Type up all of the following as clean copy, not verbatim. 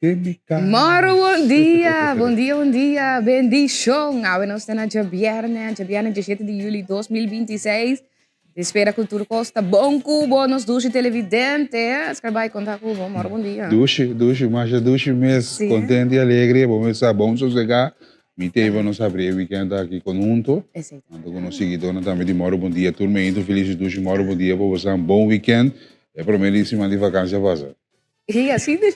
Den mi kas. Moro bon dia, bon dia, bon dia, bendishon. Awe nos ta na djabièrnè, djabièrnè 17 di juli 2026. Di spera ku tur kos ta bon ku bo, nos dushi televidente. Skrabay konta ku bo, moro bon dia. Dushi, dushi, masha dushi mes. Sí. Kontent i alegre, bo mes sa bon sosegá. Mi te iba nos habri e weekend aki konhunto. Esei ta. Anto ku nos siguidónan tambe di Moro Bon Dia. Tur meintu felis i dushi Moro Bon Dia pa boso. Bon weekend. E promé di siman di vakansia pasa. Hey, así de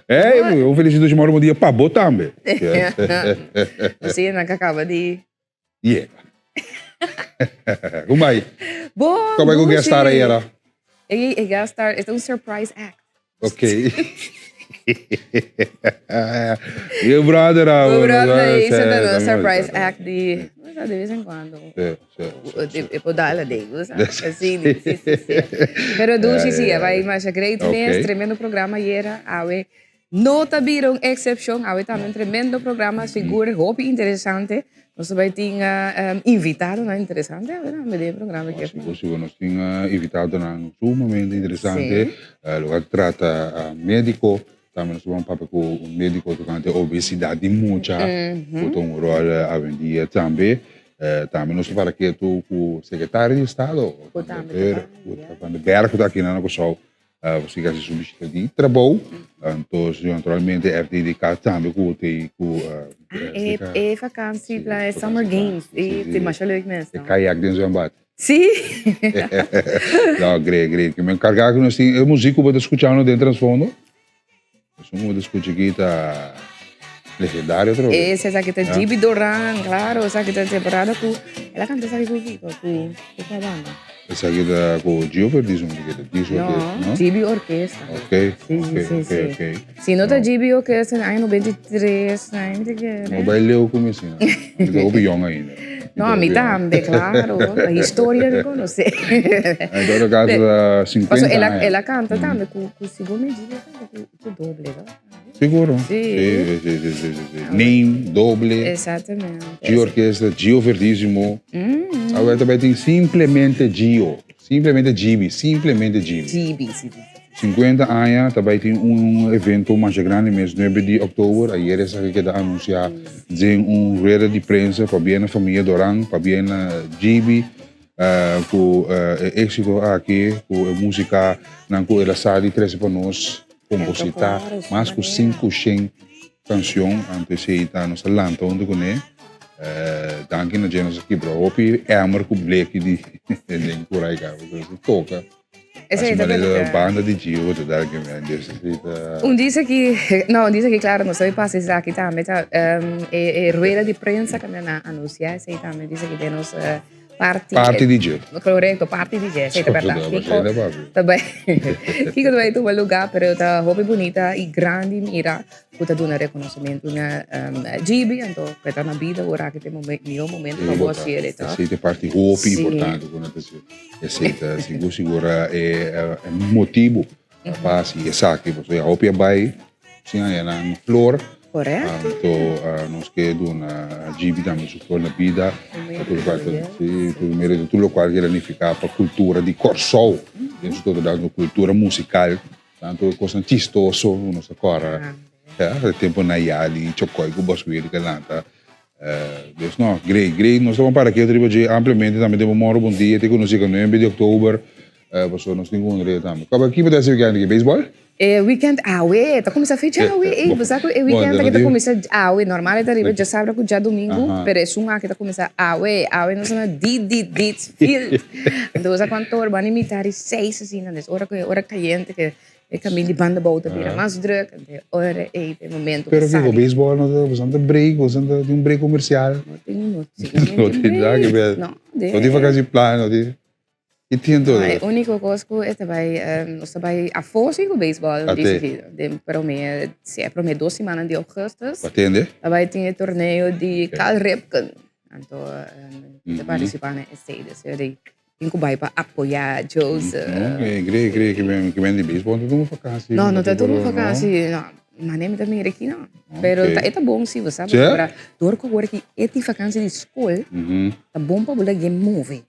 Hey, un felicitatie morgen bom dia pa bo tambe. Sí, nan acaba di Yeah. Kom bij. Bon. Kom bij ku guest star era. E e guest star is un surprise act. Oké. Your brother, ah, Meu brother, sí, isso é um sí, surprise sí. act di, de vez en cuando. Sí, sí, sí, E por dar la de, sí, sí, sí, sí. Pero dushi sí, bai masha great mes, tremendo programa ayera, awe no ta bira un excepcion, awe tambe un tremendo programa, sigur hopi interesante. Nos ta bai tin invitadonan interesante awe tambe den e programa aki. Sigur, sigur, nos tin invitadonan sumamente interesante, lo a trata medico, tambe nos ta ban papia cu un medico tocante obesidad di mucha, cu ta un rol awendia tambe. Tambe nos ta para ketu cu secretario di estado, Van der Berg, cu ta aki na Curaçao. Pasobra hasi su bishita di trabou. Anto naturalmente FDDK tambe ku te ku E e vakantie plan e summer games e te masha leuk mes. E kayak den zwembad. Si. No, great, great. Mi enkargá ku nos tin e muzik ku bo ta skuchando den trasfondo. Esun ku bo ta skucha aki ta legendario otro vez. Ese esaki ta Gibi Doran, claro, esaki ta temporada ku el a kanta esaki ku kiko? Ku ku kua banda? Esaki ta ku Gio Verdiz un diki ta Gio No, no? Gibi Orkesta. Ok, Sí, ok, sí, ok, sí. ok. Si no ta Gibi Orkesta den aña 93, na mi ta kere. No bai leu ku mi asina. Mi ta hopi yong ainda. No, mi tambe, claro. Ta historia mi conoce. En todo caso, ta 50 Paso, el a, aña. el a canta tambe cu, cu segun mi Gibi a canta cu, cu doble, no? Seguro. Sí. Sí, sí, sí, sí, sí, sí. Name, doble. Exactamente. Gio Orquesta, Gio Verdísimo. Awor ta bai tin simplemente Gio. Simplemente Gibi, simplemente Gibi. Gibi, sí, sí. 50 aña ta bai tin un evento masha grandi mes 9 di oktober. Ayer esaki keda anuncia den un rueda di prensa pabia na famia Doran, pabia na Gibi cu e exito aki, cu e musica nan cu el a sa di trece pa nos composita mas cu 500 cancion. Anto esey ta nos a lanta hunto cune. Danki na dje nos a kibra hopi emmer cu bleki di den curai caba. Toca. Esei ta manera banda di Gio ta dar ke men ta. Un dice ki, no, un dice ki claro, nos sabi pasa esaki tambe ta e e rueda di prensa ku nan a anuncia esei tambe dice ki den nos parti. Parti di dje. Correcto, parti di dje, esei ta berdad. Kiko ta bai kiko ta bai tuma lugar, pero ta hopi bunita i grandi mira ku ta duna reconocimento na Gibi, anto ku e ta na bida ora aki ta e mihor momento pa bo hasi el, Esei ta e parti hopi importante ku nan ta hasi. Esei ta sigur sigur e motibu pa hasi esaki pasobra ya hopi a bai sin haña nan flor. Korekto. Anto nos ke duna Gibi tambe su flor na bida pa tur lokual ta si tur merece tur lokual ke nifiká pa kultura di Kòrsou den su totalidat nos kultura musikal tantu e kosnan chistoso ku nos ta kòrda e tempunan Yali Chokòi ku Bòswiri ke lanta. Dus no, great, great. Nos ta para ketu riba dje ampliamente tambe den Moro Bon Dia te ku nos yega nuebe di oktober. Pasobra nos tin ku un rea tambe. Kaba ki bo ta hasi weekend aki? Beisbòl? E weekend awe, ta kuminsá fecha awe. Ey, bo sa ku e weekend aki ta kuminsá awe. Normal e ta riba djasabra ku djadumingu, pero esun aki ta kuminsá awe. Awe nos ta na Didi Dietz Field. Anto bo sa kuantu ora? Bo a ni mitad di seis asina. Des ora ku e ora kayente ke E camin di banda bou ta bira mas druk, ente ora ei ta e momento Pero kiko, baseball no ta, boso no ta break, boso no ta tin un break comercial? No tin, no tin, no tin break. No, no tin vakantie plan, no tin, ki tin todo? No, e unico cos cu e ta bay, nos ta bay afo si cu baseball, den prome, si e prome dos simanan di augustus. Bo atende? Ta bay tin e torneo di Cal Ripken, anto ta participa na esey, dus Tin ku bai pa apoyá Joseph. No, ke cree, cree ke men, ke men di baseball no ta tuma vakantie. No, no ta tuma vakantie. No, mane mi ta mira aki no. Pero ta, e ta bon si, bo sa, pasobra dor ku awor ki e tin vakantie di skol, ta bon pa bo lagu'e move.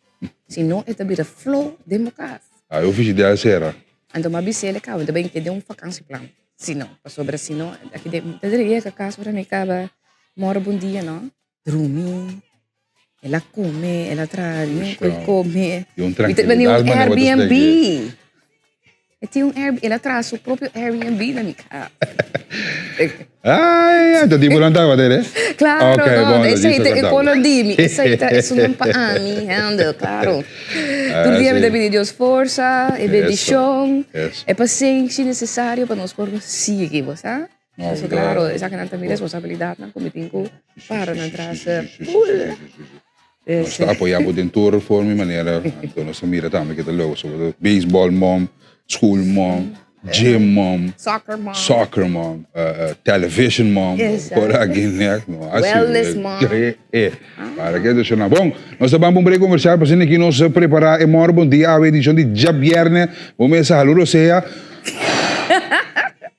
Si no, e ta bira flo den bo kas. Ah, e oficina a sera. Anto m'a bis'el e kaba, mi ta bai den un vakansieplan. Si no, pasobra si no, aki den, mi ta drei e kas ora mi kaba mòrdu bon dia no. Drumi, el a come, el a traha riun cu el come. Y un Mi ta bini tranquilidad un manera bo ta Airbnb. spreek. E tin un Airb, el a traha su propio Airbnb na mi cas. Ay, ay, ta di bo nan tabata ere? Claro, Ok, no, bon, ta esey djis ta e ta colo di mi, esey ta esun pa ami, handel, claro. Tur dia mi ta sí. pidi Dios forsa, e Eso, bendicion, eso. e pasenshi necesario pa nos por sigui, bo sa? No, Paso claro, esakinan ta mi responsabilidadnan cu mi tin cu para nan tras full. Nos ta apoya bo den tur forma y manera, anto nos ta mira tambe ke ta loco, sobre todo baseball mom, school mom, gym mom, Soccer mom, soccer mom, television mom, por aki nek, no asi. Wellness mom. Para ke ta shona. Bon, nos ta ban pa un break comercial, pa asina aki nos prepara e mor bon dia awe edicion di djabierne, bo mesa halu rosea.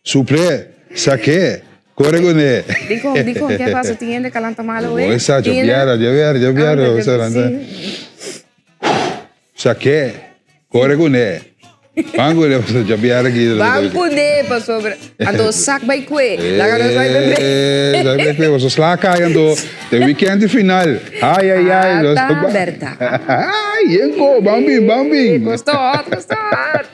Suple, saké, kore kuné. Dikon, dikon, ke pasa? Tin hende kalanta malo we? Bo sa, djabièrnè, djabièrnè, djabièrnè, bo sa lanta. Saké, kore kuné. Ban kuné, pasobra djabièrnè aki. Ban kuné, pasobra. Anto sak bai kue. Laga nos bai bebe. Sak bai kue, pasobra sla kai anto te weekend di final. Ai, ai, ai. Ah, ta bèrdat. Ai, yenko, ban bin, ban bin. Kos ta hòt, kos ta hòt.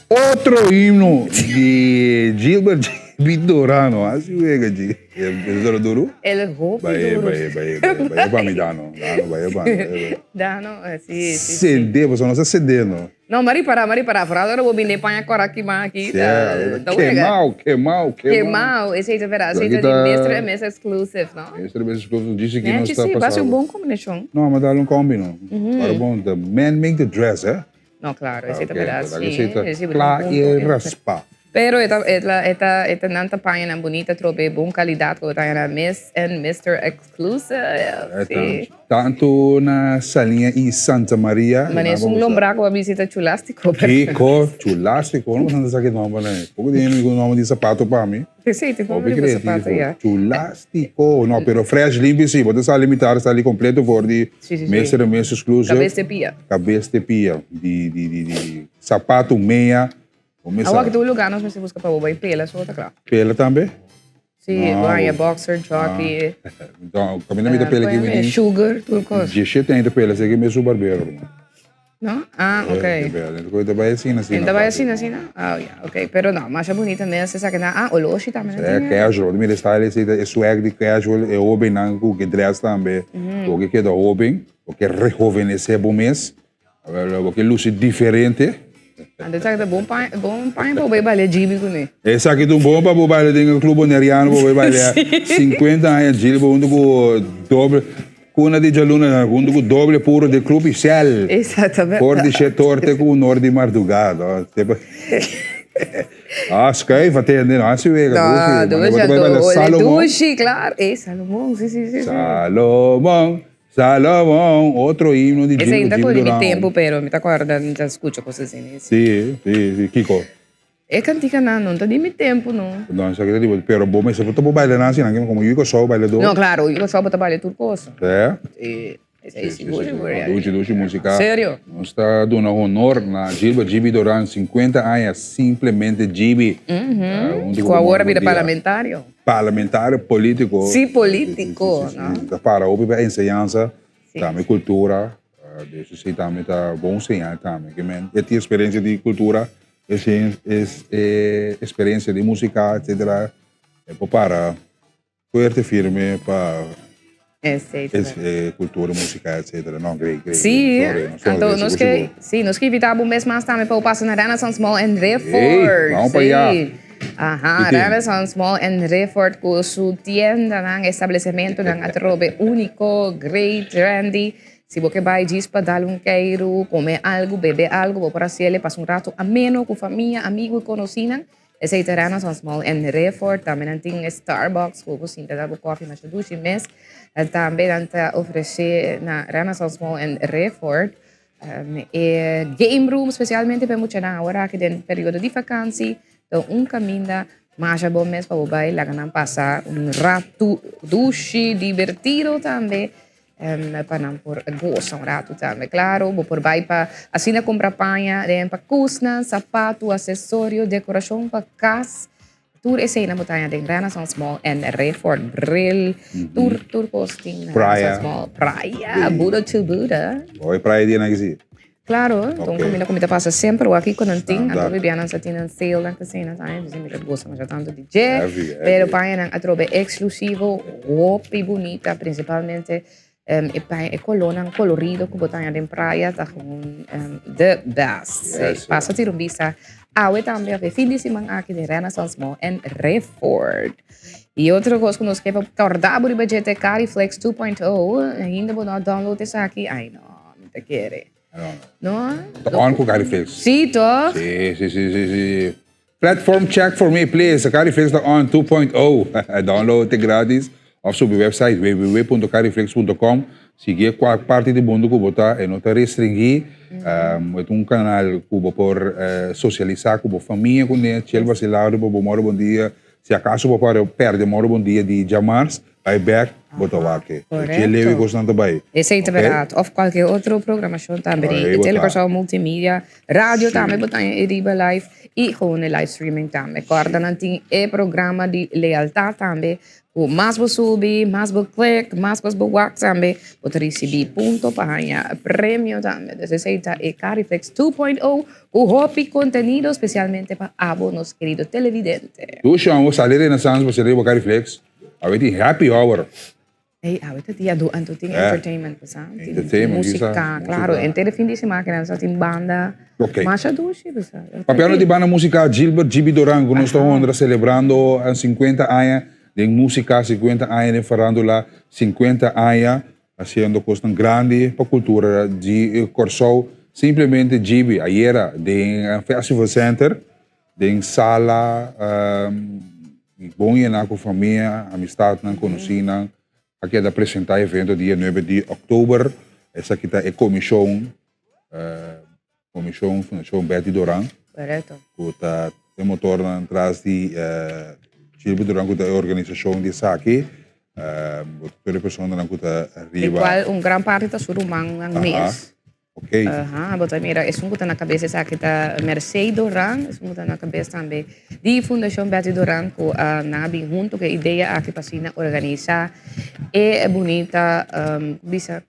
Otro himno di Gilbert Dorano, así wega ji. E duro duro? El hopi Bae, duro. bae, bae, bae, bae pa mi Dano, Dano, bae pa mi, bae pa. Dano, si, si, si. Cede, pasobra no sa cede no. No, m'a ripara, m'a ripara. Vooral ora bo bini paña cora kima aki, ta, ta wega. Kemao, kemao, kemao. Kemao, esey ta verdad. Esey ta di Mister and Miss Exclusive, no? Mister and Miss Exclusive, dice ki nos Nechi, ta si, basi un pasado. bon combinacion. No, m'a dal un combi no. Ora bon, the man make the dress, eh? No, claro, esey ta Ok, verdad, verdad si. que esey ta Esey bo tin kla un y punto. raspa. Pero e ta, e ta, e ta, e ta nan ta pañanan bunita trobe, bon calidad cu bo ta haña na Miss and Mister Exclusive, si. Tanto na Saliña y Santa Maria. Mane es un lombrá cu a bisita Chulastico. Kico? Chulastico? No bastante sa ki nomber nan e. Poco di hende cu nomber di zapato pa mi. Si, tin nomber di zapato, ya. Chulastico. No, pero fresh limpi si. Bo ta sali mitar, sali completo for di Mister and Miss Exclusive. Cabes te pia. Cabes te pia. Di, di, di, di zapato, mea. Awor ki tur lugar nos mester busca pa bo bay pela, so ta cla. Pela tambe? Si, bo haña boxer, jockey. No, caminda mi ta pela ki mi tin. Sugar, tur cos. Diesshete aña ta pela, esaki mi su barbero, hermano. No? Ah, ok. Koe ta bay asina, asina. Ta bay asina, asina? Ah, ya, ok. Pero no, masha bunita mes esaki nan. Ah, oloshi tambe nan tin. E casual, mira e style esei ta e swag di casual, e hobennan ku ke dress tambe. Bo ke keda hoben, bo ke rehovenesé bo mes. Bo ke luci diferente. Anto esaki ta bon paña, bon paña pa bo bai balia djibi kuné. Esaki ta un bon pa bo baila den e club boneriano pa bo bai balia 50 aña djil bo hunto ku doble kuna di djaluna hunto ku doble puro di club Isel. Exactamente. For di she torte ku unor di mardugada. Ah, schuif atende no hasi wega No, dushi. dushi Bo ta bai baila anto. Salomon. Dushi, claro. Eh, Salomon, si, si, si. Salomon. Salomon, otro himno di Esei Jim no ta di mi Durán. tempu, pero mi ta kòrda mi ta skucha kos asina. Sí, sí, sí. Kiko? E kantikanan no ta di mi tempu, no. No, esaki ta di bo. Pero bo mester ta bo baila nan asina, komo yu Kòrsou bailadó. No, klaro, yu Kòrsou bo ta baila tur kos. Sí? Sí, esei sigur, sigur. Sí, sí, sí. Dushi, dushi músika. Serio? Nos ta duna honor na Gilbert Gibi Durán, 50 aña, simplemente Gibi. Ku awor a bira parlamentario. Parlamentario politico. Sí, politico, no? Ta para hopi pa enseñansa, tambe cultura, de eso sí tambe ta bon señal tambe. Ke men e tin experiencia di cultura, e tin experiencia di musica, etcetera, e por para fuerte firme pa cultura, musica, etcetera. No, great, great. Sí, anto nos ke, sí, nos ke invita bo un bes mas tambe pa bo pasa na Renaissance Mall en Rifford. Ey, vamos pa allá. Aha, Renaissance Mall en Rifford ku su tiendanan, establecementonan atrobe úniko, great, trendy. Si bo ke bai djis pa dal un keiru, kome algu, bebe algu, bo por hasiel e pasa un rato ameno ku famia, amigu i konosínan. Esei ta Renaissance Mall en Rifford. Tambe nan tin e Starbucks ku bo sinta dal bo kòfi masha dushi mes. Tambe nan ta ofresé na Renaissance Mall en Rifford e game room spesialmente pa e muchanan awor aki den periodo di vakansi. Ta un kaminda masha bon mes pa bo bai laga nan pasa un ratu dushi, dibertido tambe. Pa nan por gosa un ratu tambe. Claro, bo por bai pa asina cumpra paña den pa cusnan, sapatu, accesorio, decoracion pa cas. Tur eseinan bo ta haña den Renaissance Mall en Redford. Bril, tur tur cos tin na Renaissance Mall. Praia, Buda to Buda. Oi praia dia nan kisi? Claro, okay. Un caminda cu mi ta pasa semper wak cu nan tin, anto bibianan sa tin nan sale nan casina tambe, dus mi ta goza masha tanto di dje. Pero pañanan atrobe exclusivo, hopi bunita, principalmente um, e paña, e colornan colorido cu bo ta haña den playa ta gewoon um, the best. Yes, Pasa tira un bista awe tambe, of e fin di siman aki den Renaissance Mall en Redford. Y otro cos cu nos ke pa corda bo riba dje ta e Cariflex 2.0, ainda bo no a download esaki, ay no. Mi ta kere. No. Ta on ku Cariflex. Sí, toch? Sí, sí, sí, sí, sí. Platform check for me, please. Cariflex ta on 2.0. Download te gratis. Of subi website www.cariflex.com. Sigui cual parti di mundo ku bo ta, e no ta restringí. Um, e un canal ku bo por uh, socialisá ku bo famia kuné, chel vacilado riba bo moro bon dia. Si acaso bo por perde moro bon dia di djamars, Bai bek, bo ta wak e. Dje leu e kosnan ta bai. Esei ta bèrdat. Òf kualke otro programashon tambe di Telekòrsou Multimedia, radio tambe bo ta haña e riba live i gewoon e live streaming tambe. Kòrda nan tin e programa di lealtat tambe ku mas bo subi, mas bo click, mas kos bo wak tambe, bo ta risibí punto pa haña premio tambe. Dus esei ta e Cariflex 2.0 ku hopi kontenido spesialmente pa abo nos kerido televidente. Dushi, bo sali Renaissance bo sali riba Cariflex. Awe tin happy hour. Ey, awe ta dia du anto tin entertainment pasa. Entertainment, Música, claro. Enter e fin di semana kinan sa tin banda. Ok. Masha dushi pasa. Papiando di banda música, Gilbert Gibi Doran, ku nos ta honra celebrando 50 aña den música, 50 aña den farándula, 50 aña haciendo cosnan grandi pa cultura di Kòrsou. Simplemente Gibi ayera den Festival Center, Den sala bon yená ku famia, amistatnan, konosínan a keda presentá e evento dia nuebe di òktober. Esaki ta e komishon, Komishon Fundashon Betty Doran, ku ta e motornan tras di Gilbert Doran ku ta e organisashon di esaki. Tur e personanan ku ta riba. Di kual un gran parti ta su rumannan mes. Ok. Aha, bo ta mira esun ku ta na kabes esaki ta Mercey Doran, esun ku ta na kabes tambe di Fundashon Betty Doran ku a nan a bin huntu ku e idea aki pa asina organisá e bunita bisa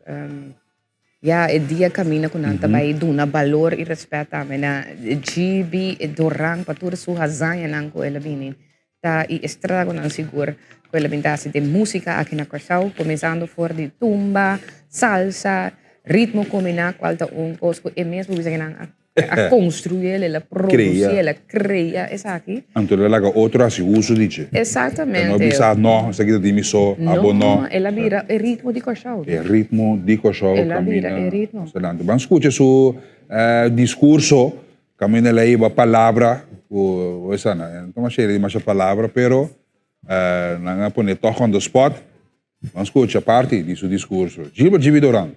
ya e dia kaminda ku nan ta bai duna balor i rèspèt tambe na GB Doran pa tur su hazañanan ku el a bini Ta e estragonan sigur ku el a bin ta hasi den músika aki na Kòrsou, kuminsando for di tumba, salsa, ritmo kombiná kual ta un kos ku e mes por bisa ku nan a konstruí el, el a produsí el, a krea esaki. Anto el a laga otro hasi uso di dje. Exactamente. El no a bisa no, esaki ta di mi so, abo no. No, el a bira e ritmo di Kòrsou. E ritmo di Kòrsou kamina. El a bira e ritmo. Ban skucha su diskurso Caminda el a hiba palabra cu esa na no ta masha di masha palabra pero nan a pone toch on the spot. Ban scucha parti di su discurso. Gilbert Gibi Doran.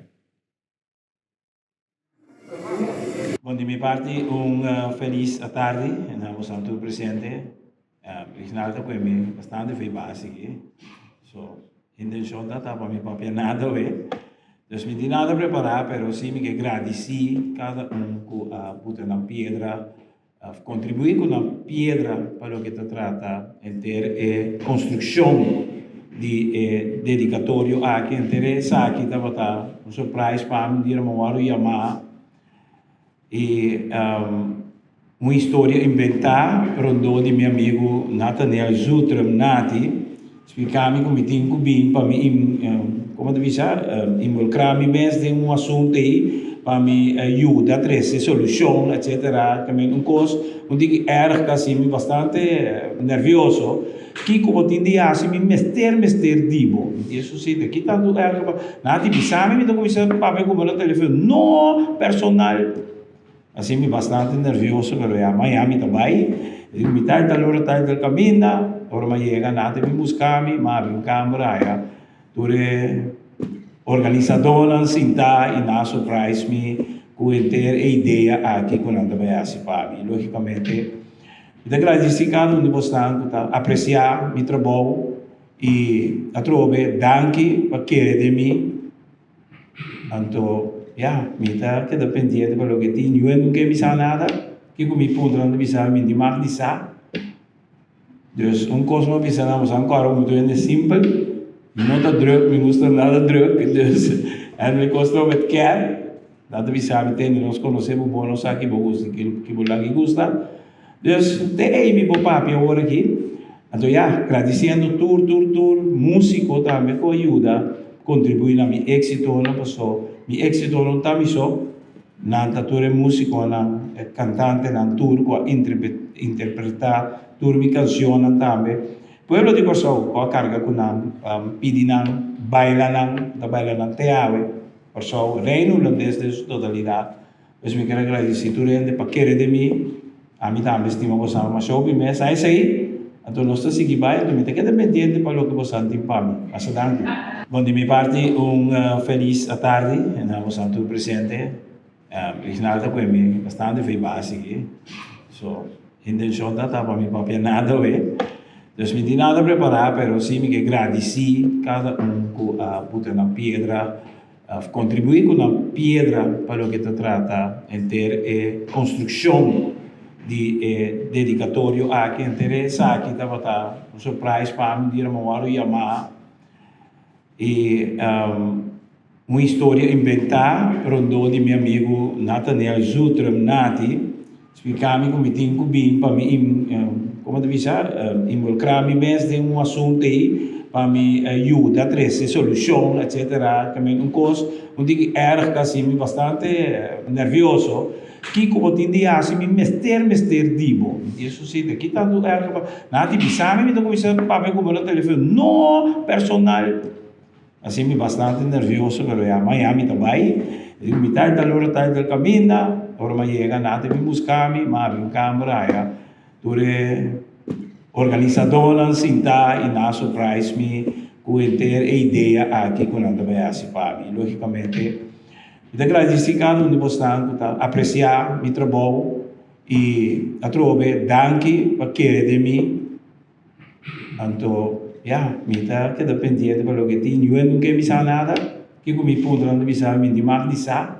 Bon di mi parti un feliz atardi na boso tur presente. Reginaldo ta koe mi bastante fe base aki. So intencion ta ta pa mi papia nada awe. Dus mi tin nada prepará, pero sí mi ke gradisí kada un ku a buta nan piedra, a kontribuí ku nan piedra pa loke ta trata henter e konstrukshon di e dedikatorio aki. Henter esaki tabata un surprise pa mi, un dia mi a wòrdu yamá i un historia inventá rondó di mi amigu Nathaniel Zutrum, Nati, spliká mi ku mi tin ku bin pa mi, komo ta bisa, involukrá mi mes den un asuntu ei pa mi yuda trese solushon etsetera. También un kos un tiki erg ta hasi mi bastante nervioso, kiko bo tin di hasi mi mester mester di bo. Mi tin esun sinti ki tantu erg pa Nati bisa mi mi ta kuminsá papia ku bo na telefòn, no personal. Así mi bastante nervioso pero ya maña mi ta bai e di mi tal tal ora tal tal caminda ora mi a yega nan ta bin busca mi mi a habri un camera aya tur e organisadornan sinta y nan a surprise mi cu henter e idea aki cu nan ta bai haci pa mi logicamente mi ta gradeci cada un di bosnan cu ta aprecia mi trabou y atrobe danki pa kere den mi. Anto, ya, mi ta keda pendiente pa loke tin. Yu no ke bisa nada. Kiko mi puntra nan ta bisa mi di mag di sa. Dus un kos mi a bisa nan, boso a kòrda ku mi ta hende simpel. Mi no ta drùk, mi gusta nada drùk. Dus, en mi kos ta met kèr. Nan ta bisa mi, tende, nos konosé bo bon, nos sa ki bo gusta i ki bo laki gusta. Dus, te ei mi por papia awor aki. Anto ya, gradisiendo tur, tur, tur músiko tambe ku a yuda kontribuí na mi éksitonan, paso mi éksito no ta mi so, nan ta tur e músikonan, e kantantenan tur ku a interpretá tur mi kanshonnan tambe. Pueblo di Kòrsou ku a karga ku nan, pidi nan, baila nan, ta baila nan te awe. Kòrsou, Reino Hulandes den su totalidat. Pues mi ker a gradisí tur hende pa kere den mi. Ami tambe stima bosan masha hopi mes. A esei, anto nos ta sigui bai, anto mi ta keda pendiente pa loke bosan tin pa mi. Masa danki. Bon, di mi parti un felis atardi na bosan tur presente. Reginald ta kue mi bastante fe basi aki. So, intencion ta ta pa mi papia nada awe. Dus mi tin nada prepara, pero si mi ke gradisí kada un ku a puta nan piedra Of kontribuí ku nan piedra pa loke ta trata henter e konstrukshon di e dedikatorio aki. Henter esaki tabata un surprise pa mi dira mi wòrdu yamá i un historia inventá rondó di mi amigu Nathaniel Zutrum Nati splika mi ku mi tin ku bin pa mi komo ta bisa involukrá mi mes den un asuntu ei pa mi yuda trese solushon etsetera ta men un kos un tiki erg ta hasi mi bastante nervioso kiko bo tin di hasi mi mester mester di bo mi di eso si ta ki tantu erg pa nan a di bisa mi mi ta kuminsá papia ku bo na telefon no personal. Así mi bastante nervioso pero ya maña mi ta bai e di mi ta tal ora ta tal caminda ora mi a yega nan ta bin busca mi mi a habri un camera aya tur e organisadornan sinta y nan a surprise mi cu henter e idea aki cu nan ta bai haci pa mi logicamente mi ta gradeci cada un di bosnan cu ta aprecia mi trabou y atrobe danki pa kere den mi. Anto, ya, mi ta keda pendiente pa loke tin. Yu no ke bisa nada. Kiko mi puntra nan ta bisa mi di mag di sa.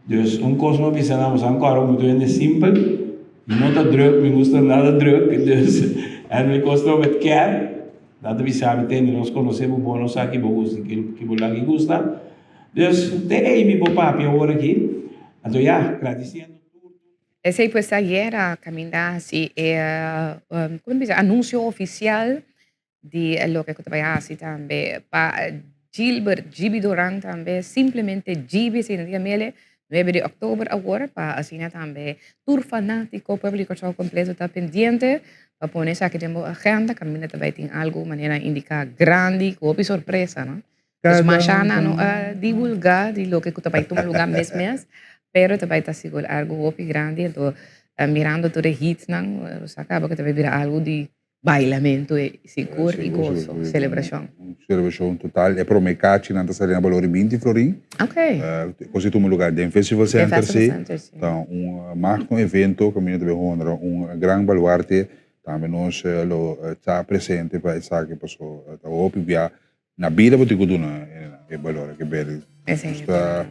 Dus un kos mi a bisa nan, boso a kòrda ku mi ta hende simpel. Mi no ta drùk, mi gusta nada drùk. Dus en mi kos ta met kèr. Nan ta bisa mi, tende, nos konosé bo bon, nos sa ki bo gusta i ki bo laki gusta. Dus te ei mi por papia awor aki. Anto ya, gradisiendo tur. Esei pues ta ayera caminda haci e como ta bisa anuncio oficial di loke cu ta bay haci tambe pa Gilbert Gibi Doran tambe simplemente Gibi asina ta yam'ele nuebe di october awor pa asina tambe tur fanatico pueblo di Corsou completo ta pendiente pa pone esaki den bo agenda caminda ta bay tin algo manera indica grandi cu hopi sorpresa no. Pues masha nan no a divulga di loke ku ta bai tuma luga mes mes, pero ta bai ta sigur algu hopi grandi, anto mirando tur e hitsnan, nos a kaba ku ta bai bira algu di bailamentu sigur i goso, selebrashon. Un selebrashon total, e prome kachinan ta sali na balor di binti florin. Ok. Kos di tuma luga den Festival Center si, ta un magno evento kaminda ta bai honra un gran baluarte, tambe nos lo ta presente pa esaki paso ta hopi bia Na bida bo tin ku duna e balor ke bel gusta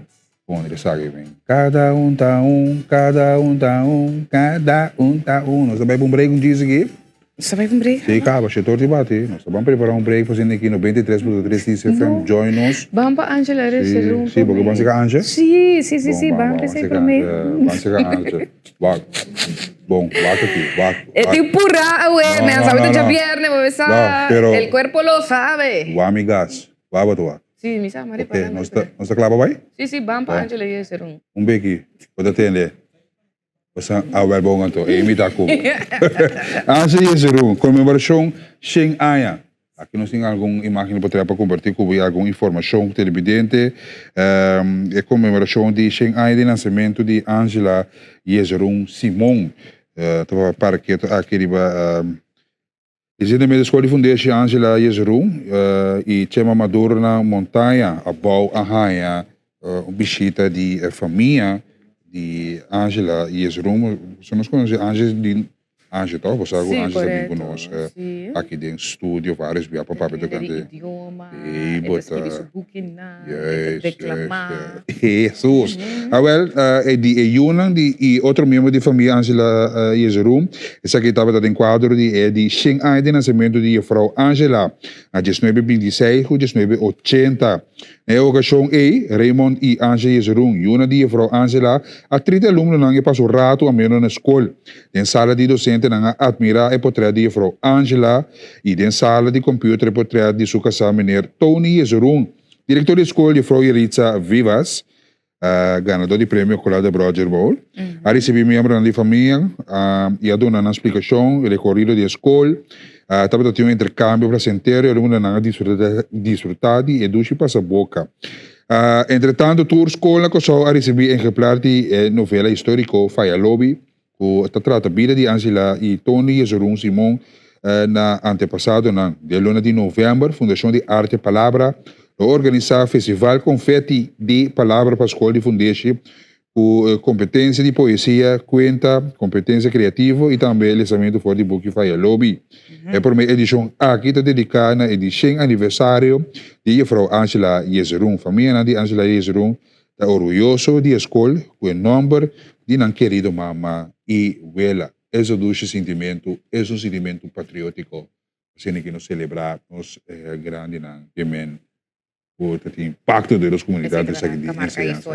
pone esaki ben. Kada un ta un, kada un ta un, kada un ta un. Nos ta bai pa un break un djis aki. Nos ta bai pa un break? Si, kaba, shetor di bati. Nos ta ban prepara un break pa sende aki 93.3 East FM. Join nos. Ban pa Angela Rese Room. Si, bo ke ban seka Ange? Si, si, si, si, ban p'esei prome. Ban seka Ange. Wak. Bon, wak aki, wak. E tin purá awe, men sabi ta djabierne, bo sa. No, pero. El cuerpo lo sabe. Wak mi gas. Wak bo ta wak. Si, mi sa, mari para. Ok, nos ta, nos ta kla pa bai? Si, si, ban pa Angela y hacer un. Un beki, bo ta tende. Bo sa, ah, wel bon anto, e mi ta ku bo. Angela y Jeroen, konmemorashon shen aña. Aki nos tin algun imagen di potret pa comparti cu bo y algun informacion cu televidente. E conmemoracion di shen aña di nancimento di Angela Jezerun Simon ta para keto aki riba Recientemente School di Fundeshi Angela Jezerun y Chema Maduro na Montaña Abou a haya un bishita di e famia di Angela Jezerun. Nos conoce Angela di. Ange toch? Bo sa ku Sí, Ange ta bin ku korekto. nos Sí. aki den studio vários bia pa papia Hende di tokante idioma, Ey e ta bo ta skibi su bukinan, e ta Juist, juist, deklamá. juist. Hesus! Awel, e di e yunan di i otro miembro di famia Angela Jezeroen, esaki tabata den kuadro di e di shen aña di nasementu di jefrou Angela, na diesnuebe bintiseis ku diesnuebe ochenta. Na e okashon ei, Raymond i Anja Jezeroen, yunan di jefrou Angela, a trite alumnonan e paso ratu ameno na skol. Den sala di dosentenan a atmirá e potrèt di jefrou Angela i den sala di kòmpiuter e potrèt di su kasá meneer Tony Jezeroen. Direktor di skol jefrou Yeritza Vivas, ganadó di premio Colada Broger Bowl, a risibí miembronan di famia i a duna nan splikashon rekorido di e skol. Tabata tin un interkambio plasentero i alumnonan a disfrutá di e dushi pasaboka. Entretantu tur skol na Kòrsou a risibí ehemplar di e novela históriko Faya Lobi ku ta trata bida di Angela i Tony Jesurun Simon na antepasadonan. Den luna di novèmber Fundashon di Arte Palabra lo organisá Festival Konfeti di Palabra pa skol di fundeshi ku kompetensia di poesia, kuenta, kompetensia kreativo i tambe lesamentu for di buki Faya Lobi. E promé edishon aki ta dediká na e di shen aniversario di Jefrou Angela Jesurun. Famianan di Angela Jesurun ta orguyoso di e skol ku e nòmber di nan kerido mama i wela. Es un dushi sintimentu, es un sintimentu patriótiko. Asina ki nos selebrá nos grandinan di men ku ta tin impakto den nos komunidat esaki di enseñansa.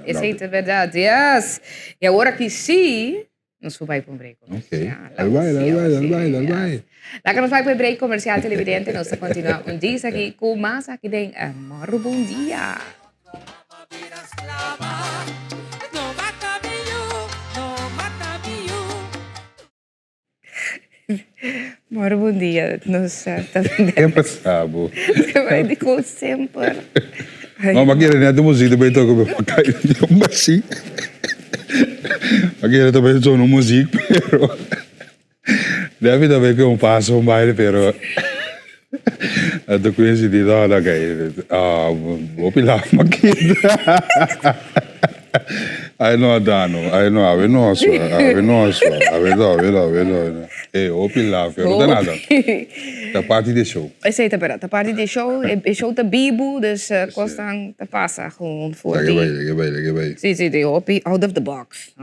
Esei ta bèrdat, yes! I awor aki sí Nos por bai pa un break comercial. Ok, al bai, al bai, al bai, al bai. Laga nos bai pa e break comercial televidente. Nos ta continua un dies aki cu mas aki den Moro Bon Dia. Moro bon dia. Nos ta Ke pasa bo? Ta bai di kon semper. No, ma kere net un muziek ta bai toka pero pa kai di un bashí. Ma kere ta bai sona un muziek pero Debbie ta bai ku un paso un baile pero a ta coincidi no no kai ah hopi laf ma keda. Ai no Dano, ai no, awe no a sua, awe no a sua, awe no, awe no, awe no, awe no. E hopi laf, pero no ta nada. Ta parti di e show. Esei ta berdad, ta parti di e show, e show ta bibu, dus kosnan ta pasa gewoon for di. Laga bai, laga bai, laga bai. Si, si, di hopi out of the box.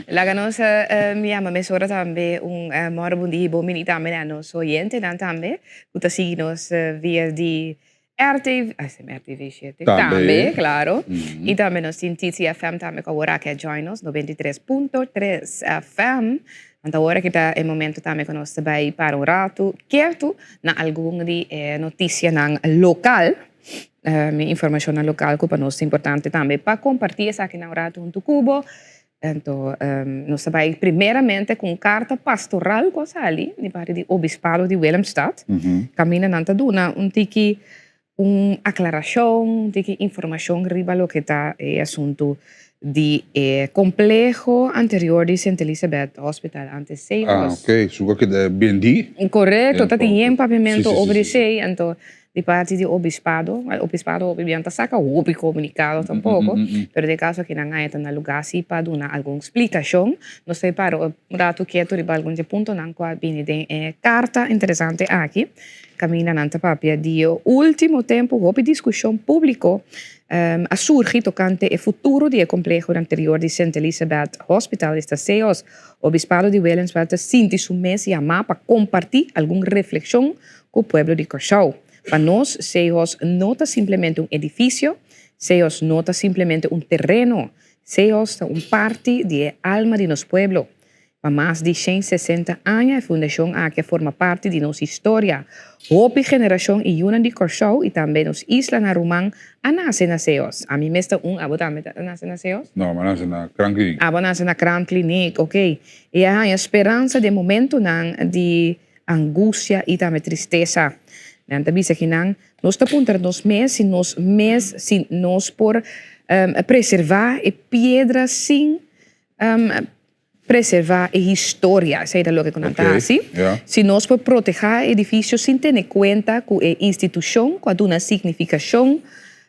Laga nos yama mesora tambe un mòrdu bon dia i bon bini tambe na nos oyentenan tambe ku ta sigui nos via di RTV, ah, seme RTV 7 Tambe. Tambe, claro. Y tambe nos tin TTFM tambe cu awor aki a join nos, 93.3 FM. Anto awor aki ta e momento tambe cu nos ta bay para un rato kierto na algun di e noticianan local. Mi informacionnan local cu pa nos ta importante tambe pa comparti esakinan un rato hunto cu bo. Anto nos ta bai primeramente ku un karta pastoral ku a sali di parti di Obispado di Willemstad. Kaminda nan ta duna un tiki un aklarashon, un tiki informashon riba loke ta e asuntu di e kompleho anterior di Sint Elisabeth Hospital antes Sehos. Ah, ok, su ku a keda bendí. Korekto, ta tin yen papiamentu over esei, anto Di parti di obispado, el obispado hopi bian ta saca hopi comunicado tampoco, pero den caso aki nan a eta na lugar si pa duna algun splicacion. Nos ta para un rato keto riba algun di e puntonan cu a bini den e carta interesante aki, caminda nan ta papia di e ultimo tempo hopi discusion publico a surgi tocante e futuro di e compleho anterior di Sint Elisabeth Hospital, esta SEOS. Obispado di Willemstad ta sinti su mes yama pa comparti algun reflexion ku pueblo di Kòrsou. Pa nos, Sehos no ta simplemente un edifisio, Sehos no ta simplemente un tereno, Sehos ta un parti di e alma di nos pueblo. Pa mas di shen sesenta aña e fundashon aki a forma parti di nos historia. Hopi generashon i yunan di Kòrsou i tambe nos islanan ruman a nase na Sehos. Ami mes ta un, abo tambe ta nase na Sehos? No, mi a nase na Kraankliniek. Abo a nase na Kraankliniek, oké. I a haña speransa den momentunan di angustia i tambe tristesa. Nan ta bisa kinan, nos ta puntra nos mes si nos mes si nos por preservá e piedra sin preservá e historia. Esei ta loke ku nan ta hasi. Si nos por protehá e edifisio sin tene kuenta ku e institushon ku a duna signifikashon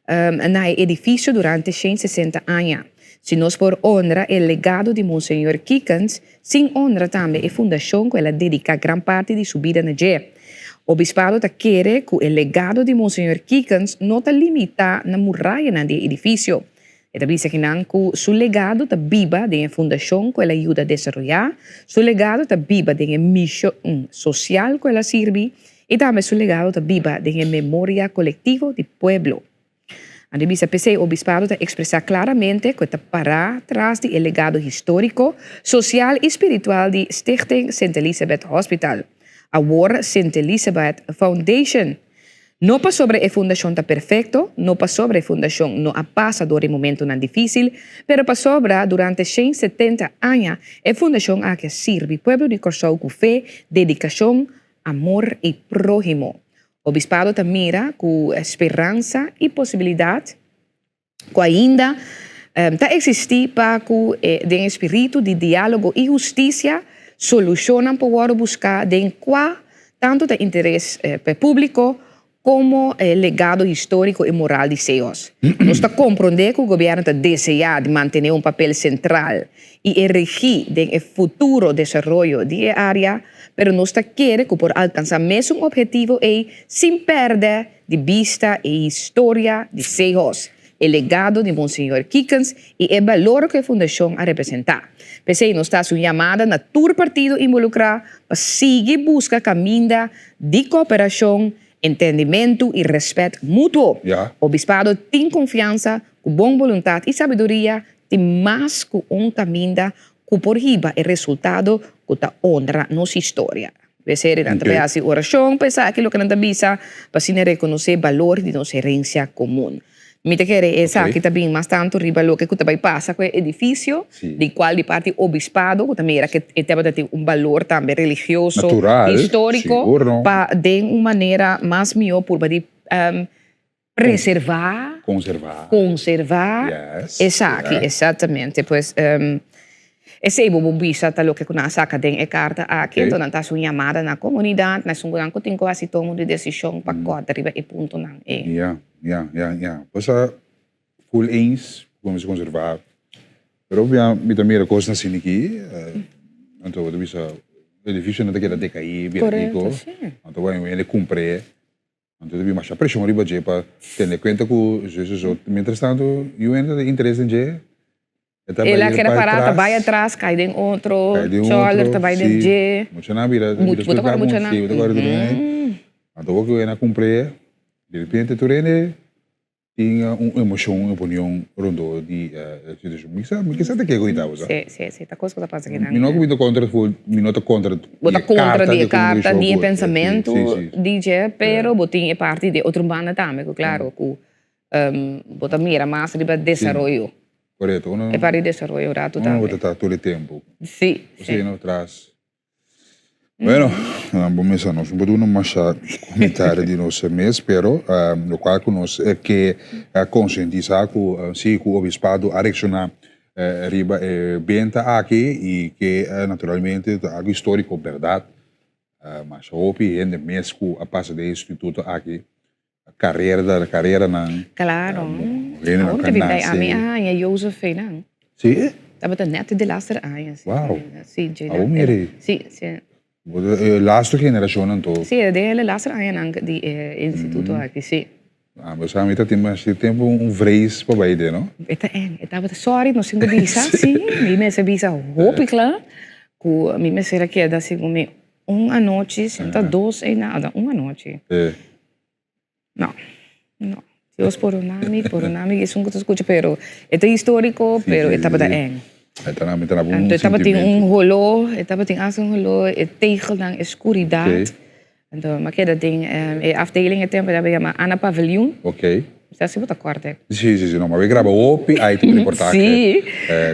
na e edifisio durante shen sesenta aña. Si nos por honra e legado di Monseñor Kikens sin honra tambe e fundashon ku el a dediká gran parti di su bida na dje. Obispado ta kere ku e legado di Monseñor Kikens no ta limitá na murayanan di e edifisio. E ta bisa kinan ku su legado ta biba den e fundashon ku el a yuda desaroyá, su legado ta biba den e mishon sosial ku el a sirbi i tambe su legado ta biba den e memoria kolektivo di pueblo. Anto e bisa p'esei obispado ta ekspresá klaramente ku e ta pará tras di e legado históriko, sosial i spiritual di Stichting Sint Elisabeth Hospital, awor Sint Elisabeth Foundation. No pasobra e fundashon ta perfekto, no pasobra e fundashon no a pasa dor di momentunan difísil, pero pasobra durante 170 aña e fundashon aki a sirbi pueblo di Kòrsou ku fe, dedikashon, amor i próhimo. Obispado ta mira ku speransa i posibilidat ku ainda ta eksistí pa ku den e spiritu di diálogo i hustisia solushonnan por wòrdu buská den kua tantu ta interes pa e públiko komo e legado históriko i moral di SEOS. Nos ta komprondé ku gobièrnu ta deseá di mantené un papel sentral i e regí den e futuro desaroyo di e área, pero nos ta kere ku por alkansá mesun ophetivo ei sin pèrdè di bista e historia di Sehos, e legado di Monseñor Kikens i e balor ku e fundashon a representá. P'esei nos ta hasi un yamada na tur partido involukrá pa sigui buska kaminda di kooperashon, entendimentu i rèspèt mutuo. Obispado tin konfiansa ku bon boluntat i sabiduria Tin mas ku un kaminda ku por hiba e resultado ku ta honra nos historia. P'esei nan ta bai hasi orashon pa esaki loke nan ta bisa pa asina rekonosé balor di nos herensia komun. Mi ta kere esaki ta bin mas tantu riba loke ku ta bai pasa ku e edifisio, di kual di parti obispado ku ta mira ku e tabata tin un balor tambe religioso, históriko, pa den un manera mas mihó purba di Preservá. Konservá. Konservá. Yes. Esaki, yeah. Exactamente. Pues esei bo bo bisa ta loke ku nan a saka den e karta aki. Okay. Enton nan ta hasi un yamada na komunidat, na esun ku nan ku tin ku hasi tomo di desishon pa kòrta riba e puntonan ei. Ya, ya, ya, ya. Pues a full eens ku mester konservá. Pero bia mi ta mira kosnan asina aki, anto bo ta bisa edifisionan ta keda dekaí, bira Korekto, kiko. si. Anto bo a hende kumpr'é. Anto ta bin masha preshon riba dje pa tene kuenta ku su su su. Mientras tanto yu hende ta interes den dje, e ta El a bai keda bai pará, ta tras. bai atras, kai den otro, Kai den chòler otro, ta bai den si. dje. Muchanan bira Much, bo ta kòrda muchanan? Si, bo ta kòrda tur hende. Anto awor ku hende a kumpr'é, diripiente tur hende Tin un emocion, un opinion rondó di e situacion. Mi sa, mi ke sa ta ke ku ta, sa. Si, si, si, ta kos ku ta pasa kinan. Mi no ku mi ta kontra fu, mi no ta kontra di Bo ta e kontra karta di e di karta, komunikashon di e ku, pensamentu si, si. di dje, pero bo tin e parti di otro banda tambe ku klaro ku bo ta mira mas riba desaroyo. Korekto, uno. E parti di desaroyo ratu tambe. Uno bo ta ta tur e tempu. Si, si. Bo sigui no tras. Bueno, bo mesa nos no por duna masha comentario di nos mes, pero locual cu nos ke concientisa cu si cu obispado a reacciona riba e benta aki y ke naturalmente ta algo historico berdad, masha hopi hende mes cu a pasa den e instituto aki, carera ta careranan, Claro, hendenan awor cu a ta bin bay nace. ami a haña Jozef Feynan. Sí? Tabata net de laster aña. Sí. Wow. Sí, dje Abo mira. Sí, sí. E laster generacion anto. Sí, den e laster añanan di e instituto aki, sí. Ah, bo sa mi ta tin mas tempo un vrees pa bay den, no? E ta eng, e tabata sorry, no sin ku bisa, sí, mi mester bisa hopi kla ku mi mester a keda segun mi un anochi, sinta dos ei nada, un anochi. No, no. Dios pordona mi, pordona mi esun ku ta skucha, pero e ta historiko, pero e tabata eng. E ta na un Anto e tabatin sentimiento. un holó, e tabatin hasta un holó, e tegelnan, e skuridat. Ok. Anto mi a keda den e afdeling e tempo e tabata yama Anna Paviljoen. Ok. Mi sa si bo ta kòrda e. Sí, sí, sí, no, ma bo graba hopi item reportahe. Sí.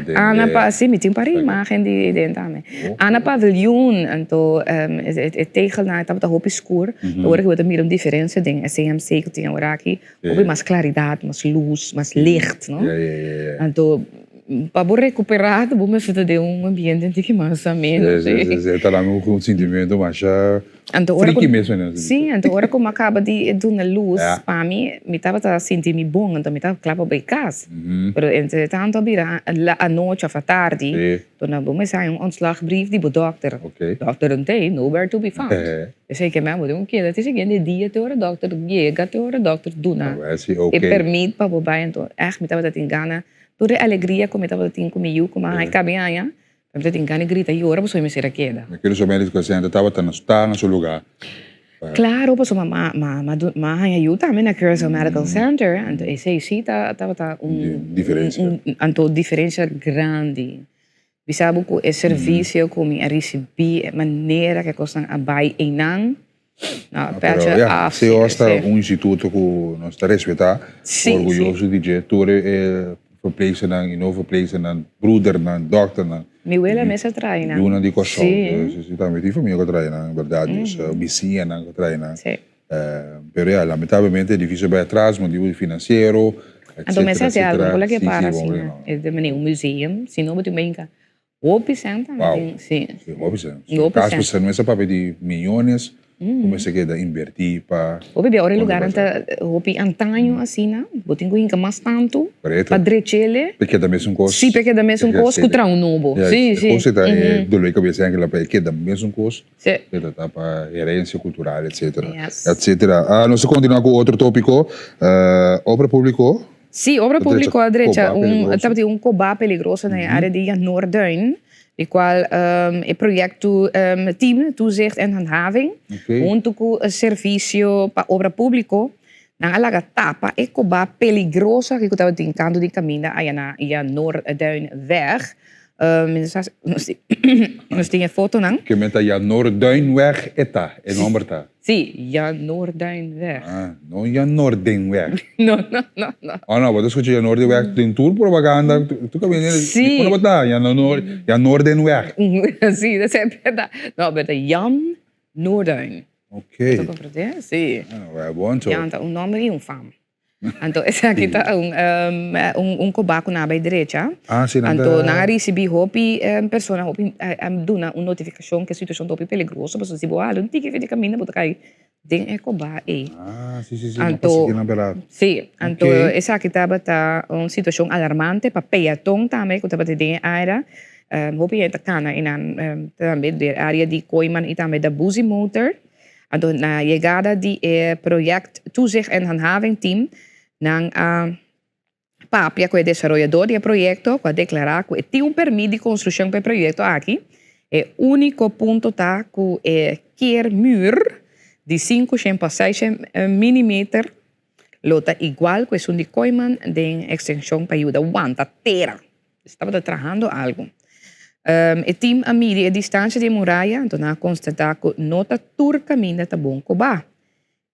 Den Anna e. Pa, sí, mi tin un par di imagen di den tambe. Anna Paviljoen, anto e tegelnan e tabata hopi skur. Ora ku bo ta mira un diferensia den e CMC ku tin aworaki, hopi mas klaridat, mas lus, mas licht, no? Ja, ja, ja, ja. Anto. Pa bo recuperá bo mester ta den un ambiente un tiki mas ameno. Sí, sí, sí. Ta dami un sintimento masha friki mes manera. Sí, anto ora ku mi a kaba di duna lus pa mi, mi tabata sinti mi bon, anto mi tabata kla pa bai kas. Pero entre tanto a bira anochi òf atardi, anto bo mester haña un ontslagbrief di bo dòkter. Dòkter no ta ei, nowhere to be found. Esei ke men bo tin ku keda te siguiente dia te ora dòkter yega, te ora dòkter duna e permit pa bo bai. Anto ègt mi tabata tin gana. Tur e alegria ku mi tabata tin ku mi yu ku mi a haña kabi aña, mi tabata tin gana di grita yora pasobra mi mester a keda. Mi kere somente ku Center tabata na sta na su lugá. Klaro, pasobra mi a haña yu tambe na Curaçao Medical Center, anto esei sí tabata un Diferensia. Anto diferensia grandi. Bisa bo ku e servisio ku mi a risibí, e manera ku e kosnan a bai einan, no, Pero pèchi ya, af. si os ta un instituto ku nos ta respetá, orguyoso di dje, tur e verpleegsternan i no verpleegsternan, broedernan, dòkternan. Mi wela mes a traha einan. Yunan di Kòrsou, si, si, tambe tin famia ku a traha einan, bèrdat, dus bisiñanan ku a traha einan. Pero ya, lamentablemente e edifisio bai atras, motibu di finansiero, Anto etcetera, mester hasi algo, etcetera. por la ke Sí, sí, para bon, asina, no. e ta manera un museum, si no bo tin brinca. Hopi cent tambe Wow. tin, sí. Sí, hopi cent. Hopi Cas cent. pasobra no mester papia di miyones ku mester keda inverti pa. Hopi bia ora e lugarnan ta hopi antaño asina, bo tin ku hinka mas tantu Korekto. pa drech'ele. Pa e keda mesun kos. Sí, pa e keda mesun kos ku traha un nobo. Sí, sí. E kos ta e dolor di kabesa en kila pa e keda mesun kos. Sí. E ta ta pa herencia cultural, etcetera. Yes. Etcetera. Ah, nos ta continua cu otro topico. Eh, obra publico. Sí, obra publico a drecha Coba un, peligroso. tabatin un coba peligroso na e area di Noorduin, di cual um, e proyecto um, Team Toezicht en Handhaving, Oké. hunto cu e Servicio pa Obra Publico, nan a laga tapa e coba peligroso aki cu tabatin canto di caminda aya na Noorduinweg. Nos tin e fotonan. Ke men ta Jan Noorduinweg e ta, e nomber ta? Sí, Jan Noorduinweg. Ah, no Jan Noordenweg. No, no, no, no. Oh no, bo ta skucha Jan Noordenweg den tur propaganda, tur kaminda, Sí. unda bo ta? Jan Noor, Jan Noordenweg. Sí, esei e bèrdat. No, pero ta Jan Noorduin. Ok. Bo ta komprendé? Sí. Ah, wè bon so. Jan ta un nomber i un fam. Anto esaki ta un un koba ku nan a bai drecha. Ah, si, nan ta. Anto nan a risibí hopi persona, hopi a duna un notifikashon ku e situashon ta hopi peligroso, pasobra si bo hala un tiki for di kaminda bo ta kai den e koba ei. Ah, si, si, si, nan pasa kinan bèrdat. Si, anto esaki tabata un situashon alarmante pa peaton tambe ku tabata den e área. Hopi hende ta kana einan tambe den e área di Kooiman i tambe Dabuzi Motor. Anto na yegada di e Project Toezicht en Handhaving Team nan a papia ku e desaroyador di e proyekto ku a deklará ku e tin un permit di konstrukshon pa e proyekto aki. E úniko punto ta ku e keermuur di 500 pa 600 milimeter lo ta igual ku esun di Kooiman den ekstenshon pa yuda wanta tera. Tabata trahando algu. E team a midi e distancia di e muraya, anto nan a constata cu no ta tur caminda ta bon cobá.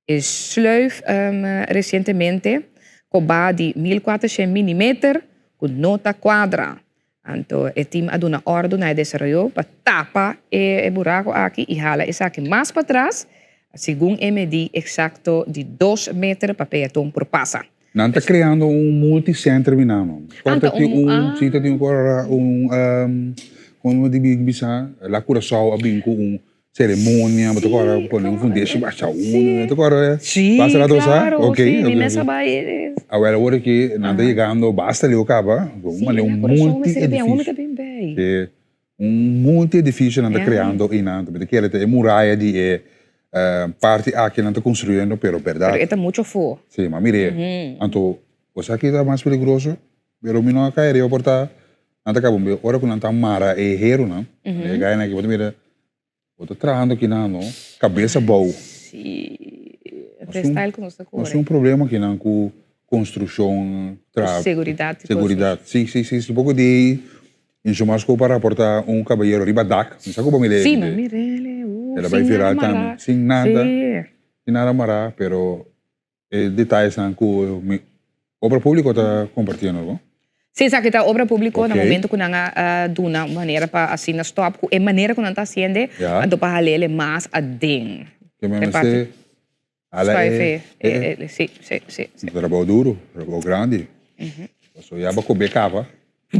E sleuf recientemente cobá di 1400 milimeter cu no ta cuadra. Anto e team a duna ordo na e desaroyó pa tapa e buraco aki y hala esaki mas patras, segun e medi exacto di dos meter pa peaton por pasa. Nan ta creando un multicenter mi nan. Anta Corta tin un, un, ah. si ta tin un un como di bisa la Curaçao a bin cu un ceremonia, bo ta corda Sí, pone un fundeshi basha un, sí. ta corda? Sí, Basta rato sa? claro, Ok, sí, mi ok, mes ok. a bai. Awel awor aki nan ta yegando basta leu caba, un Sí, manera la un Curaçao mester bin, awor mi multi ta bin bay. edificio. Sí, un multi edificio nan ta creando eynan, mi ta kere ta e muraya di e parti aki nan ta construyendo, pero berdad. Pero e ta mucho afó. Sí, ma mire, anto bo sa ki ta mas peligroso? Pero mi no a cay ariba por ta, nan ta caba un bes, ora cu nan ta mara e heronan, e gainan aki, bo ta mira, bo ta trahando kinan no, cabes abou. Sí, e style cu nos ta core. Nos tin un problema kinan cu construccion, tra. Seguridad. Seguridad, sí, sí, sí, poco di Insumasco pa raporta un caballero riba dak. Mi sa cu bo mir'é. Sí, mi mir'é. Uh, El a bai sin viral nada tambe. mará. Sin nada. Sí. Sin nada mará, pero e detayesnan cu mi Obra Publico ta compartiendo, no? Sí, esaki ta Obra Publico na Ok. momento cu nan a duna un manera pa asina stop cu e manera cu nan ta haciende, Ya. anto pa hal'é mas aden. Ke men E parti. mester hala e, Schuif e, e, sí, sí, sí, sí. Trabou duro, trabou grandi. Pasobra ya bo cobe caba.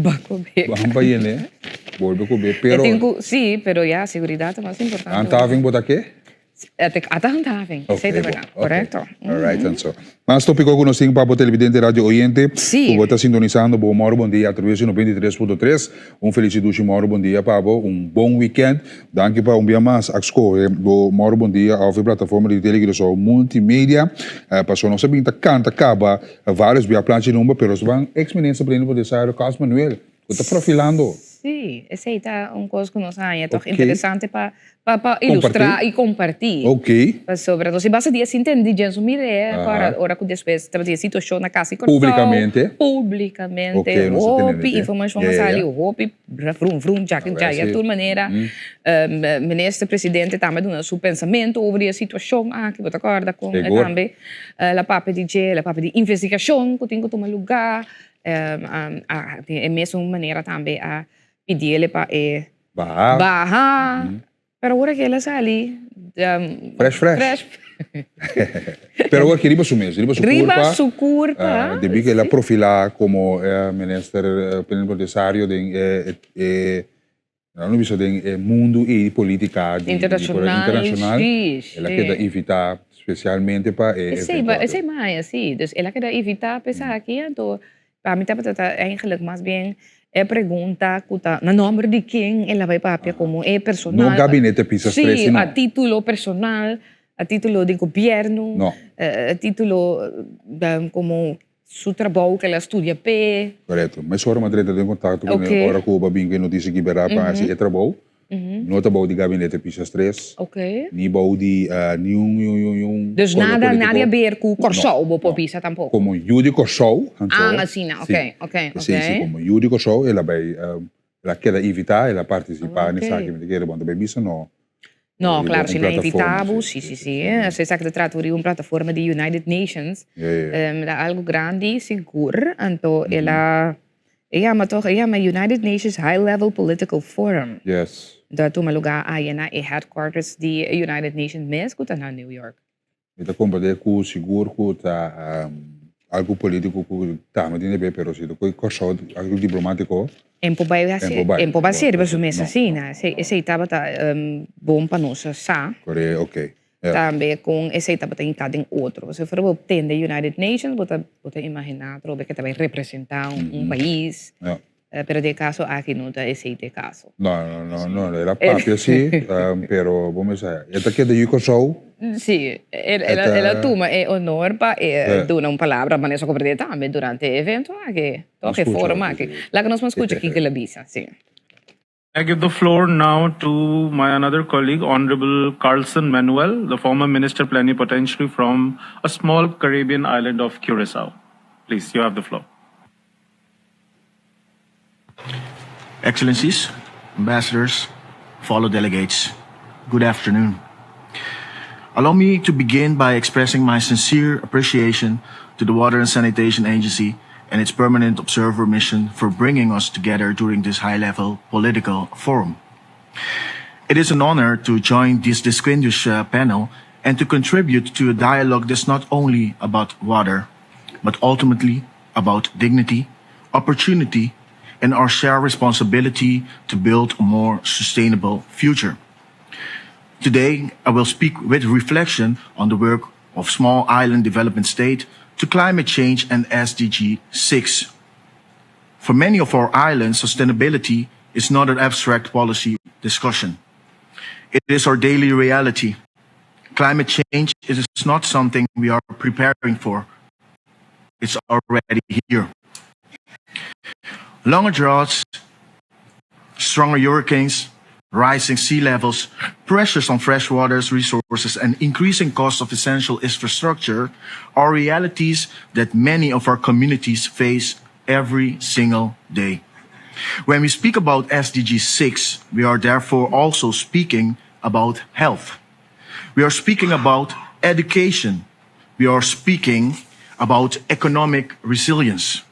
Ba kobe. Ban pa yene, bolbe kobe, pero. E tin ku, si, pero ya, seguridat ta mas importante. Handhaving bo ta ke? Ata handhaving, esei ta berdad, korekto. Alright anso. Mas topiko ku nos tin pa bo televidente radio oyente Si. ku bo ta sintonisando bo moro bon dia atraves di 93.3. Un feliz i dushi moro bon dia pa bo, un bon weekend. Danki pa un bia mas a skohe bo moro bon dia òf e plataforma di Tele Curaçao Multimedia. Pasobra nos a bin ta kanta kaba varios bia planchi number pero nos ban ex minister plenipotenciario Carlos Manuel ku ta profilando. Sí, esei ta un kos ku nos haña tòg interesante pa pa pa ilustrá i kompartí. Pasobra nos basta di e sinti di djen su mir'é ora ora ku despues tabatin e situashon na Kas di Kòrsou. Públikamente. Públikamente hopi informashon a sali, hopi vrun vrun djaki djaya tur manera. Minister presidente tambe a duna su pensamentu over di e situashon aki, bo ta kòrda kon e tambe el a papia di dje, el a papia di investigashon ku tin ku tuma lugá. Di e mesun manera tambe a pidiele pa e Baha. Baha. Pero ora ke el a sali Fresh fresh. Pero awor ke riba su mes, riba su curpa. Riba su curpa. Debi ke el a profila como minister plenipotenciario den e Nan lo bisa den e mundu ei di politica di Internacional, internacional, el a keda invita specialmente pa e Esei, evento aki. esei maya, si. Dus el a keda invita pa esaki, anto pa mi tabata ta eigenlijk mas bien e pregunta ku ta na nomber di ken el a bai papia komo e personal. No gabinete Pisas Si, tres, sino. a titulo personal, a titulo di gobierno, No. a titulo komo Su trabou ku el a studia p'e. Korekto. Mesora mi a drenta den kontakto ku mi ora ku bo a bin ku e notisia ki berdad pa hasi e trabou. No ta bou di gabinete Pisas Tres, ni bou di niun niun Dus kolor nada politiko. nada aber ku Kòrsou bo por bisa tampoko? Komo yu di Kòrsou, anto. Ah, asina, oke, oke, oke. Si, si, komo yu di Kòrsou el a bai El a keda invitá, el a partisipá en esaki. Mi ta kere bon ta bay bisa no. No, claro, si nan invitá bo, si, si, si. Esei esaki ta trata di un plataforma di United Nations. Ta algo grandi, sigur. Anto el a, e yama toch, e yama United Nations High Level Political Forum. Yes. Anto a tuma lugá aya na e headquarters di United Nations mes ku ta na New York. Mi ta comprende cu sigur cu ta algo politico cu tambe tin debe, pero si ta cu Corsou algo diplomatico. En por bay haci, en por bay haci riba su mes asina. Esey tabata bon pa nos sa. Core, ok. Tambe con esey tabata hinca den otro. Pasobra ora bo tende United Nations bo ta bo ta imagina atrobe ke ta bay representa un pais. Pero den e caso aki no ta esey ta e caso. No, no, no, no, el a papia si, pero bo mester sa, e ta keda yu Kòrsou. Si, el a tuma e honor pa e duna un palabra, manera su a komprende tambe durante e evento aki, toch, e forum aki. Laga nos mas skucha kiko el a bisa, si. I give the floor now to my another colleague, Honorable Carlson Manuel, the former Minister Plenipotentiary from a small Caribbean island of Curacao. Please, you have the floor. Excellencies, ambassadors, fellow delegates, good afternoon. Allow me to begin by expressing my sincere appreciation to the Water and Sanitation Agency and its permanent observer mission for bringing us together during this high-level political forum. It is an honor to join this distinguished uh, panel and to contribute to a dialogue that's not only about water, but ultimately about dignity, opportunity, and our shared responsibility to build a more sustainable future. Today, I will speak with reflection on the work of Small Island Development State to climate change and SDG 6. For many of our islands, sustainability is not an abstract policy discussion. It is our daily reality. Climate change is not something we are preparing for. It's already here. Longer droughts, stronger hurricanes, rising sea levels, pressures on freshwater resources, and increasing costs of essential infrastructure are realities that many of our communities face every single day. When we speak about SDG 6, we are therefore also speaking about health. We are speaking about education. We are speaking about economic resilience.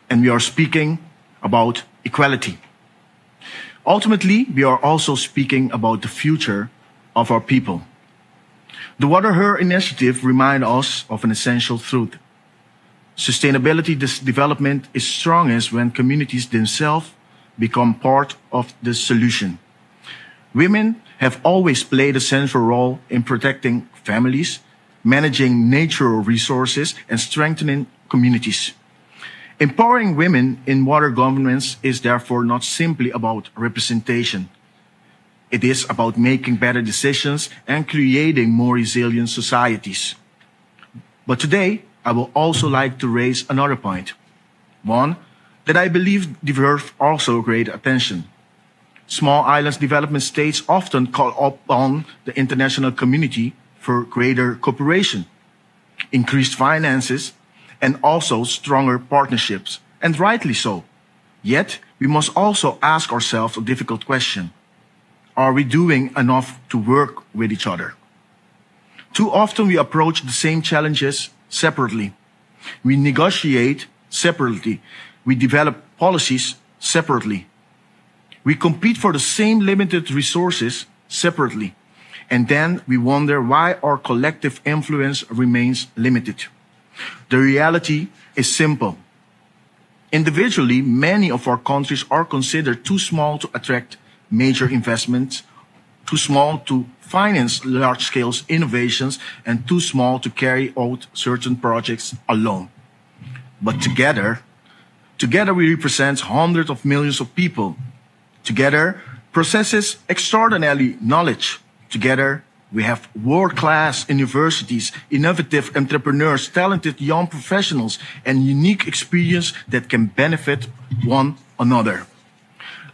And we are speaking about equality. Ultimately, we are also speaking about the future of our people. The Water Her initiative reminds us of an essential truth. Sustainability development is strongest when communities themselves become part of the solution. Women have always played a central role in protecting families, managing natural resources, and strengthening communities. Empowering women in water governance is therefore not simply about representation. It is about making better decisions and creating more resilient societies. But today, I will also like to raise another point, one that I believe deserves also great attention. Small islands development states often call upon the international community for greater cooperation, increased finances, and also stronger partnerships, and rightly so. Yet, we must also ask ourselves a difficult question. Are we doing enough to work with each other? Too often we approach the same challenges separately. We negotiate separately. We develop policies separately. We compete for the same limited resources separately. And then we wonder why our collective influence remains limited. The reality is simple. Individually, many of our countries are considered too small to attract major investments, too small to finance large-scale innovations, and too small to carry out certain projects alone. But together, together we represent hundreds of millions of people. Together, processes extraordinary knowledge. Together, we have world-class universities, innovative entrepreneurs, talented young professionals, and unique experience that can benefit one another.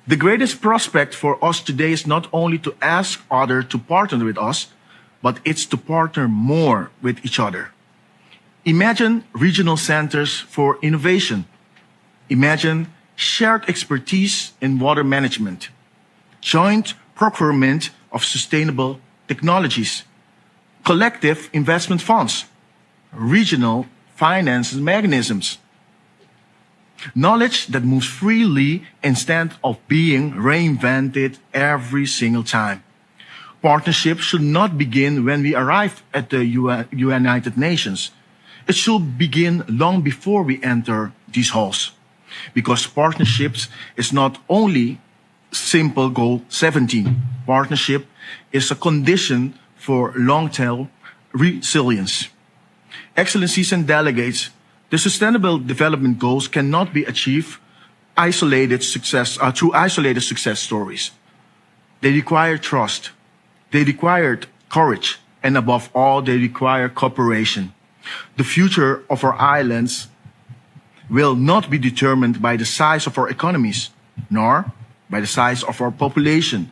The greatest prospect for us today is not only to ask others to partner with us, but it's to partner more with each other. Imagine regional centers for innovation. Imagine shared expertise in water management, joint procurement of sustainable technologies, collective investment funds, regional finance mechanisms. Knowledge that moves freely instead of being reinvented every single time. Partnership should not begin when we arrive at the United Nations. It should begin long before we enter these halls. Because partnerships is not only simple goal 17. Partnership is a condition for long-term resilience. Excellencies and delegates, the Sustainable Development Goals cannot be achieved isolated success, through isolated success stories. They require trust. They require courage. And above all, they require cooperation. The future of our islands will not be determined by the size of our economies, nor by the size of our population.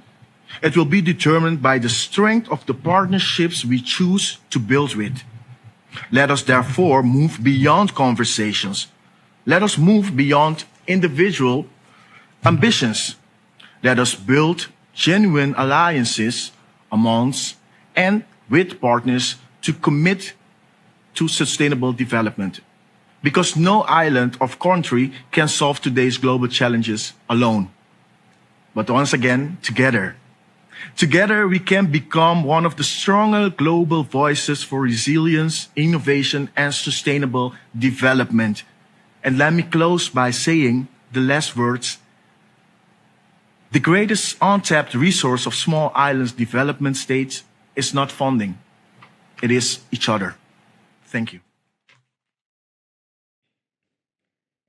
It will be determined by the strength of the partnerships we choose to build with. Let us therefore move beyond conversations. Let us move beyond individual ambitions. Let us build genuine alliances amongst and with partners to commit to sustainable development. Because no island or country can solve today's global challenges alone. But once again, together. Together, we can become one of the stronger global voices for resilience, innovation, and sustainable development. And let me close by saying the last words. The greatest untapped resource of small islands development states is not funding. It is each other. Thank you.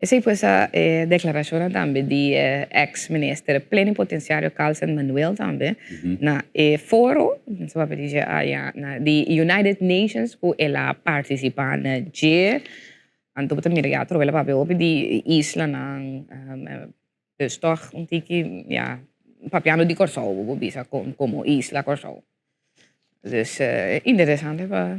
Esei pues a e deklarashonnan tambe di e eks minister plenipotensiario Carlson Manuel tambe na e foro, nos a papia di dje aya, na di United Nations ku el a partisipá na dje. Anto bo ta mira ya atrobe el a papia hopi di islanan, dus tòg un tiki ya papiando di Kòrsou bo por bisa komo isla Kòrsou. Dus interesante pa.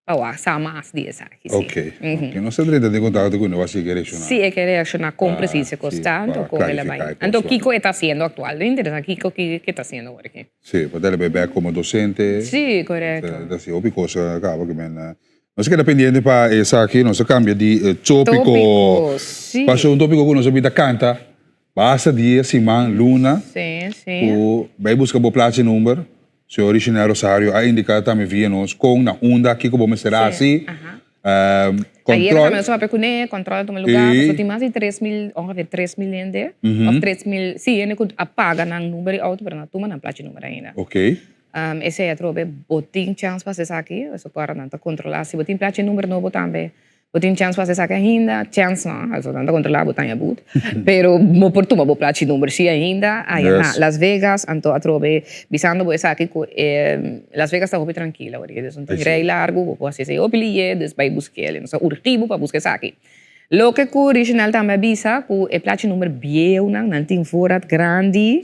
Pa wak sa mas di esaki, si. Ok, ok. Nos ta drenta den kontakto ku no wak si e ke reakshoná. Si e ke reakshoná kon presis e kos ta, anto kon el a bai. Anto kiko e ta hasiendo aktual. Ta interesante kiko ke ta hasiendo awor aki. Si, pa ta el a bai bèk komo dosente. Si, korekto. Ta hasi hopi kos kaba ku men. Nos a keda pendiente pa esaki, nos a kambia di tópiko. Tópiko, si. Pasobra un tópiko ku nos a bin ta kanta basta dia, siman, luna. Si, si. Ku bai buska bo plachi number. Señor Richinel Rosario a indica tambe via nos con na unda kico bo mester haci. Ayer tambe nos a papia kuné, kòntròl a tuma lugá, pasobra tin mas di 3000, ongeveer 3000 hende, òf 3000, sí, hende ku a paga nan number di outo pero no a tuma nan plachi number ainda. Esei atrobe bo tin chèns pa hasi esaki, pasobra ku ora nan ta kontrolá si bo tin plachi number nobo tambe. Bo tin chèns pa hasi esaki ainda? Chèns no, pasobra nan ta kontrolá bo taña but. Pero bo por tuma bo plachi number si ainda. Aya na Las Vegas, anto atrobe bisando bo esaki ku e Las Vegas ta hopi trankil awor. Dus no tin rei largu, bo por hasi esei hopi liye, dus bai busk'el. Nos a urgi bo pa buska esaki. Loke ku Richenel tambe a bisa ku e plachi number bieunan, nan tin voorraad grandi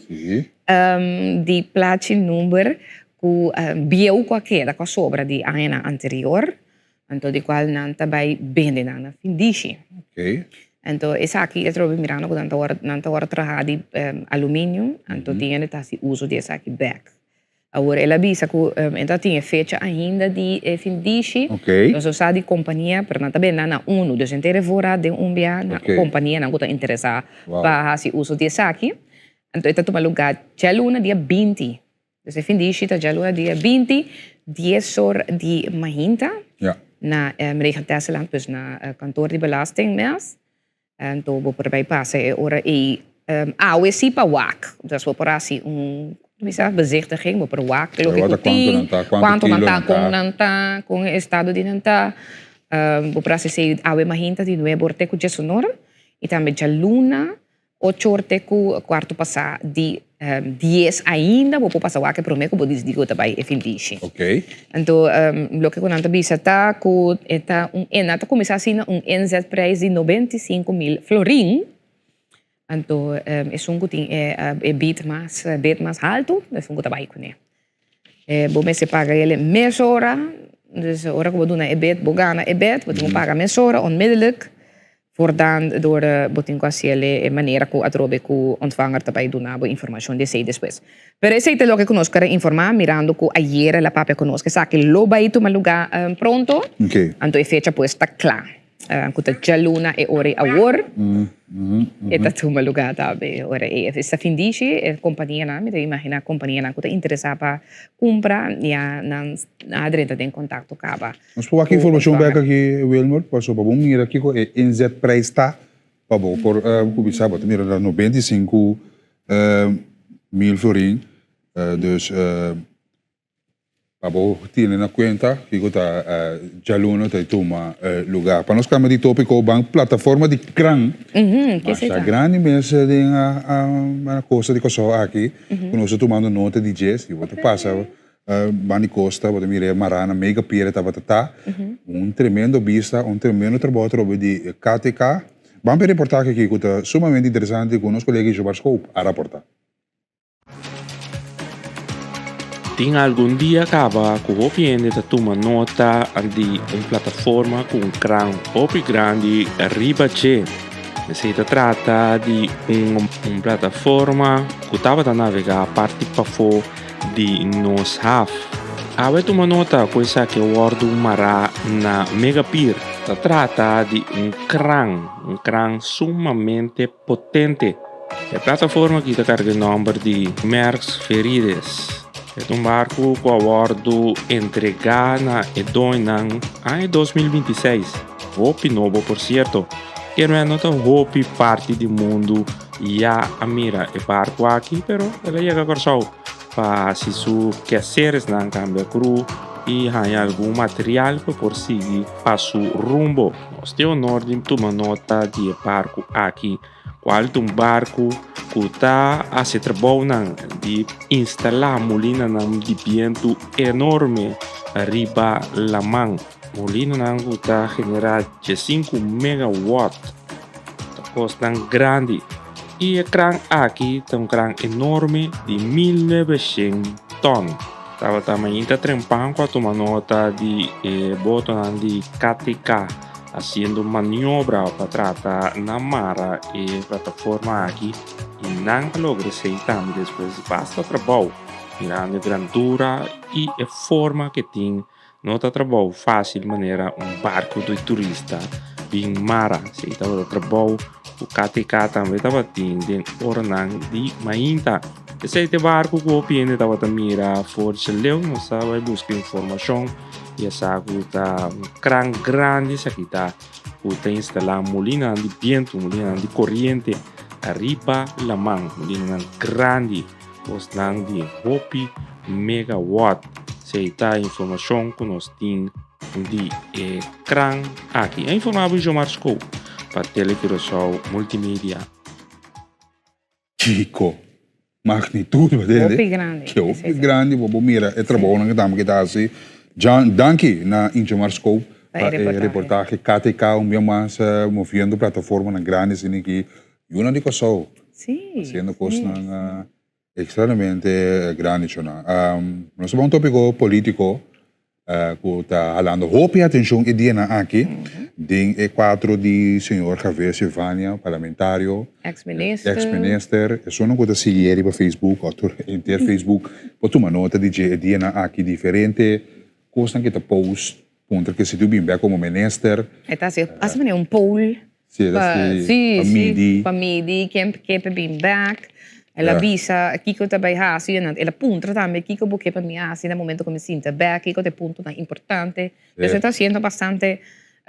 di plachi number ku bieu ku a keda, ku a sobra di añanan anterior. Anto di cual nan ta bay bende nan na findishi. Anto esaki e trobe mirando cu nan ta wor nan ta wor traha di aluminio, anto tin hende ta haci uso di esaki bek. Awor el a bisa cu e ta tin e fecha ainda di e findishi, nos no sa di compania, pero nan ta bende nan na unu, dus henter e voorraad den un bia na companianan cu ta interesa pa haci uso di esaki. Anto e ta tuma lugar djaluna dia 20. Dus e fin di shita djaluna dia 20, dies or di mahinta na Regentesseland, dus na kantoor di belasting mes. Anto bo por bai pasa e ora ei awe si pa wak. Dus bo por hasi un bisa bezichtiging, bo por wak loke ku tin, kuantu nan ta, kon nan ta, kon e estado di nan ta. Bo por hasi esei awe mahinta di nuebe or te ku diesunor i tambe djaluna Ocho or te ku kuarto pasá di dies ainda bo por pasa wak e promé ku bo disidi ku bo ta bai e findishi. Anto loke ku nan ta bisa ta ku e ta un e nan ta kuminsá asina un inzetprijs di 95.000 florin. Anto esun ku tin e bid mas bid mas haltu esun ku ta bai kuné. Bo mester paga el mesora, dus ora ku bo duna e bid bo gana e bid bo tin ku paga mesora onmiddellijk. Voortaan door bo tin cu haci el e manera cu atrobe cu ontvanger ta bay duna bo informacion di esey despues. Pero esey ta loke cu nos ker a informa mirando cu ayer el a papia cu nos cu esaki lo bay tuma luga pronto. Anto e fecha pues ta cla cu ta djaluna e ora y awor e ta tuma luga tambe e ora ey. Esta findishi e companianan, mi ta imagina companianan cu ta interesa pa cumpra ya nan a drenta den contacto caba. Nos por wak informacion bek aki, Wilmer, pasobra bo mira kico e inzetprijs ta pa bo por cuminsa. Bo ta mira na 95 mil florin, dus pa bo tene na cuenta kico ta djaluna ta tuma lugar. Pa nos cambia di topico ban plataforma di kran, masha grandi mes den a costa di Curaçao aki, cu nos ta tumando nota di dje, si bo ta pasa Bani Costa, bo ta mira e mará na Mega Pier e tabata ta. Un tremendo bista, un tremendo trabou atrobe di KTK. Ban p'e reportahe aki ku ta sumamente interesante ku nos kolega Ishobar Schoop a raportá. Tin algun dia kaba ku hopi hende ta tuma nota di un plataforma ku un kran hopi grandi riba dje. Esei ta trata di un plataforma ku tabata navegá parti pafó di nos haf. Awe tuma nota ku esaki a wòrdu mará na Megapir. Ta trata di un kran, un kran sumamente potente. E plataforma aki ta karga e nòmber di Merckx Verides. E ta un barku ku a wòrdu entregá na e doñnan aña 2026. Hopi nobo por sierto. Kermen no ta hopi parti di mundu Ya a mira e barco aki, pero el a yega Kòrsou pa hasi su keaseresnan, kambia kru i haña algun material pa por sigui pa su rumbo. Nos tin honor di tuma nota di e barco aki, kual ta un barco ku ta hasi trabounan di instalá mulinanan di bientu enorme riba laman. Molinonan ku ta generá 15 megawatt ta kosnan grandi i e kran aki ta un kran enorme di 1900 tòn. Tabata mainta trempan ku a tuma nota di e botonan di KTK hasiendo maniobra pa trata na mara e plataforma aki i nan a logra esei tambe despues di basta trabou mirando e grandura i e forma ke tin. No ta trabou fácil manera un barco di turista bin mara. Si tabata trabou ku KTK tambe tabatin den oranan di mainta. Esei ta e barco ku hopi hende tabata mira for di leu. Nos a bai buska informashon. I a sa ku ta un kran grandi esaki ta ku ta instalá molinanan di bientu, molinanan di koriente ariba laman, molinanan grandi, kosnan di hopi megawatt. Esei ta informashon ku nos tin di e kran aki. A informá bo Jomar Skou pa Tele Curaçao Multimedia. Kiko magnitud bo tende? Hopi grandi. Ke hopi grandi bo bo mira e trabounan ku tambe ke ta hasi. Jan danki na Ingemar Scope pa e reportahe. KTK un bia mas moviendo plataformanan grandi asina aki yunan di Kòrsou hasiendo kosnan ekstremadamente grandi chona. Nos ta bai un topiko politiko ku ta halando hopi atenshon e dianan aki den e kuadro di señor Javier Silvania, parlamentario, Ex-minister. Ex-minister. Esunnan ku ta sigui e riba Facebook òf tur henter Facebook por tuma nota di dje e dianan aki diferente kosnan ku e ta post puntra ke si tu bin bek komo minister. E ta hasi hasi manera un poll. Sí, e ta hasi Sí, pa sí, midi. pa midi ken ke pa bin bek. El a bisa kiko ta bai hasi en el a puntra tambe kiko bo ke pa mi hasi na momento ku mi sinta bek, kiko ta e puntonan importante. Entonces e ta hasiendo bastante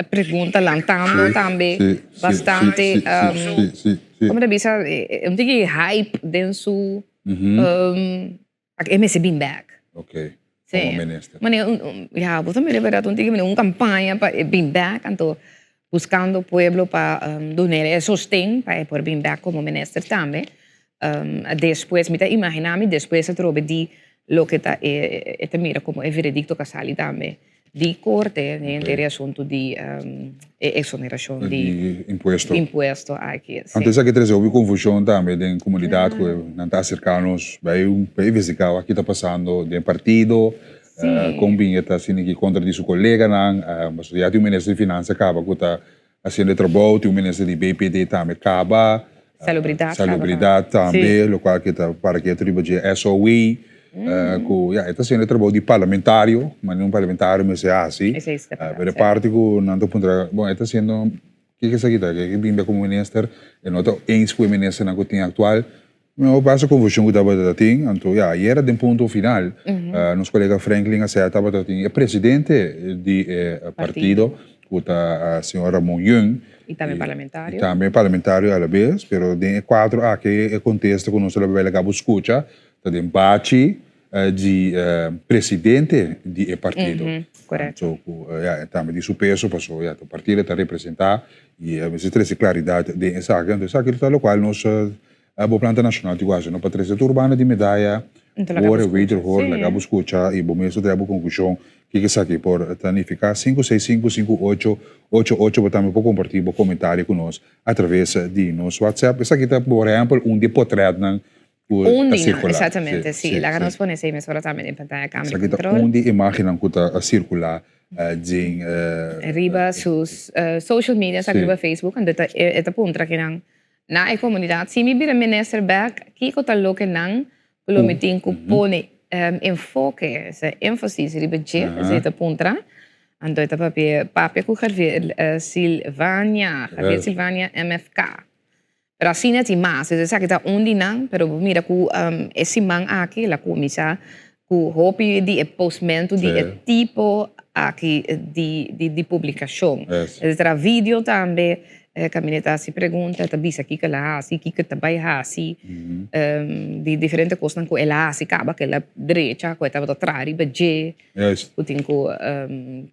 pregunta lantando tambe bastante como ta bisa un tiki hype den su e mester bin bek. Como minister. Mane ya bo ta mira berdad un tiki un campaña pa e bin bek anto buscando pueblo pa dun'e e sosten pa e por bin bek como minister tambe. Despues mi ta imagina mi despues atrobe di loke ta e e ta mira como e veredicto cu a sali tambe di corte den henter e asunto di e exoneracion di Di impuesto. impuesto aki. Si. Anto esaki trece hopi confusion tambe den comunidad cu nan ta acerca nos bay bay investiga wak ki ta pasando den partido, con bin e ta haciendo aki contra di su coleganan, pasobra ya tin un minister di finansa caba cu ta Haciendo e trabou, tin un minister di BPD tambe caba. Salubridad caba. Salubridad tambe, locual cu ta para ketu riba dje SOE. Cu ya, e ta haciendo e trabou di parlamentario, manera un parlamentario mester haci. Esey ta verdad, Pero e parti cu nan ta puntra, bon, e ta haciendo, kico esaki ta? Ke bimbe como minister, e no ta eens cu e ministernan cu tin actual. No basta confusion cu tabata tin, anto ya, ayera den punto final, nos colega Franklin a sey tabata tin e presidente di e partido, cu ta señor Ramon Yeung. Y tambe parlamentario. Y tambe parlamentario a la bes, pero den e cuadro aki e contesta cu nos a bay laga bo scucha ta den bachi di presidente di e partido. Correcto. Anto cu ya, tambe di su peso pasobra ya, partido ta representa y mester trece claridad den esaki, anto esaki ta locual nos Bo planta nacional tin cu haci no pa trece tur banda di medaya, hoor en wederhoor, laga bo scucha y bo mes ta trae bo conclusion kico esaki por ta nifica. Sinku seis sinku sinku ocho ocho ocho bo tambe por comparti bo comentario cu nos a traves di nos WhatsApp. Esaki ta por ehempel un di e potretnan cu Un ta di nan, circula. exactamente, si. Laga nos pone esey mesora tambe den pantaya cambio Esaki ta control. un di e imagennan cu ta circula den. Riba su social media, esaki riba Facebook, anto e ta puntra kinan Na e komunidat, si mi bira minister bek, kiko ta loke nan ku lo mi tin ku pone enfoke, esa énfasis riba dje? Esei ta puntra. Anto e ta papia papia ku Javier Silvania, Javier Silvania MFK. Pero asina tin mas, esaki ta un di nan, pero bo mira ku e siman aki el a kuminsá ku hopi di e postmentu di e tipo aki di di publikashon. E ta traha video tambe, kaminda e ta hasi pregunta, e ta bisa kiko el a hasi, kiko e ta bai hasi, di diferente kosnan ku el a hasi kaba ku el a drecha, ku e tabata traha riba dje, ku tin ku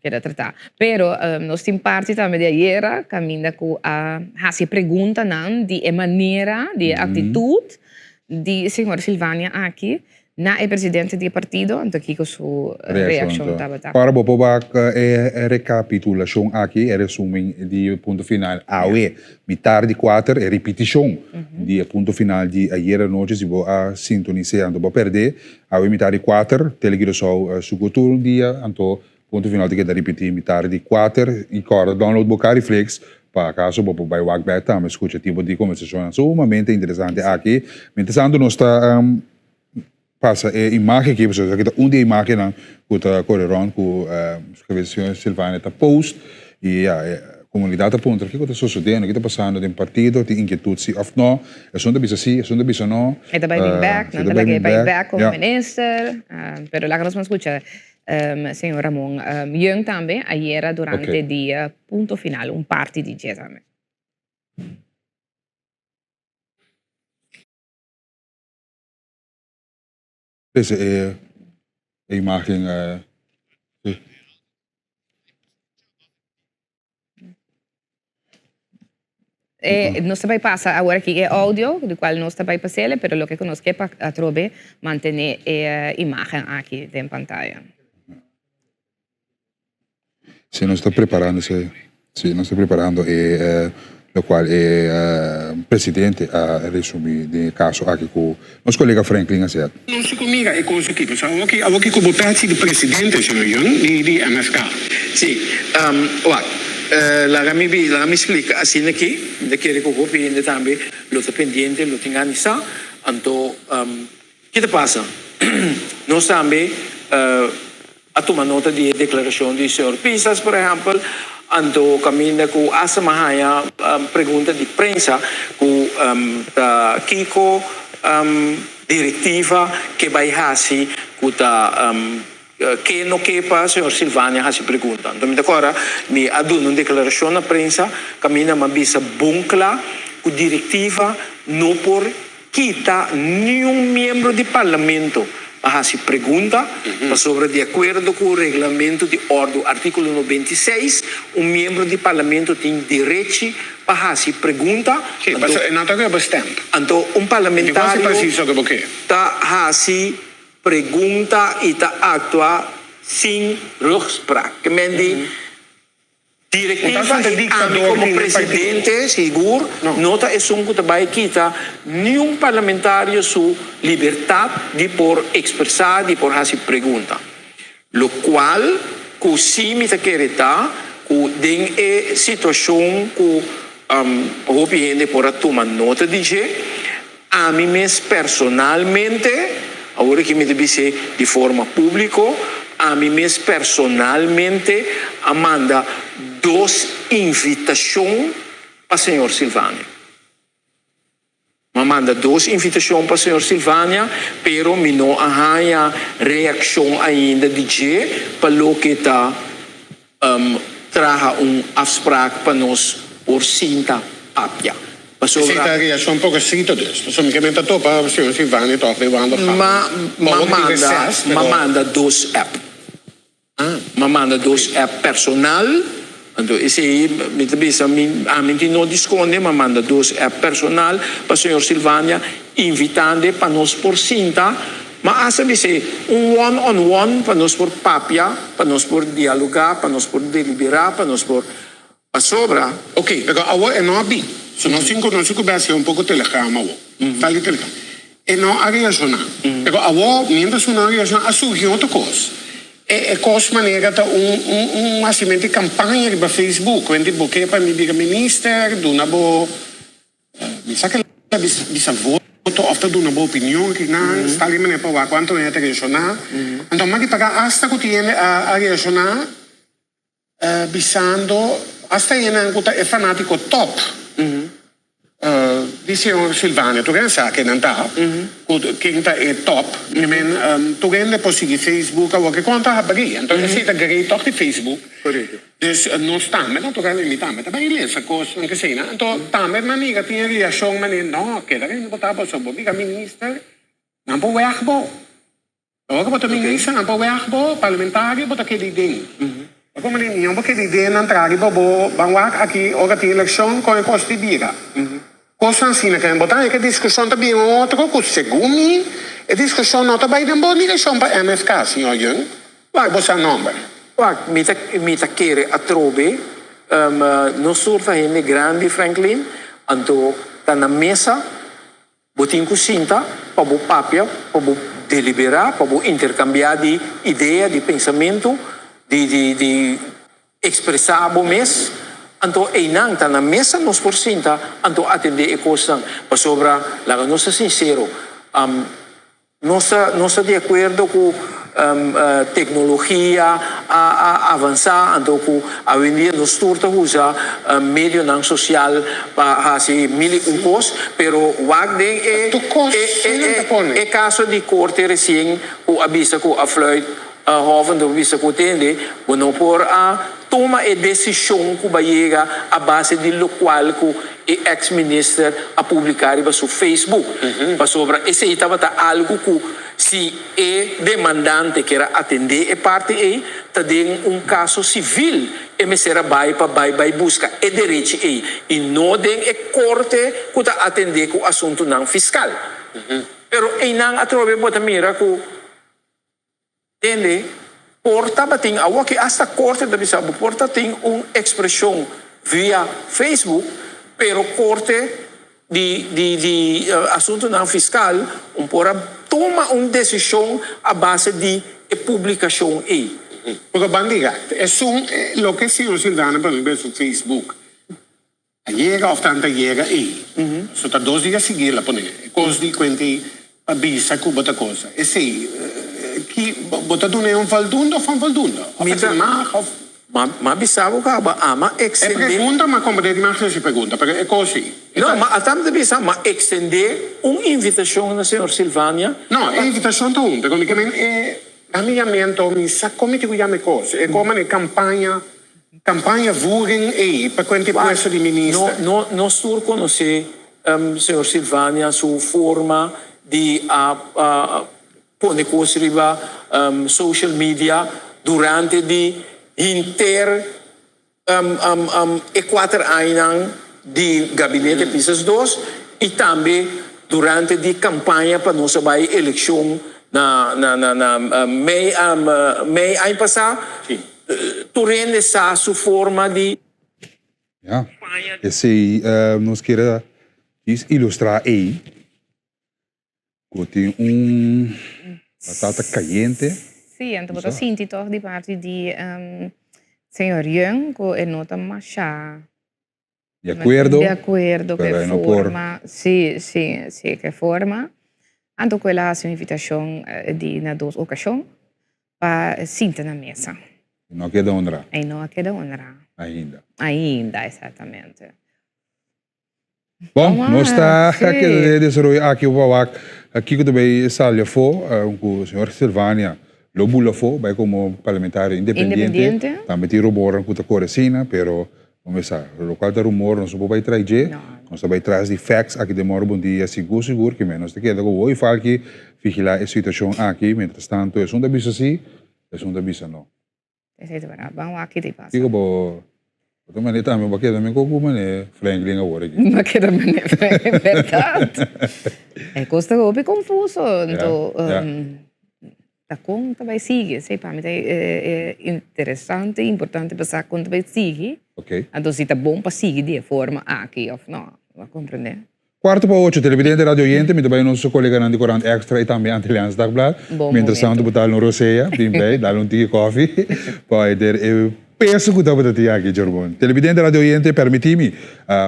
keda tratá. Pero nos tin parti tambe di ayera kaminda ku a hasi e preguntanan di e manera, di e aktitut di señor Silvania aki. Na e presidente di e partido, anto kiko su reaccion tabata? Ora bo por wak e recapitulacion aki, e resumen di e punto final awe, mitar di kuater, e ripiticion di e punto final di ayer anochi, si bo a sintonis'é anto bo a perdé, awe mitar di kuater, Tele Curaçao su ku tur dia, anto punto final ta keda ripití mitar di kuater, i kòrda download bo Cariflix pa akaso bo por bai wak bèk tambe skucha tipo di kombersashonnan sumamente interesante aki. Mientrastanto nos ta. Pasa e imagen aki, pasobra esaki ta un di e imagennan ku ta kore rònt ku señor Silvania ta post i ya. Komunidat ta puntra kiko ta sosodiendo, kiko ta pasando den partido, tin inkietut si òf no. Esun ta bisa si, esun ta bisa no. E ta bai bin bèk, nan ta laga e bai bèk komo minister. Pero laga nos mas skucha señor Ramon Yeung tambe ayera durante di Punto Final, un parti di dje tambe. Ese e e imagen si. E nos ta bai pasa awor aki e audio di cual nos ta bai pasele pero loke cu nos ke pa atrobe mantene e imagen aki den pantaya. Si nos ta preparando si si nos ta preparando e locual e presidente a resumi den e caso aki cu nos colega Franklin a zet. Nos cu mira e cos aki, pasobra awor ki awor ki cu bo pèchi di presidente, señor Young, di di MFK. Si, wak, laga mi bi, laga mi splika asina aki, mi ta kere cu hopi hende tambe lo ta pendiente, lo tin gana di sa, anto ki ta pasa? Nos tambe A tuma nota di e deklarashon di señor Pisas, por ehèmpel, anto kaminda ku asta m'a haña pregunta di prensa ku ta kiko direktiva ke bai hasi ku ta ke no ke pa señor Silvania hasi pregunta. Anto mi ta kòrda mi a duna un deklarashon na prensa kaminda m'a bisa bon kla ku direktiva no por Kita niun miembro di Parlamento pa hasi pregunta, pasobra di akuerdo ku Reglamento di Òrdu artíkulo 96, un miembro di Parlamento tin derechi pa hasi pregunta, anto un parlamentario ta hasi pregunta i ta aktua sin rugsprak. Ke men di Direktiva i ami komo presidente sigur no ta esun ku ta bai kita niun parlamentario su libertat di por ekspresá, di por hasi pregunta. Lokual ku si mi ta kere ta ku den e situashon ku hopi hende por a tuma nota di dje, Ami mes personalmente, awor aki mi ta bis'é di forma públiko, ami mes personalmente a manda dos invitashon pa señor Silvania. Mi a manda dos invitashon pa señor Silvania, pero mi no a haña reakshon ainda di dje pa loke ta traha un afspraak pa nos por sinta papia. Pasobra. Esei ta reaccion progresito dus. Pasobra mi ke menta topa señor Silvania tòg den wando gauw. Ma ma manda ma manda dos app. Ma manda dos app personal. Anto esei mi ta bisa mi ami tin no di skonde ma manda dos app personal pa señor Silvania invitand'e pa nos por sinta. Ma hasta bis'é un one on one pa nos por papia, pa nos por dialogá, pa nos por deliberá, pa nos por pasobra. Ok, pero awor e no a bin. So nos tin ku nos tin ku bèstia un poko telegram awor. Tal di telegram. E no a reashoná. Pero awor, mientras ku no a reashoná, a surgi otro kos. E e kos manera ta un un un hasimentu di kampaña riba Facebook. Wende bo ke pa mi bira minister, duna bo. Mi sa ke ta bisa voto of ta duna bo opinion ki nan sta li manera pa wak cuanto hende ta reacciona. Anto m'a di paga hasta cu tin hende a reacciona bisando hasta hendenan cu ta e fanatico top di señor Silvania tur hende sa ken nan ta cu ken ta e top. Mi men tur hende por sigui Facebook awor ke con ta habri. Anto esey ta great toch di Facebook. Dus nos tambe naturalmente, mi tambe ta bai lesa kosnan kesei nan. Anto tambe mi amiga tin e reakshon manera, no, keda kende bo ta pasobra bo bira minister, nan por wèg bo. Ora ku bo ta minister nan por wèg bo, parlamentario bo ta keda iden. Bo por manera niun bo keda iden nan traha riba bo, ban wak aki ora tin elekshon kon e kos di bira. Kosnan asina ke bo ta haña ku e diskushon ta bin otro ku segun mi e diskushon no ta bai den bo direkshon pa MFK, señor Young. Wak, Bo sa nomber. Wak, mi ta mi ta kere atrobe nos tur ta hende grandi Franklin, anto ta na mesa bo tin ku sinta pa bo papia, pa bo deliberá, pa bo interkambiá di idea, di pensamentu, di di di. Expresá bo mes, anto einan ta na mesa nos por sinta anto atendé e kosnan. Pasobra, laga nos ta sinsero, nos ta nos ta di akuerdo ku Teknologia a a avansá anto ku awendia nos tur ta usa medionan sosial pa hasi mil i un kos, pero wak den e e e kaso di korte resien ku a bisa ku a fluit Hoven ta bisa ku tende bo no por a tuma e desishon ku ba yega a base di lokual ku e eks minister a publiká riba su Facebook pasobra esei tabata algu ku Si e demandante kier a atendé e parti ei, ta den un kaso sivil e mester a bai pa bai bai buska e derechi ei i no den e korte ku ta atendé ku asuntunan fiskal. Pero einan atrobe bo ta mira ku tende por tabatin, awoki asta korte ta bisa bo por ta tin un ekspreshon via Facebook, pero korte di di di asuntunan fiskal un por a tuma un desishon a base di e publikashon ei. Porque ban diga, esun loke señor Silvano pone riba su Facebook a yega of tanta yega ei, so ta dos dia sigui el a pone e kos di kuenta ei pa bisa ku bo ta kosa. Esei ki bo ta duna e un voldoende of onvoldoende? Of e ta mag of. Ma bisa bo caba a ma extende. E pregunta ma comprende di mas e pregunta pero e cos si. No, ma atam ta bisa ma extende un invitacion na señor Silvania. No, e invitacion ta un, pero mi ke men e amiamiento mi sa con mi tin cu yama e cos, e cos manera campaña, campaña voering ey pa cuenta e puesto di minister. No, no, nos tur conoce señor Silvania su forma di a Pone kos riba social media durante di henter e kuater añanan di Gabinete Pisas dos i tambe durante di kampaña pa nos a bai elekshon na mei mei aña pasá. Tur hende sa su forma di. Ya, esei nos kier a ilustrá ei. Ku tin un batata kayente. Sí, anto bo ta sinti tòg di parti di señor Yeung ku e no ta masha. Di akuerdo. Di akuerdo ku e forma. Sí, sí, sí, ku e forma. Anto ku el a hasi un invitashon di na dos okashon pa sinta na mesa. E no a keda honrá. E no a keda honrá. Ainda. Ainda, exactamente. Bon, nos ta keda den e desaroyo aki pa wak kiko ta bay sali afó ku señor Silvania lo bula afó bay komo parlamentario independiente. Tambe tin rumornan ku ta kore asina, pero bo mes sa, lokual ta rumor nos no por bay trai dje, nos ta bay tras di facts aki den Moro Bondia sigur sigur ke nos ta keda ku woy falki vigilá e situashon aki, mientras tanto esun ta bisa si, esun ta bisa no. Esei ta berdad. Ban wak kiko ta pasa. Kiko bo bo ta mane tambe bo a keda men koku mane Franklin awor aki. Bo a keda mane Franklin berdad. E kos ta hopi konfuso anto ta kon ta bai sigui esei pa mi ta interesante i importante pa sa kon ta bai sigui. Anto si ta bon pa sigui di e forma aki of no. Bo a komprende? Cuarto pa ocho, televidente radio oyente, mi ta bay nos coleganan di Corant Extra y tambe Antilliaans Dagblad. Bon Mientras tanto momento. bo dal un rosea, bin bay, dal un tiki koffie, pa e der e peso cu tabata tin aki, Djorbon. Televidente radio oyente, permiti mi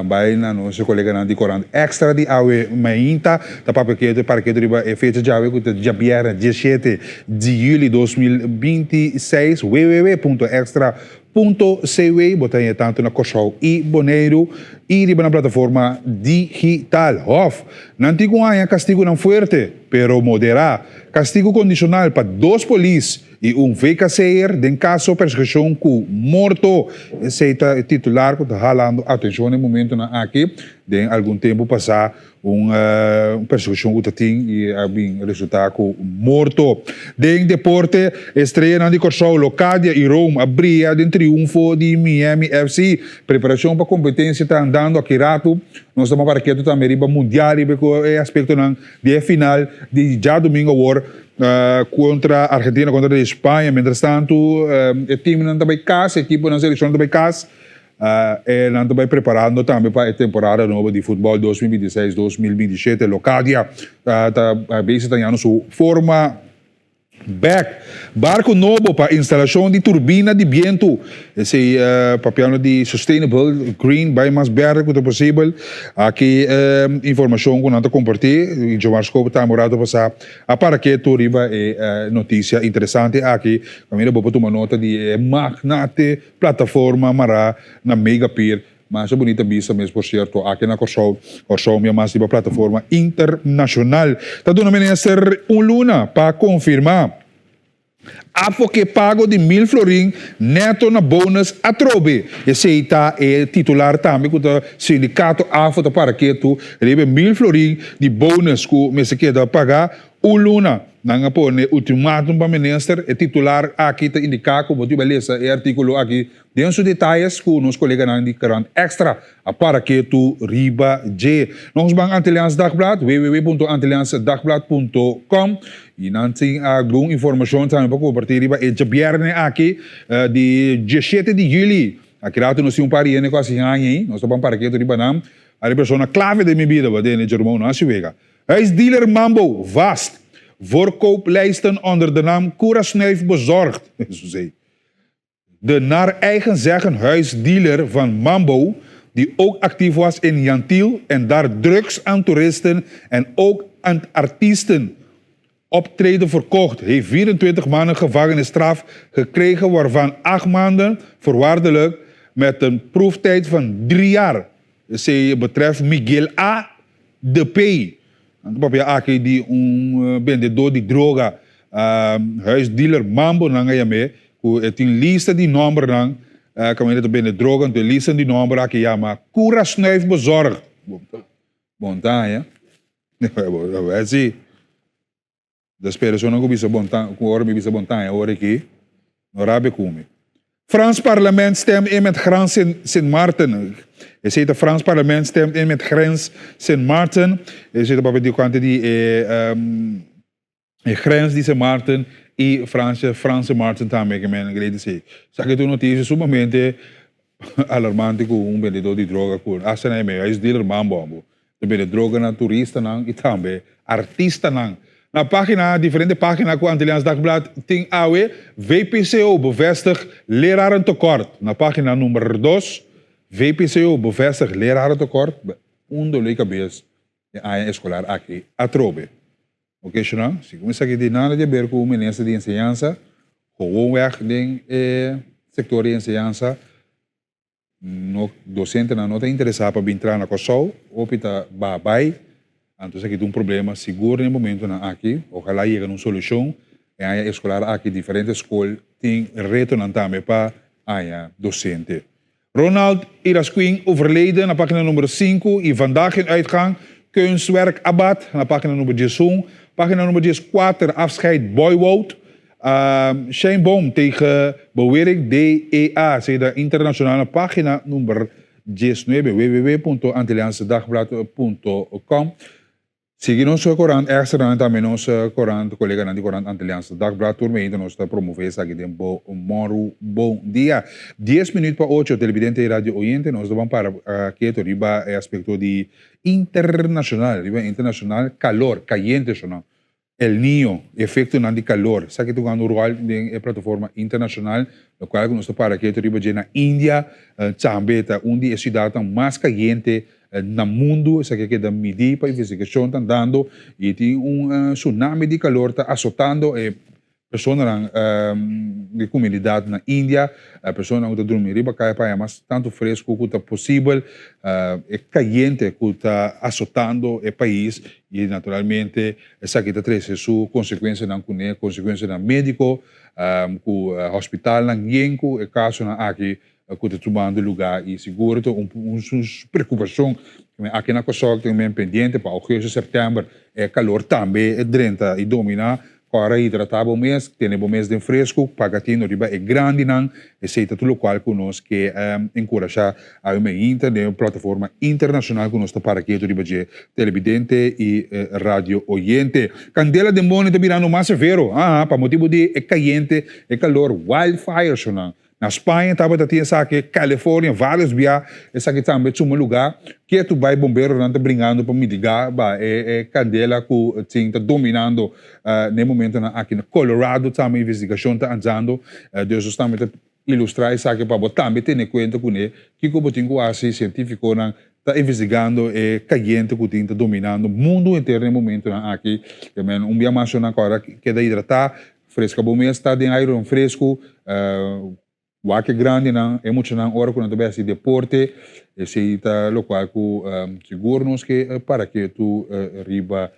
bay na nos coleganan di Corant Extra di awe mainta, ta papia ketu, para ketu riba e fecha djawe cu ta djabièrnè diesshete di juli 2026, www.extra. Punto CW, bo ta haña tantu na Kòrsou i Boneiru i riba nan plataforma digital. Hof, Nan tin ku haña kastigunan fuerte, pero moderá. Kastigu kondishonal pa dos polis i un VKC'er den kaso persekushon ku morto. Esei ta e titular ku ta halando atenshon den momentunan aki. Den algun tempu pasá Un persecucion cu ta tin y a bin resulta cu morto. Den deporte, estrellanan di Corsou, Locadia y Rome a bria den triunfo di Miami FC. Preparacion pa competencia ta andando aki rato. Nos ta para keto tambe riba Mundial riba cu e aspectonan di e final di djadomingo awor contra Argentina contra di Spaña. Mientras tanto e teamnan ta bay cas, e equiponan seleccionnan ta bay cas. E nan ta bai preparando tambe pa e temporada nobo di futbol 2026, 2027. Locadia ta bezig ta hañando su forma. Bek. Barku nobo pa instalashon di turbina di bientu. Esei papiando di sustainable, green, bai mas berde ku ta posibel. Aki informashon ku nan ta kompartí. Jomar Schoop tambe un rato pasá a para ketu riba e notisia interesante aki. Kaminda bo por tuma nota di e magnate plataforma mará na Megapier. Masha bunita bista mes por cierto aki na Corsou. Corsou mia mas riba plataforma internacional. Ta duna minister un luna pa confirma afo ke pago di mil florin neto na bonus atrobe. Esey ta e titular tambe cu ta sindicato afo ta para ketu riba e mil florin di bonus cu mester keda paga un luna. Nan a pone ultimatum pa minister. E titular aki ta indica cu bo tin bai lesa e articulo aki Den su detayes ku nos koleganan di Krant Extra a para ketu riba dje. Nos ban Antilliaans Dagblad, www.antilliaansdagblad.com, i nan tin algun informashon tambe pa kompartí riba e djabièrnè aki di diesshete di yüli. Aki ratu nos tin un par di hende ku a hasi haña ei, nos ta ban para ketu riba nan. Ari persona klave den mi bida, bo tende Jerome no hasi wega. Huisdealer Mambo, vast. Voorkooplijsten onder de naam Curasnuif bezorgd. Hesus. De naar eigen zeggen huisdealer van Mambo, die ook actief was in Jan Thiel en daar drugs aan toeristen en ook aan artiesten optreden verkocht, heeft 24 maanden gevangenisstraf gekregen waarvan 8 maanden voorwaardelijk met een proeftijd van 3 jaar. Esei betreft Miguel A. de P. Nan ta papia aki di un bendedó di droga, huisdealer Mambo nan a yam'é, ku e tin lista di nòmbernan kaminda ta bende droga, anto e lista di nòmber aki yama Cura Snuif Bezorg. Bon ta haña. Bo Ta spera so nan ku bisa bon ta ku ora mi bisa bon taña ora aki no rabia ku mi. Frans parlement stemt in met grens Sint Sint Maarten. Esei ta Frans parlement stemt in met grens Sint Maarten. Esei ta papia di kuantu di e e grens di Sint Maarten i Francia Frans Sint Maarten tambe ke men grei di esei. Esaki ta un notisia sumamente alarmante ku un bendedó di droga ku hasta na e medio huis dealer mambo abo ta bende droga na turistanan i tambe artistanan. Na pagina diferente pagina ku Antilliaans Dagblad tin awe VPCO bevestigt lerarentekort na pagina number dos VPCO bevestigt lerarentekort un doló di kabes e aña eskolar aki atrobe. Oke shona, si ku esaki tin nada di haber ku minister di enseñansa, gewoonweg den e sektor di enseñansa no dosentenan no ta interesá pa bin traha na Kòrsou, hopi ta baha bai, anto esaki ta un problema sigur den e momentunan aki, ojalá yega na un solushon, e aña eskolar aki diferente skol tin retonan tambe pa haña dosente. Ronald Irasquin overleden na pagina number sinku y Vandaag in uitgang Kunstwerk Abad na pagina number diesun. Pagina number dieskuater Afscheid Boywoud Sheinbaum tegen bewering DEA Seda Internacional na pagina number diesnuebe www.antilliaansedagblad.com Sigui nos korant extra nan tambe nos korant koleganan di korant Antilliaanse Dagblad tur meinta nos ta promove esaki den bo moru bon dia. Dies minuut pa ocho televidente y radio oyente nos ta ban para keto riba e aspecto di internacional riba internacional calor cayente so no El Niño efectonan di calor esaki ta jugando un rol den e plataforma internacional locual cu nos ta para keto riba dje na India tambe ta un di e ciudadnan mas cayente Na mundu esaki a keda midí pa investigashon ta andando i tin un tsunami di kalor ta asotando e personanan di komunidat na India. Personanan ku ta drumi riba kaya pa haña mas tantu fresku ku ta posibel. E kayente ku ta asotando e pais i naturalmente esaki ta trese su konsekuensianan kuné, konsekuensianan médiko ku hospitalnan yen ku e kasonan aki ku ta tumando lugá i sigur ta un preokupashon aki na Kòrsou tin men pendiente pa ougùstus, sèptèmber e kalor tambe drenta i dominá. Kòrda hidratá bo mes, tene bo mes den fresku, paga tino riba e grandinan, esei ta tur lokual ku nos ke enkurashá awe meinta den un plataforma internashonal ku nos ta para ketu riba dje telebidente i radio oyente. Kandela den boni ta birando mas severo, aha, pa motibu di e kayente, e kalor, wildfires, nan. Na Spaña tabata tin esaki, California varios bia esaki tambe tuma luga. Ketu bai bomberonan ta bringando pa mitiga ba e candela cu tin ta dominando na e momentonan aki. Na Colorado tambe investigacion ta anzando. Dus nos tambe ta ilustra esaki pa bo tambe tene cuenta cune kico bo tin cu haci. Cientificonan ta investigando e cayente cu tin ta dominando mundo henter na e momentonan aki. Un bia mas nan cu keda hidrata. Freska bo mes ta den aironan fresku, wak e grandinan, e muchanan ora ku nan ta bai hasi deporte, esei ta lokual ku sigur nos ke para ketu riba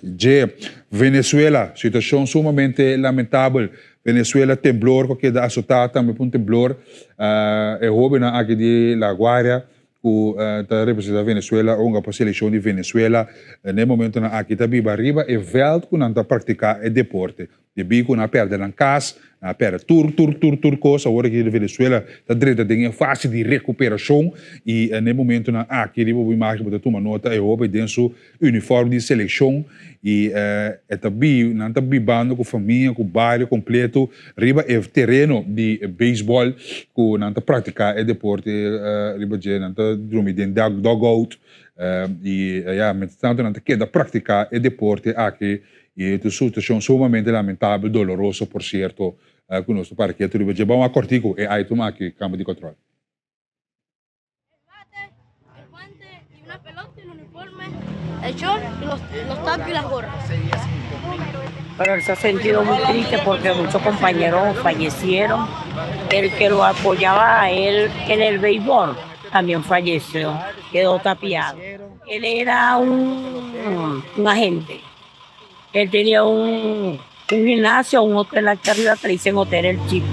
dje. Venezuela, situashon sumamente lamentabel. Venezuela temblor ku a keda asotá tambe pa un temblor. E hóbennan aki di La Guaira ku ta representá Venezuela o hunga pa selekshon di Venezuela na e momentonan aki ta biba riba e vèlt ku nan ta praktiká e deporte. Debí ku nan a pèrdè nan kas, nan a pèrdè tur tur tur tur kos, awor aki Venezuela ta drenta den e fase di rekuperashon i na e momentonan aki riba bo imágen bo ta tuma nota e hopi den su uniform di selekshon i e ta bi nan ta bibando ku famia ku bario kompleto riba e tereno di beisbòl ku nan ta praktiká e deporte riba dje nan ta drumi den dugout i ya mientras tanto nan ta keda praktiká e deporte aki i e ta un situashon sumamente lamentabel doloroso por sierto ku nos ta para ketu riba dje. Ban wak kòrtiku e item aki kambio di kòntròl. El bate, el guante y una pelota, el uniforme, el short, los, los tacos y las gorras. Pero él se ha sentido muy triste porque muchos compañeros fallecieron. El que lo apoyaba a él en el béisbol también falleció, quedó tapiado. Él era un, un agente. Él tenía un, un gimnasio, un hotel aquí arriba que le dicen Hotel El Chico.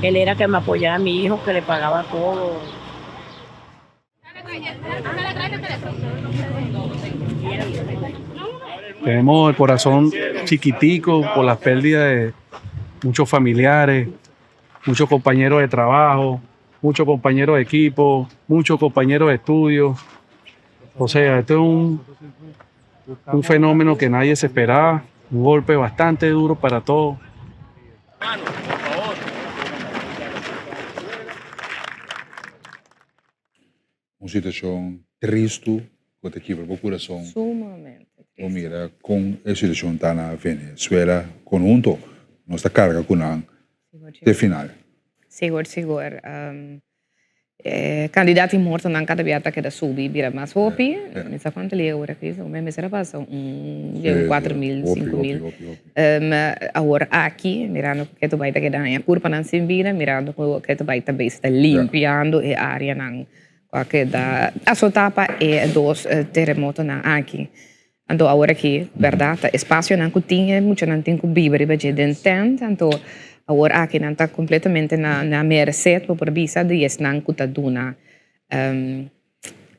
Él era que me apoyaba a mi hijo, que le pagaba todo. Tenemos el corazón chiquitico por la pérdida de muchos familiares, muchos compañeros de trabajo, muchos compañeros de equipo, muchos compañeros de estudio. O sea, esto es un, un fenómeno que nadie se esperaba, un golpe bastante duro para todos. Un situashon tristu ku ta kibra bo kurason. Sumamente tristu. Bo mira kon e situashon ta na Venezuela konhunto. Nos ta karga ku nan te final. Sigur, sigur. E kandidat di mortonan kada bia ta keda subi bira mas hopi. Mi sa kuantu liga ora aki, mi mester a pasa un 4000, 5000. Awor aki, mirando ku ketu bai ta keda haña kurpanan sin bida, mirando ku ketu bai ta bezig ta limpiando e areanan ku a keda asotá pa e dos teremotonan aki. Anto awor aki, bèrdat, ta espasionan ku tin e muchanan tin ku biba riba dje den tènt, anto awor aki nan ta kompletamente na na merset, bo por bisa, di esnan ku ta duna,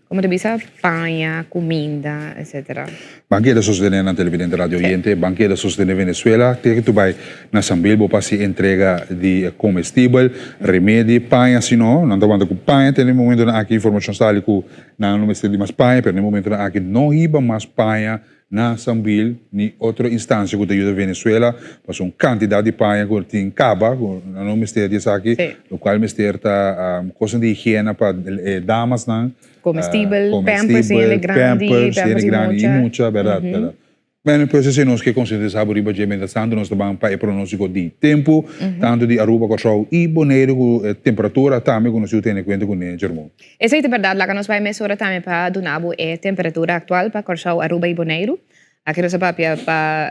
komo ta bisa, paña, kuminda, etsetera. Ban keda sostené nan televidente radio oyente, ban keda sostené Venezuela, te ku bai na Sambil bo pa hasi entrega di komestibel, remedi, paña, si no, nan ta wanta ku paña te na e momentonan aki informashon sali ku Nan lo mester di mas paña, pero na e momentonan aki no hiba mas paña na Sambil ni otro instancia cu ta yuda Venezuela, pasobra un cantidad di paña cu tin caba, cu nan no mester di esaki, locual mester ta cosnan di higiena pa e damasnan, Comestibel, pampers di hende grandi, pampers di hende grandi y mucha, berdad, berdad. Bueno, pues esei nos ke konsientisá bo riba dje. Mientras tanto nos ta ban pa e pronóstiko di tempu, tantu di Aruba, Kòrsou i Boneiru ku e temperatura tambe ku nos yu tene kuenta kuné, Jermon. Esei ta bèrdat. Laga nos bai mesora tambe pa duna bo e temperatura aktual pa Kòrsou, Aruba i Boneiru. Aki nos a papia pa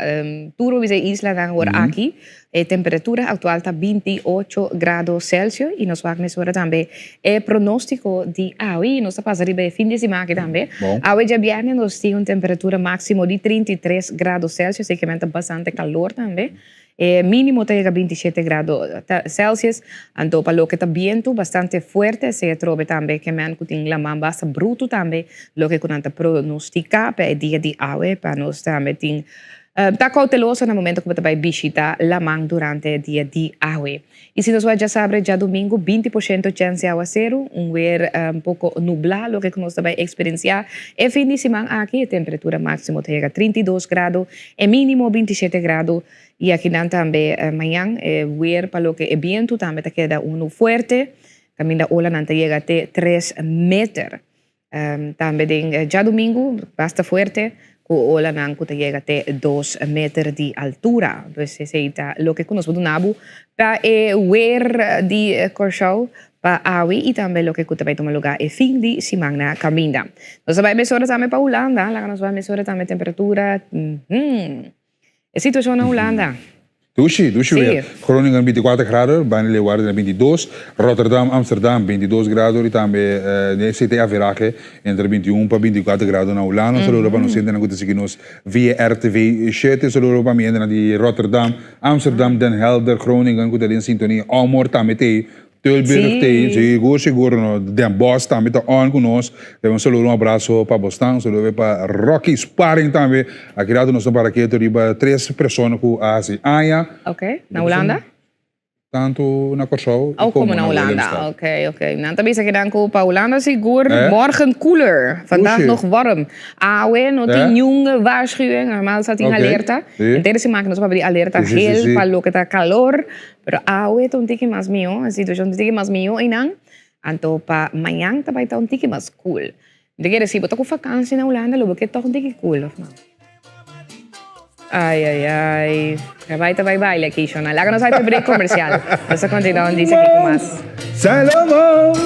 tur bo bisa e islanan awor aki. E temperatura aktual ta 28 grado Celsius i nos wak mesora tambe e pronóstiko di awe i nos ta pasa riba e fin di siman aki tambe. Awe djabièrnè nos tin un temperatura máksimo di 33 grado Celsius, esei ta bastante kalor tambe. E mínimo ta yega 27 grado Celsius. Anto pa loke ta bientu bastante fuerte, esei atrobe tambe ke men ku tin laman basta brutu tambe, loke ku nan ta pronostiká pa e dia di awe pa nos tambe tin. Ta kouteloso na momento ku bo ta bai bishita laman durante dia di awe. I si nos wak djasabre djadumingu 20% chèns di awaseru, un wer poko nublá loke ku nos ta bai eksperensiá e fin di siman aki. E temperatura máksimo ta yega 32 grado, e mínimo 27 grado. I akinan tambe mañan e wer pa loke e bientu tambe ta keda unu fuerte, kaminda olanan ta yega te tres meter. Tambe den djadumingu basta fuerte ku olanan ku ta yega te dos meter di altura. Pues esei ta loke ku nos por duna bo pa e wer di Kòrsou pa awe i tambe loke ku ta bai tuma lugá e fin di siman na kaminda. Nos ta bai mesora tambe pa Hulanda, laga nos bai mesora tambe temperatura. E situacion na Hulanda. Dushi, dushi weer. Groningen 24 graden, Bani Leeuwarden na 22, Rotterdam, Amsterdam 22 grado y tambe den CT averahe entre 21 pa 24 grado na Hulanda. Un saludo pa nos hendenan cu ta sigui nos via RTV 7. Un saludo pa mi hendenan di Rotterdam, Amsterdam, Den Helder, Groningen cu ta den sintonia. Omor tambe t'ey. Tilburg t'ey, sigur sigur no, Den Bosch tambe ta on ku nos. Debe un saludo, un abraso pa bosnan, un saludo pa Rocky Sparring tambe. Aki rato nos ta para ketu riba tres persona ku a hasi aña. Ok, na Hulanda? Tantu na Kòrsou i komo na Willemstad. Ok, ok. Nan ta bisa kinan ku pa Hulanda sigur morgen koeler, vandaag nog warm. Awe no tin niun waarschuwing, normal sa tin alerta. Henter siman nos a papia di alerta geel pa loke ta kalor. Pero awe ta un tiki mas mihó, e situashon ta un tiki mas mihó einan, anto pa mañan ta bai ta un tiki mas cool. Mi ta kere si bo ta ku fakansi na Hulanda lo bo ke tòg un tiki cool òf no? Ai ai ai, ta bai ta bai baile aki shona. Laga nos bai pa e break komersial. Nos ta kontinuá un disa aki ku mas. Salomon!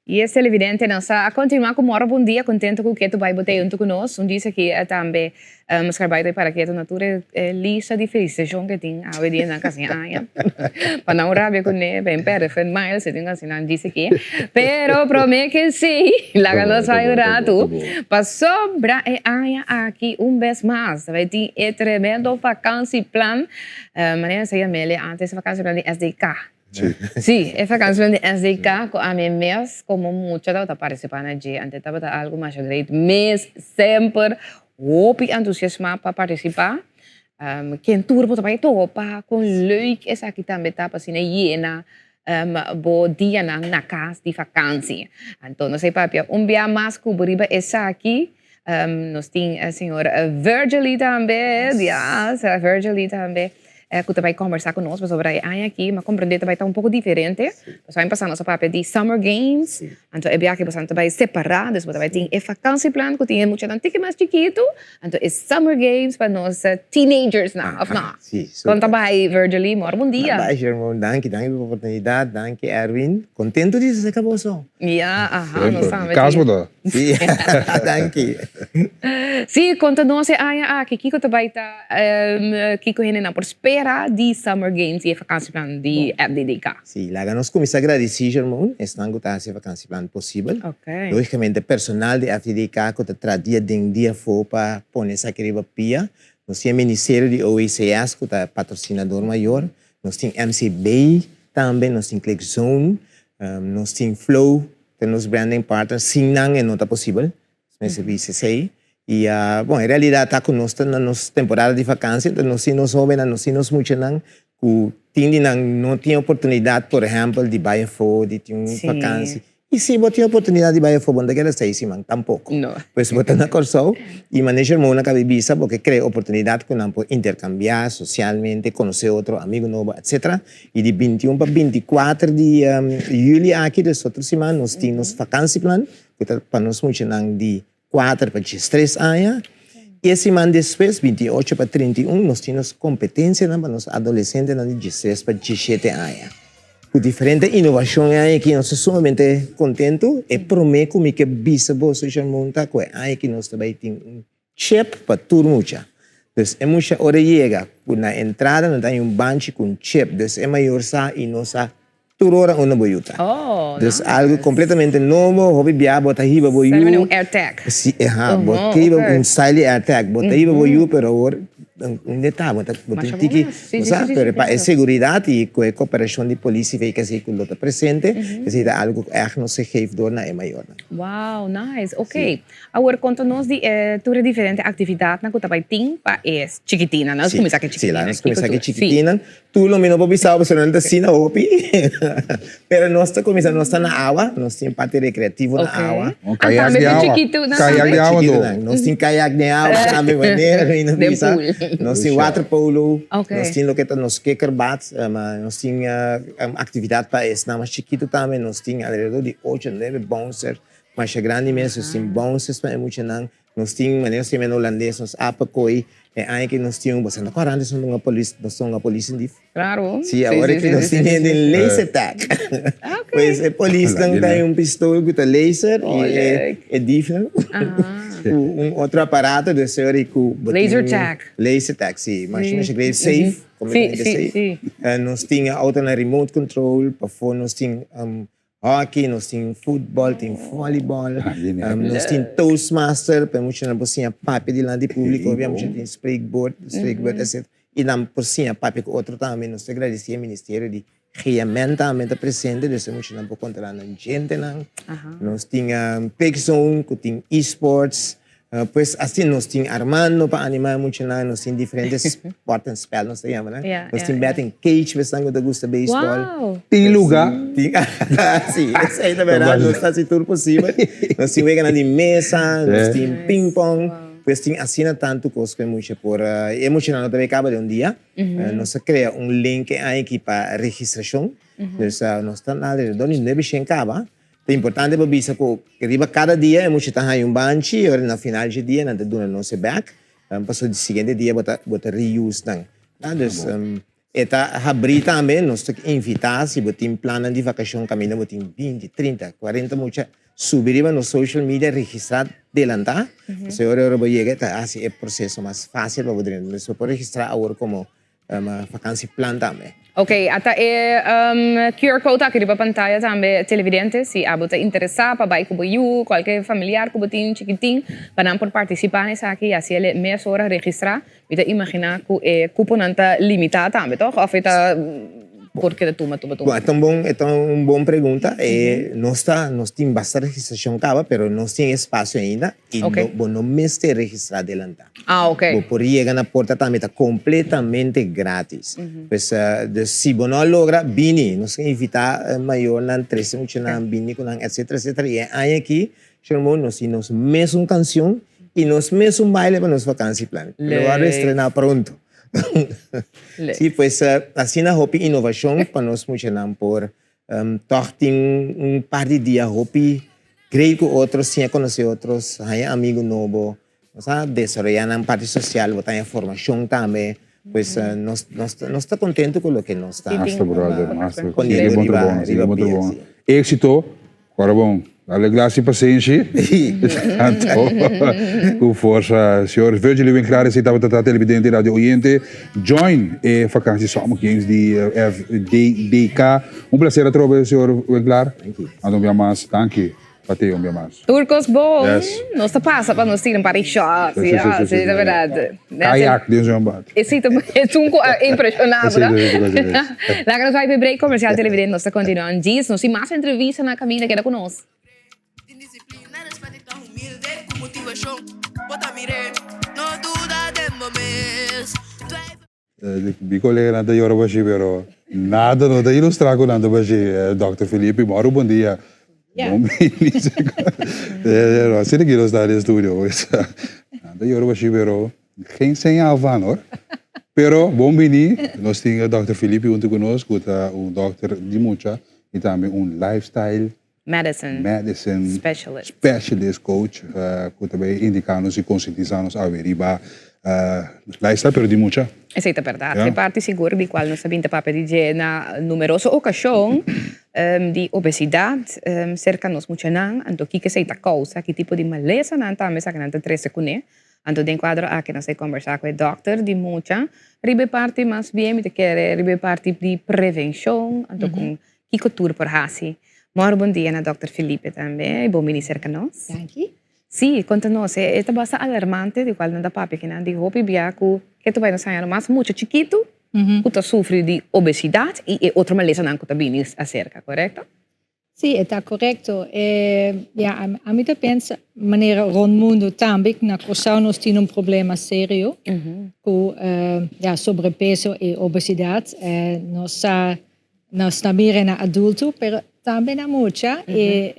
Yes televidente nos a continua cu moro bon dia contento cu ketu bai botey hunto cu nos un dice aki tambe Oscar bai para ketu na tur e lista di felicitacion ke tin awe dia nan casi aña pa nan rabia cu ne ben perde fen miles e tin casi nan dice aki pero prome ke si laga nos bai un ratu pasobra e aña aki un bes mas ta bai tin e tremendo vakantieplan manera sa yamele antes vakantieplan di SDK. Sí, e vakantie di SDK ku ami mes komo mucha tabata partisipá na dje. Ante tabata algu masha great mes, semper hopi entusiasmá pa partisipá. Ken tur bo ta bai topa, kon leuk esaki tambe ta pa asina yena bo dianan na kas di vakantie. Anto nos a papia un bia mas ku bo riba esaki. Nos tin señor Virgily tambe, ya, Virgily tambe. Ku ta bai kombersá ku nos pasobra e aña aki mi a komprendé ta bai ta un poko diferente. Pasobra aña pasá nos a papia di Summer Games, anto e biaha aki boso ta bai separá, dus bo ta bai tin e vakansieplan ku tin e muchanan tiki mas chikitu, anto e Summer Games pa nos teenagersnan, òf no? Kon ta bai, Virgily? Mor bon dia. Ta bai, Sherman. Danki, danki pa e oportunidat. Danki, Erwin. Kontentu di esaki boso. Ya, aha, nos tambe. Kas bo ta. Sí, danki. Sí, konta nos e aña aki kiko ta bai ta. Kiko hendenan por spera di Summer Games i e vakansieplan di FDDK? Sí, laga nos kuminsá gradisí, Shermon, esnan ku ta hasi e vakansieplan posibel. Lógikamente personal di FDDK ku ta traha dia den dia afó pa pone esaki riba pia. Nos tin e ministerio di OECS ku ta patrosinador mayor. Nos tin MCB tambe, nos tin Click Zone, nos tin Flow ta nos branding partner. Sin nan e no ta posibel. Mester bisa esei. I bon, e realidat ta ku nos ta na nos temporada di vakansia, enton nos tin nos hóbennan, nos tin nos muchanan ku tin di nan no tin oportunidat, por ehèmpel, di bai afó, di tin un vakansi. I si bo tin oportunidat di bai afó, bo no ta keda seis siman tampoko. Pues bo ta na Kòrsou i manera Shermona a kaba di bisa, bo ke krea oportunidat ku nan por interkambiá sosialmente, konosé otro, amigu nobo, etsetera. I di 21 pa 24 di yüli aki, dus otro siman, nos tin nos vakansieplan ku ta pa nos muchanan di kuater pa diestres aña. I e siman despues, 28 pa 31, nos tin nos kompetensianan pa nos adolesentenan di diestres pa diesshete aña. Ku diferente inovashon e aña aki nos ta sumamente kontentu. E promé ku mi ke bisa boso, Sharmon, ta ku e aña aki nos ta bai tin un chip pa tur mucha. Dus e mucha ora e yega ku na entrada nan ta haña un banchi ku un chip. Dus e mayor sa i no sa tur ora unda bo yu ta. Dus algu kompletamente nobo, hopi bia bo ta hiba bo yu. Sali un AirTag. Si, aha, bo ta hiba un style di AirTag. Bo ta hiba bo yu pero awor. Un detaye, bo ta bo tin tiki, bo sa, pero pa e seguridad y cu e cooperacion di polis y VKC cu lo ta presente, esey ta algo cu echt nos a geef door na e mayornan. Wow, nice. Ok. Awor conta nos di e tur e diferente actividadnan cu ta bay tin pa e chikitinnan. Nos cuminsa cu e chikitinnan. Si, nos cuminsa cu e chikitinnan. Tur lo mi no por bisa bo pasobra nan ta asina hopi. Pero nos ta cuminsa, nos ta na awa, nos tin parti recreativo na awa. Oh, kayak di awa. Kayak di awa do. Nos tin kayak den awa tambe, manera mi no bisa. Nos tin waterpolo, nos tin loke ta nos kikkerbat, nos tin actividad pa esnan mas chikito tambe, nos tin alrededor di ocho, nuebe bouncer masha grandi mes, nos tin bouncers pa e muchanan. Nos tin, manera nos tin na holandes, nos apenkooi, e aña ki nos tin un, boso no kòrda antes nos dunga polis, nos dunga polis un dif? Claro. Si, awor ki nos tin hende laser tag. Pues e polisnan ta un pistol ku ta laser i e difnan ku un otro aparato, dus e ora ku bo tin. Laser tag. Laser tag, si. Masha masha great, safe, kompletamente safe. Nos tin auto na remote control, pafó nos tin Hockey, nos tin futbol, tin volleyball, nos tin toastmaster, pa e muchanan por siña papia dilanti publico, obia mucha tin spreekbord, spreekbeurt etc. Y nan por siña papia cu otro tambe. Nos ta agradeci e ministerio di GMN tambe ta presente, dus e muchanan por controla nan djentenan. Nos tin Pickzone cu tin e-sports. Pues asina nos tin Armando pa anima e muchanan, nos tin diferente sport en spel nos ta yama nan. Nos tin batting cage pa esnan ku ta gusta beisbòl. Tin luga. Si, esei ta bèrdat, nos ta hasi tur posibel. Nos tin weganan di mesa, nos tin ping pong, pues tin asina tantu kos ku e mucha por, e muchanan no ta bay kaba den un dia. Nos a krea un link e aña aki pa registrashon, dus nos ta na alrededor di nuebe shen kaba. Ta importante pa bisa ku riba kada dia e mucha ta haña un banchi i ora na final dje dia nan ta duna nos e bèk pasobra di siguiente dia bo ta bo ta reuse nan. Dus e ta habrí tambe nos ta invitá si bo tin plannan di vakashon kaminda bo tin binti, trinta, kuarenta mucha subi riba nos social media registrá delantá pasobra ora ora bo yega e ta hasi e proseso mas fásil pa bo drenta. Dus bo por registrá awor komo Vakansieplan tambe. Ok, ata e QR code aki riba pantaya tambe televidente, si abo ta interesa pa bai ku bo yu, kualke familiar ku bo tin chikitin, pa nan por partisipa na esaki y asi el e mesora registra. Mi ta imagina ku e kuponan ta limita tambe, toch? Of e ta por keda tuma, tuma, tuma? Bon, e ta un bon, e ta un bon pregunta. E nos ta, nos tin basta registrashon kaba, pero nos tin espasio ainda y no, bo no mester registra adelanta. Ah, ok. Bo por yega na porta tambe, ta completamente gratis. Pues, dus si bo no a logra, bini. Nos ta invita mayornan, trece muchanan, bini cu nan, etcetera, etcetera. Y e aña aki, Shermon, nos tin nos mesun cancion y nos mesun baile pa nos vakantieplan. Lo a restrena pronto. Si, pues, asina hopi innovacion pa nos muchanan por Tòg tin un par di dia hopi grei ku otro, siña konosé otros, haña amigu nobo. Nos a desaroyá nan parti sosial, bo ta haña formashon tambe. Pues nos nos nos ta kontentu ku loke nos ta Master brother, master. poniendo riba riba pia, si. Éxito. Ora bon, dale glas y pasenshi. Tanto cu forsa. Señor Virgil Winklaar esey tabata ta televidente y radio oyente. Join e vakantie Summer Games di FDDK. Un placer atrobe, señor Winklaar. Ando un bia mas. Danki pa te un bia mas. Tur cos bon. Nos ta pasa pa nos tira un par di shots. Ja, si, ta verdad. Kayak den zwembad. Esey ta esun cu a impresiona bo, no? Laga nos bai p'e break comercial televidente. Nos ta continua un djis. Nos tin mas entrevista na caminda. Keda cu nos. Mi coleganan ta yora bashi pero nada no ta ilustra cu nan ta bashi. Dòkter Felipe, mòru bon dia. Bon bini. Asina ki nos ta den studio. Nan ta yora bashi pero geen señal van hoor. Pero bon bini. Nos tin Dòkter Felipe hunto cu nos cu ta un dòkter di mucha y tambe un lifestyle Medicine Medicine Specialist. Specialist Coach cu ta bay indica nos y concientisa nos awe riba lifestyle pero di mucha. Esey ta berdad. E parti sigur di cual nos a bin ta papia di dje na numeroso ocasion di obesidad cerca nos muchanan. Anto kico esey ta causa, ki tipo di malesanan tambe esakinan ta trece cune. Anto den cuadro aki nos a combersa cu e dokter di mucha riba e parti mas bien mi ta kere riba e parti di prevencion anto con Kiko tur por hasi? Mor bon dia na Dòkter Felipe tambe i bon bini serka nos. Danki. Sí, konta nos, e ta basta alarmante di kual nan ta papia kinan di hopi bia ku. Ke ta bai nos haña mas mucha chikitu ku ta sufri di obesidat i e otro malesanan ku ta bini aserka, korekto? Sí, e ta korekto. E, ja, ami ta pensa manera rond mundu tambe, na Kòrsou nos tin un problema serio ku ja, sobrepeso i obesidat. Nos sa, nos ta mira na adulto, pero tambe na mucha. I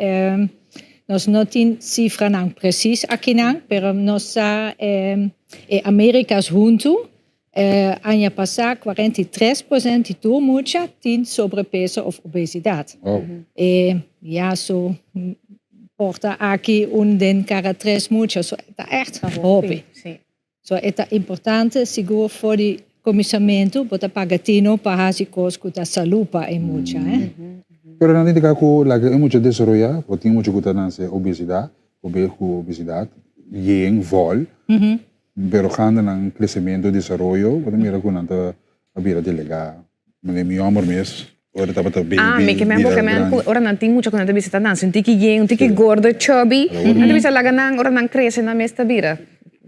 nos no tin sifranan presis akinan, pero nos sa e Amerikas huntu Aña pasá 43% di tur mucha tin sobrepeso òf obesidat. E ya so por ta aki un den kada tres mucha, so e ta ègt hopi. So e ta importante sigur for di kuminsamentu bo ta paga tino pa hasi kos ku ta salú pa e mucha. Pero nan indiká ku laga e mucha desaroyá, bo tin mucha ku ta nase obesidat, ku obesidat, yen, vòl. Pero ganda nan crecemento y desaroyo, bo ta mira cu nan ta a bira delega. Mane mi homber mes, ora tabata baby, Ah, mi ke men bo bira ke men grandi. cu ora nan tin mucha cu nan ta bisa ta nan un tiki yen, un tiki gordo, chubby. Nan ta bisa laga nan, ora nan crece nan mes ta bira.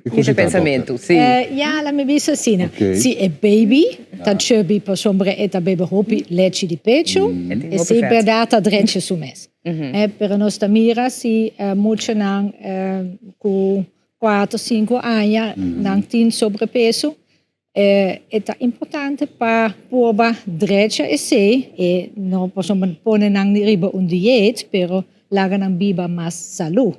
Ki Mi cosa ta ta, dokter? pensamento, si. Ja, laat mi bisa asina. Si e baby ta chubby pasobra e ta bebe hopi lechi di pecho, E tin hopi esey vet. berdad ta drecha su mes. Pero nos ta mira si muchanan cu Cuatro, cinco aña nan tin sobrepeso. E ta importante pa proba drecha esey e no pasobra pone nan riba un dieet pero laga nan biba mas salú.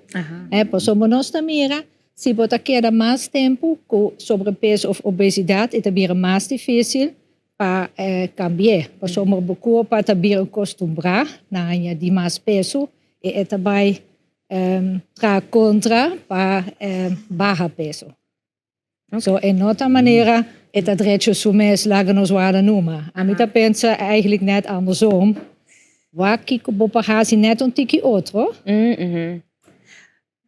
Pasobra nos ta mira si bo ta keda mas tempo cu sobrepeso of obesidad e ta bira mas dificil pa cambi'e. Pasobra bo curpa ta bira costumbrá na haña di mas peso e e ta bay Traha kontra pa baha peso. So e no ta manera e ta drecho su mes laga nos warda numa. Ami ta pensa eigenlijk net andersom. Wak kiko bo por hasi net un tiki otro.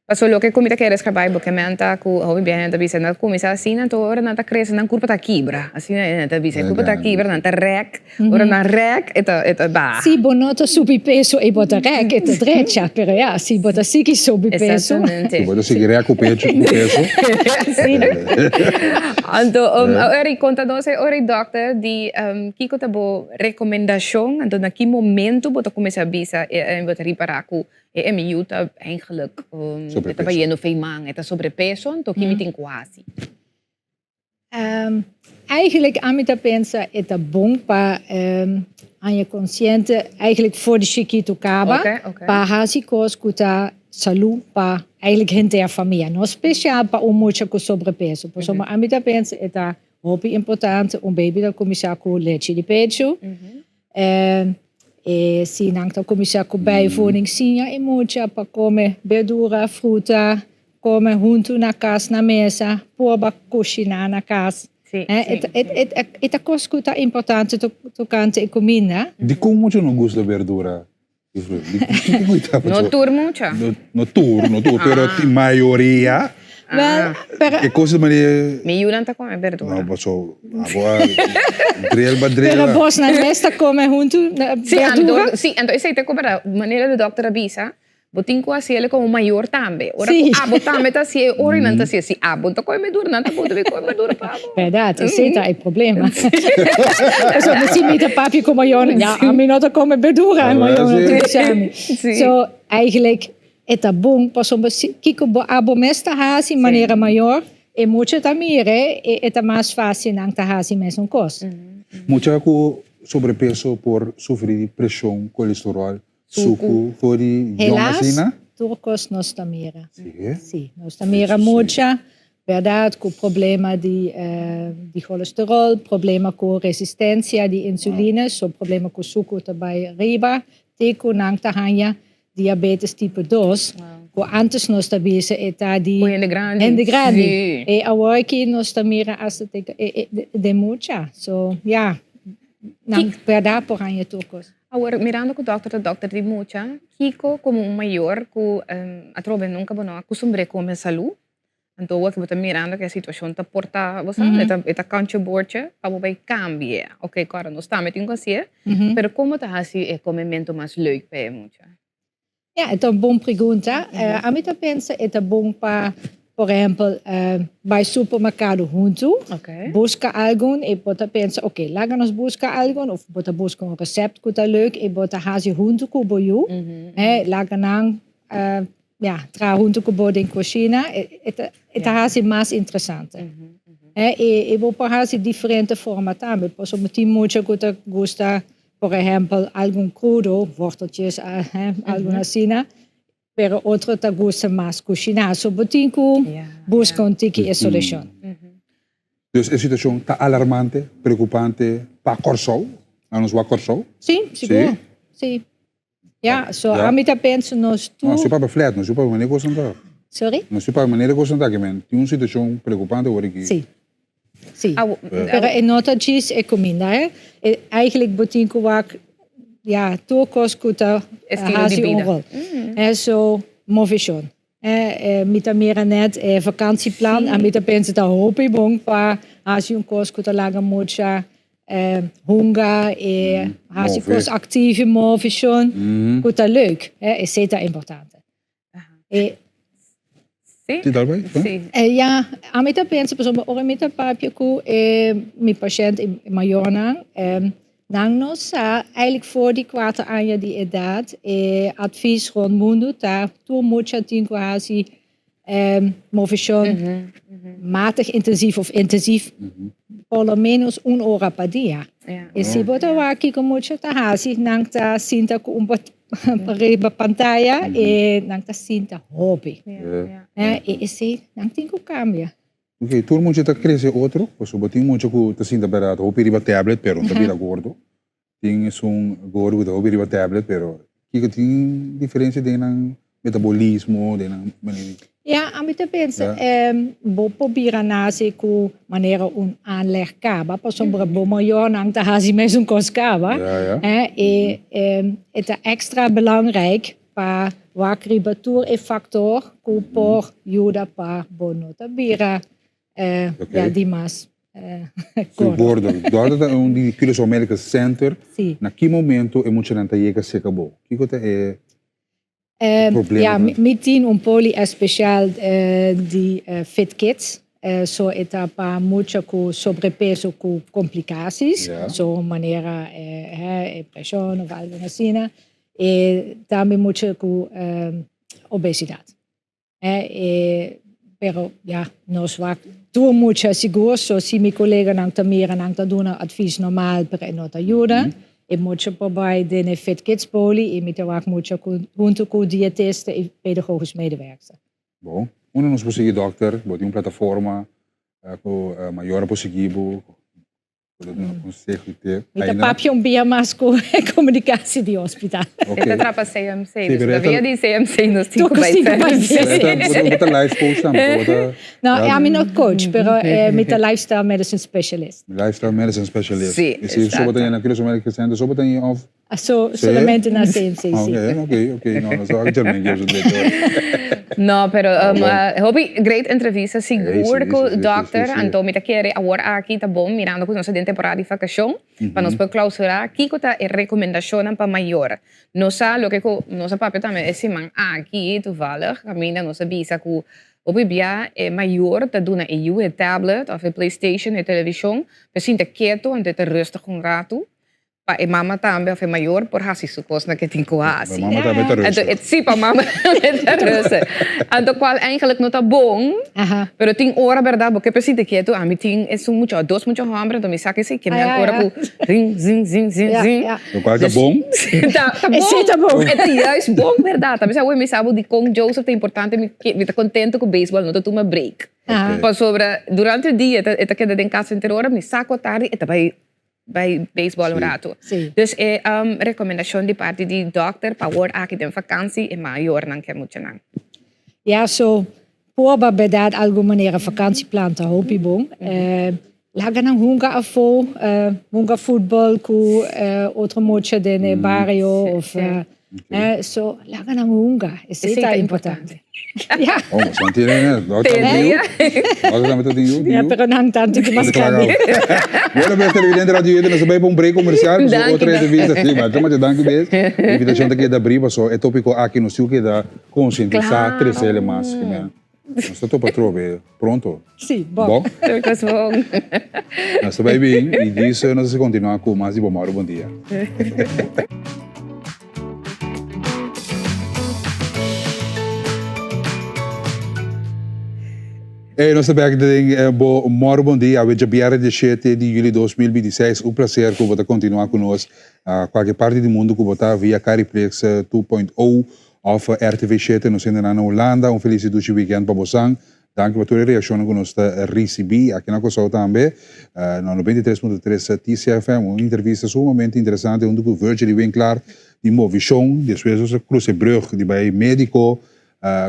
Paso loke ku mi ta kere skrabai bo ke men ta ku hopi biaha nan ta bisa nan ta kuminsá asina anto ora nan ta krese nan kurpa ta kibra asina nan ta bisa e kurpa ta kibra nan ta rèk Ora nan rek, e ta, e ta baha. Si bo no ta subi peso e bo ta rek, e ta drecha. Pero ya, si bo ta sigui subi peso. Exactamente. Si bo ta sigui rek ku pecho, ku peso. Si. Anto, ora konta nos e ora dokter di kiko ta bo rekomendashon, anto na ki momento bo ta kuminsá bisa, bo ta ripará ku e mi yu ta eigenlijk e ta bayendo fei man, e ta sobrepeso, anto ki mi tin ku hasi? Eigenlijk ami ta pensa e ta bon pa haña konsiente eigenlijk for di chikitu kaba pa hasi kos ku ta salú pa eigenlijk henter famia, no spesial pa un mucha ku sobrepeso. Pasobra ami ta pensa e ta hopi importante un baby ta kuminsá ku lechi di pechu e si nan ta kuminsá ku bijvoeding siña e mucha pa kome berdura, fruta, Come huntu na cas na mesa, proba cushiná na cas. Sí, Eh, sí. e, e, e, e ta cos cu ta importante to, tocante e cuminda. Dicon mucha no gusta berdura y fruta? Di ki cu ta No paso? tur mucha. No, no tur, no tur, pero ti mayoria. Wel, pero, E cos di manera Mi yunan ta come berdura. No, paso abo a drill ba drill. pero bos nan mes ta come huntu na Sí, berdura? anto, sí, anto esei ta como manera de dokter a bisa, Bo tin ku hasiel komo mayor tambe. Ora ku abo tambe ta hasié, ora nan ta hasié. Si abo ta kome berdura, nan ta por kome berdura pa abo. Bèrdat, esei ta e problema. Pasobra si mi ta papia ku mayornan, ya, ami no ta kome berdura, e mayornan ta bisa mi. So, eigenlijk e ta bon pasobra si kiko bo abo mes ta hasi manera mayor, e mucha ta mira e e ta mas fásil nan ta hasi mesun kos. Mucha ku sobrepeso por sufri di preshon, kolesterol, Suku for di jong Helaas, asina? tur kos nos ta mira. Sí, eh? Sí, nos ta mira mucha, berdad, ku problema di di cholesterol, problema ku resistencia di insuline, so problema ku suku ta bai riba, te ku nan ta haña diabetes tipo dos, ku antes nos ta bisa e ta di Ku hende grandi. hende grandi. Sí. E awor aki nos ta mira hasta te e e den mucha. So, ya, nan berdad por haña tur kos. Awor, mirando ku dòkter ta dòkter di mucha, kiko komo un mayor ku atrobe nunka bo no a kustumbr'é kome salú, anto awor ku bo ta mirando ku e situashon ta porta, bo sa, e ta e ta kantje bortje pa bo bai kambia. Oke, kòrda nos tambe tin ku hasié, pero kon bo ta hasi e komementu mas leuk pa e mucha? Ja, e ta un bon pregunta. Ami ta pensa e ta bon pa. Por ehempel, bai supermercado huntu, busca algun y bo ta pensa, ok, laga nos busca algun of bo ta busca un recept cu ta leuk y bo ta haci huntu cu bo yu, laga nan ja, traha huntu cu bo den cushina, e ta haci mas interesante. Y bo por haci diferente forma tambe, pasobra tin mucha cu ta gusta, por ehempel, algun crudo, worteltjes, algun asina, Pero otro ta gusta mas kushiná. So bo tin ku buska un tiki e solushon. Dus e situashon ta alarmante, preokupante pa Kòrsou? Na nos wak Kòrsou? Sí, sigur. Sí. Ya, so ami ta pensa nos tur. No, si papia flat, no si papia manera kos nan ta. Sorry? No si papia manera kos nan ta, ke men tin un situashon preokupante awor aki. Sí. Sí. Pero e no ta djis e kuminda, hè. E eigenlijk bo tin ku wak, ja, tur kos ku ta hasi un rol. Hè, so moveshon. Hè, mi ta mira net e vakantieplan en mi ta pensa ta hopi bon pa hasi un kos ku ta laga mucha hunga e hasi kos aktief, moveshon, ku ta leuk. Hè, esei ta importante. E, Sí. Sí, tal bai. Sí. E, ja, ami ta pensa, pasobra ora mi ta papia ku e mi pashent e mayornan, e, nan no sa, eigenlijk voor di kuater aña di edat, e advies rond mundu ta tur mucha tin ku hasi e, moveshon matig intensief of intensief por lo menos un ora pa dia. Ja. E si bo ta wak kiko mucha ta hasi, nan ta sinta ku un riba pantaya e nan ta sinta hopi. E esei nan tin ku kambia. Ok, tur mucha ta krese otro, pasobra tin mucha ku ta sinta bèrdat hopi riba tablet pero no ta bira gordo. Tin esun gordo ku ta hopi riba tablet pero kiko tin diferensia den nan metabolismo, den nan manera di. Ja, ami ta pensa bo por bira nasi ku manera un aanleg kaba, pasobra bo mayornan ta hasi mesun kos kaba. E e ta extra belangrijk pa wak riba tur e factor ku por yuda pa bo no ta bira ja dimas gordo. Gordo. Dòkter ta un di Curaçao Medical Center. Na ki momento e muchanan ta yega serka bo? Kiko ta e problema? Ja, mi tin un poli especial di Fit Kids. So e ta pa mucha ku sobrepeso ku complicaties. So manera preshon of algo asina. E tambe mucha ku obesidad. E, pero ja, nos wak tur mucha sigur, so si mi coleganan ta mira nan ta duna advies normal, pero e no ta yuda. E mucha por bai den e Fit Kids poli y mi ta wak mucha cu, hunto cu dietista y pedagogisch medewerkster. Bon, unda nos por sigui dokter? Bo tin un plataforma cu mayornan por sigui bo? Mi ta papia un bia mas ku komunikasi di hospital. E ta trapa CMC, dus ta via di CMC nos tin ku bai CMC. Bo ta life coach tambe? No, ami no coach, pero mi ta lifestyle medicine specialist. Lifestyle medicine specialist. Si, exacto. So bo ta yena Curaçao Medical Center, so bo ta yena of? So, solamente na CMC, si. Ok, ok, ok. No, no so ak Jermaine Gibbs un beetje. No, pero um, hopi great entrevista sigur ku dokter. Anto mi ta kere awor aki ta bon mirando ku nos ta den temporada di vakashon pa nos por klausurá kiko ta e rekomendashonnan pa mayor. Nos sa loke ku nos a papia tambe e siman aki toevallig kaminda nos a bisa ku hopi bia e mayor ta duna e yu e tablet òf e playstation, e televishon pa e sinta keto anto e ta rustig un ratu. Pa e mama tambe of e mayor por hasi su kosnan ke tin ku hasi. Pa mama tambe ta rustig. Anto, si, pa mama tambe ta rustig. Anto kual eigenlijk no ta bon, pero tin ora berdad bo ke por sinti ketu, ami tin esun mucha, dos mucha homber, anto mi sa ke si, ke mi ora ku zin, zin, zin, zin, zin. Lo kual ta bon. Ta, ta bon. Esei ta bon. E ta juist bon berdad. Ta bisa, mi sa bo dikon Joseph ta importante, mi mi ta kontento ku beisbol no ta tuma break. Pasobra durante dia e ta keda den kas henter ora, mi sa ku atardi e ta bai bai baseball un rato. Dus e recomendacion di parti di dokter pa word aki den vakantie e mayornan ke muchanan. Ja, so proba berdad algun manera vakantieplan ta hopi bon. Laga nan hunga afo, hunga futbol ku otro mucha den e bario of so laga nan hunga, esei ta importante. Ja. Oh, maar zo'n tien, dat kan Ja. Dat is met die Ja, pero nan tanto que mas grande. Bueno, beste televidente Radio Eden, nos bay pa un break comercial, pues Danki, otra danki. entrevista. Sí, maar toma danki bes. Invitacion ta keda abrí, paso e tópico aki nos tin keda concientisa, Claro. trece mas. Nos ta topa atrobe pronto. Sí, bon. Bon? Tur kos bon. Nos ta bai bin i djis nos a kontinuá ku mas di Bo Mòru Bon Dia. Hey, nos ta bek den Bo Mòru Bon Dia awe djabièrnè diesshete di yüli 2026. Un plaser ku bo ta kontinuá ku nos na kualke parti di mundu ku bo ta via Cariplex 2.0 Of RTV shete nos hendenan na Hulanda un felis i dushi weekend pa bosan. Danki pa tur e reaccionnan cu nos ta ricibi aki na Curaçao tambe. Na 93.3 TCFM un entrevista sumamente interesante hunto cu Virgily Winklaar di Movishon. Despues nos a cruza e brug di bay medico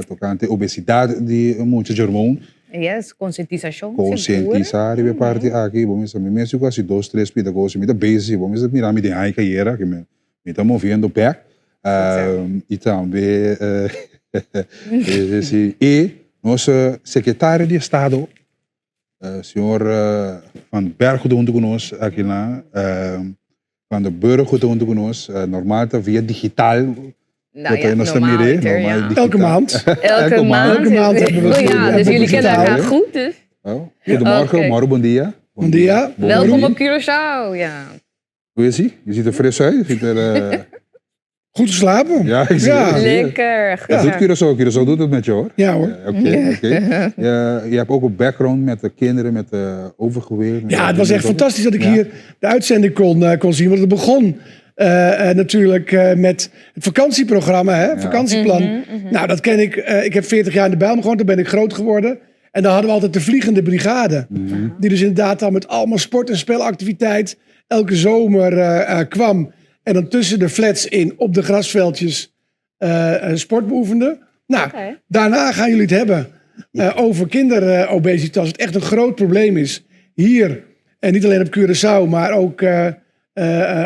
tocante obesidad di mucha Jermon. Yes, concientisacion sigur. Concientisa riba e parti aki. Bo mester mi mes cu haci dos tres pida cos. Mi ta bezig. Bo mester mira mi den haika ayera. Mi ta moviendo bek. I tambe e nos sekretario di estado señor Van Berg ku ta huntu ku nos aki na Van der Burg ku ta huntu ku nos normal ta via digital nos ta mir'é normal Elke maand. Elke maand. Elke maand hebben we Ja, dus jullie kennen elkaar goed dus. Goedemorgen, moro bon dia. Bon dia. Welkom op Curaçao, ja. Hoe is ie? Je ziet er fris uit. Je ziet er, uh... Goed geslapen. Ja, ik zie ja. het. Lekker. Dat doet Curaçao. Curaçao doet het met je hoor. Ja hoor. Oké, oké. Je hebt ook een background met de kinderen, met de overgewicht. Ja, het was echt fantastisch dat ik hier de uitzending kon, uh, kon zien. Want het begon uh, natuurlijk uh, met het vakantieprogramma, hè? Vakantieplan. Mm -hmm, mm -hmm. Nou, dat ken ik. ik heb 40 jaar in de Bijlmer gewoond, daar ben ik groot geworden. En daar hadden we altijd de Vliegende Brigade. Mm -hmm. Die dus inderdaad al met allemaal sport- en spelactiviteit elke zomer uh, kwam. En dan tussen de flats in op de grasveldjes uh, sport beoefende. Nou, okay. daarna gaan jullie het hebben over kinderobesitas. Het echt een groot probleem is hier. En niet alleen op Curaçao, maar ook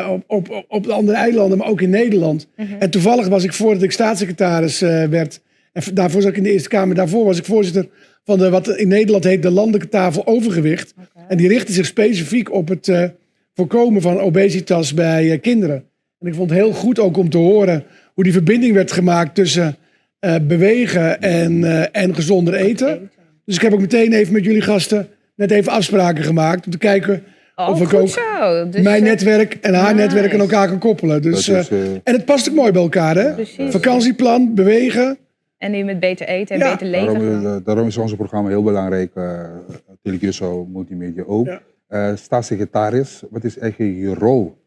op, op, op de andere eilanden, maar ook in Nederland. Mm -hmm. En toevallig was ik voordat ik staatssecretaris werd. En daarvoor zat ik in de Eerste Kamer. Daarvoor was ik voorzitter van de, wat in Nederland heet de Landelijke Tafel Overgewicht. Okay. En die richtte zich specifiek op het uh, voorkomen van obesitas bij uh, kinderen. En ik vond het heel goed ook om te horen hoe die verbinding werd gemaakt tussen uh, bewegen en, en gezonder eten. Dus ik heb ook meteen even met jullie gasten net even afspraken gemaakt om te kijken oh, of ik ook zo. Dus mijn netwerk en haar nice. netwerk aan elkaar kan koppelen. Dus, is, en het past ook mooi bij elkaar, hè? Precies. Vakantieplan, bewegen. En nu met beter eten en ja. beter leven. Daarom, daarom is ons programma heel belangrijk. Uh, Tele Multimedia ook. Ja. Uh, staatssecretaris, wat is eigenlijk je rol?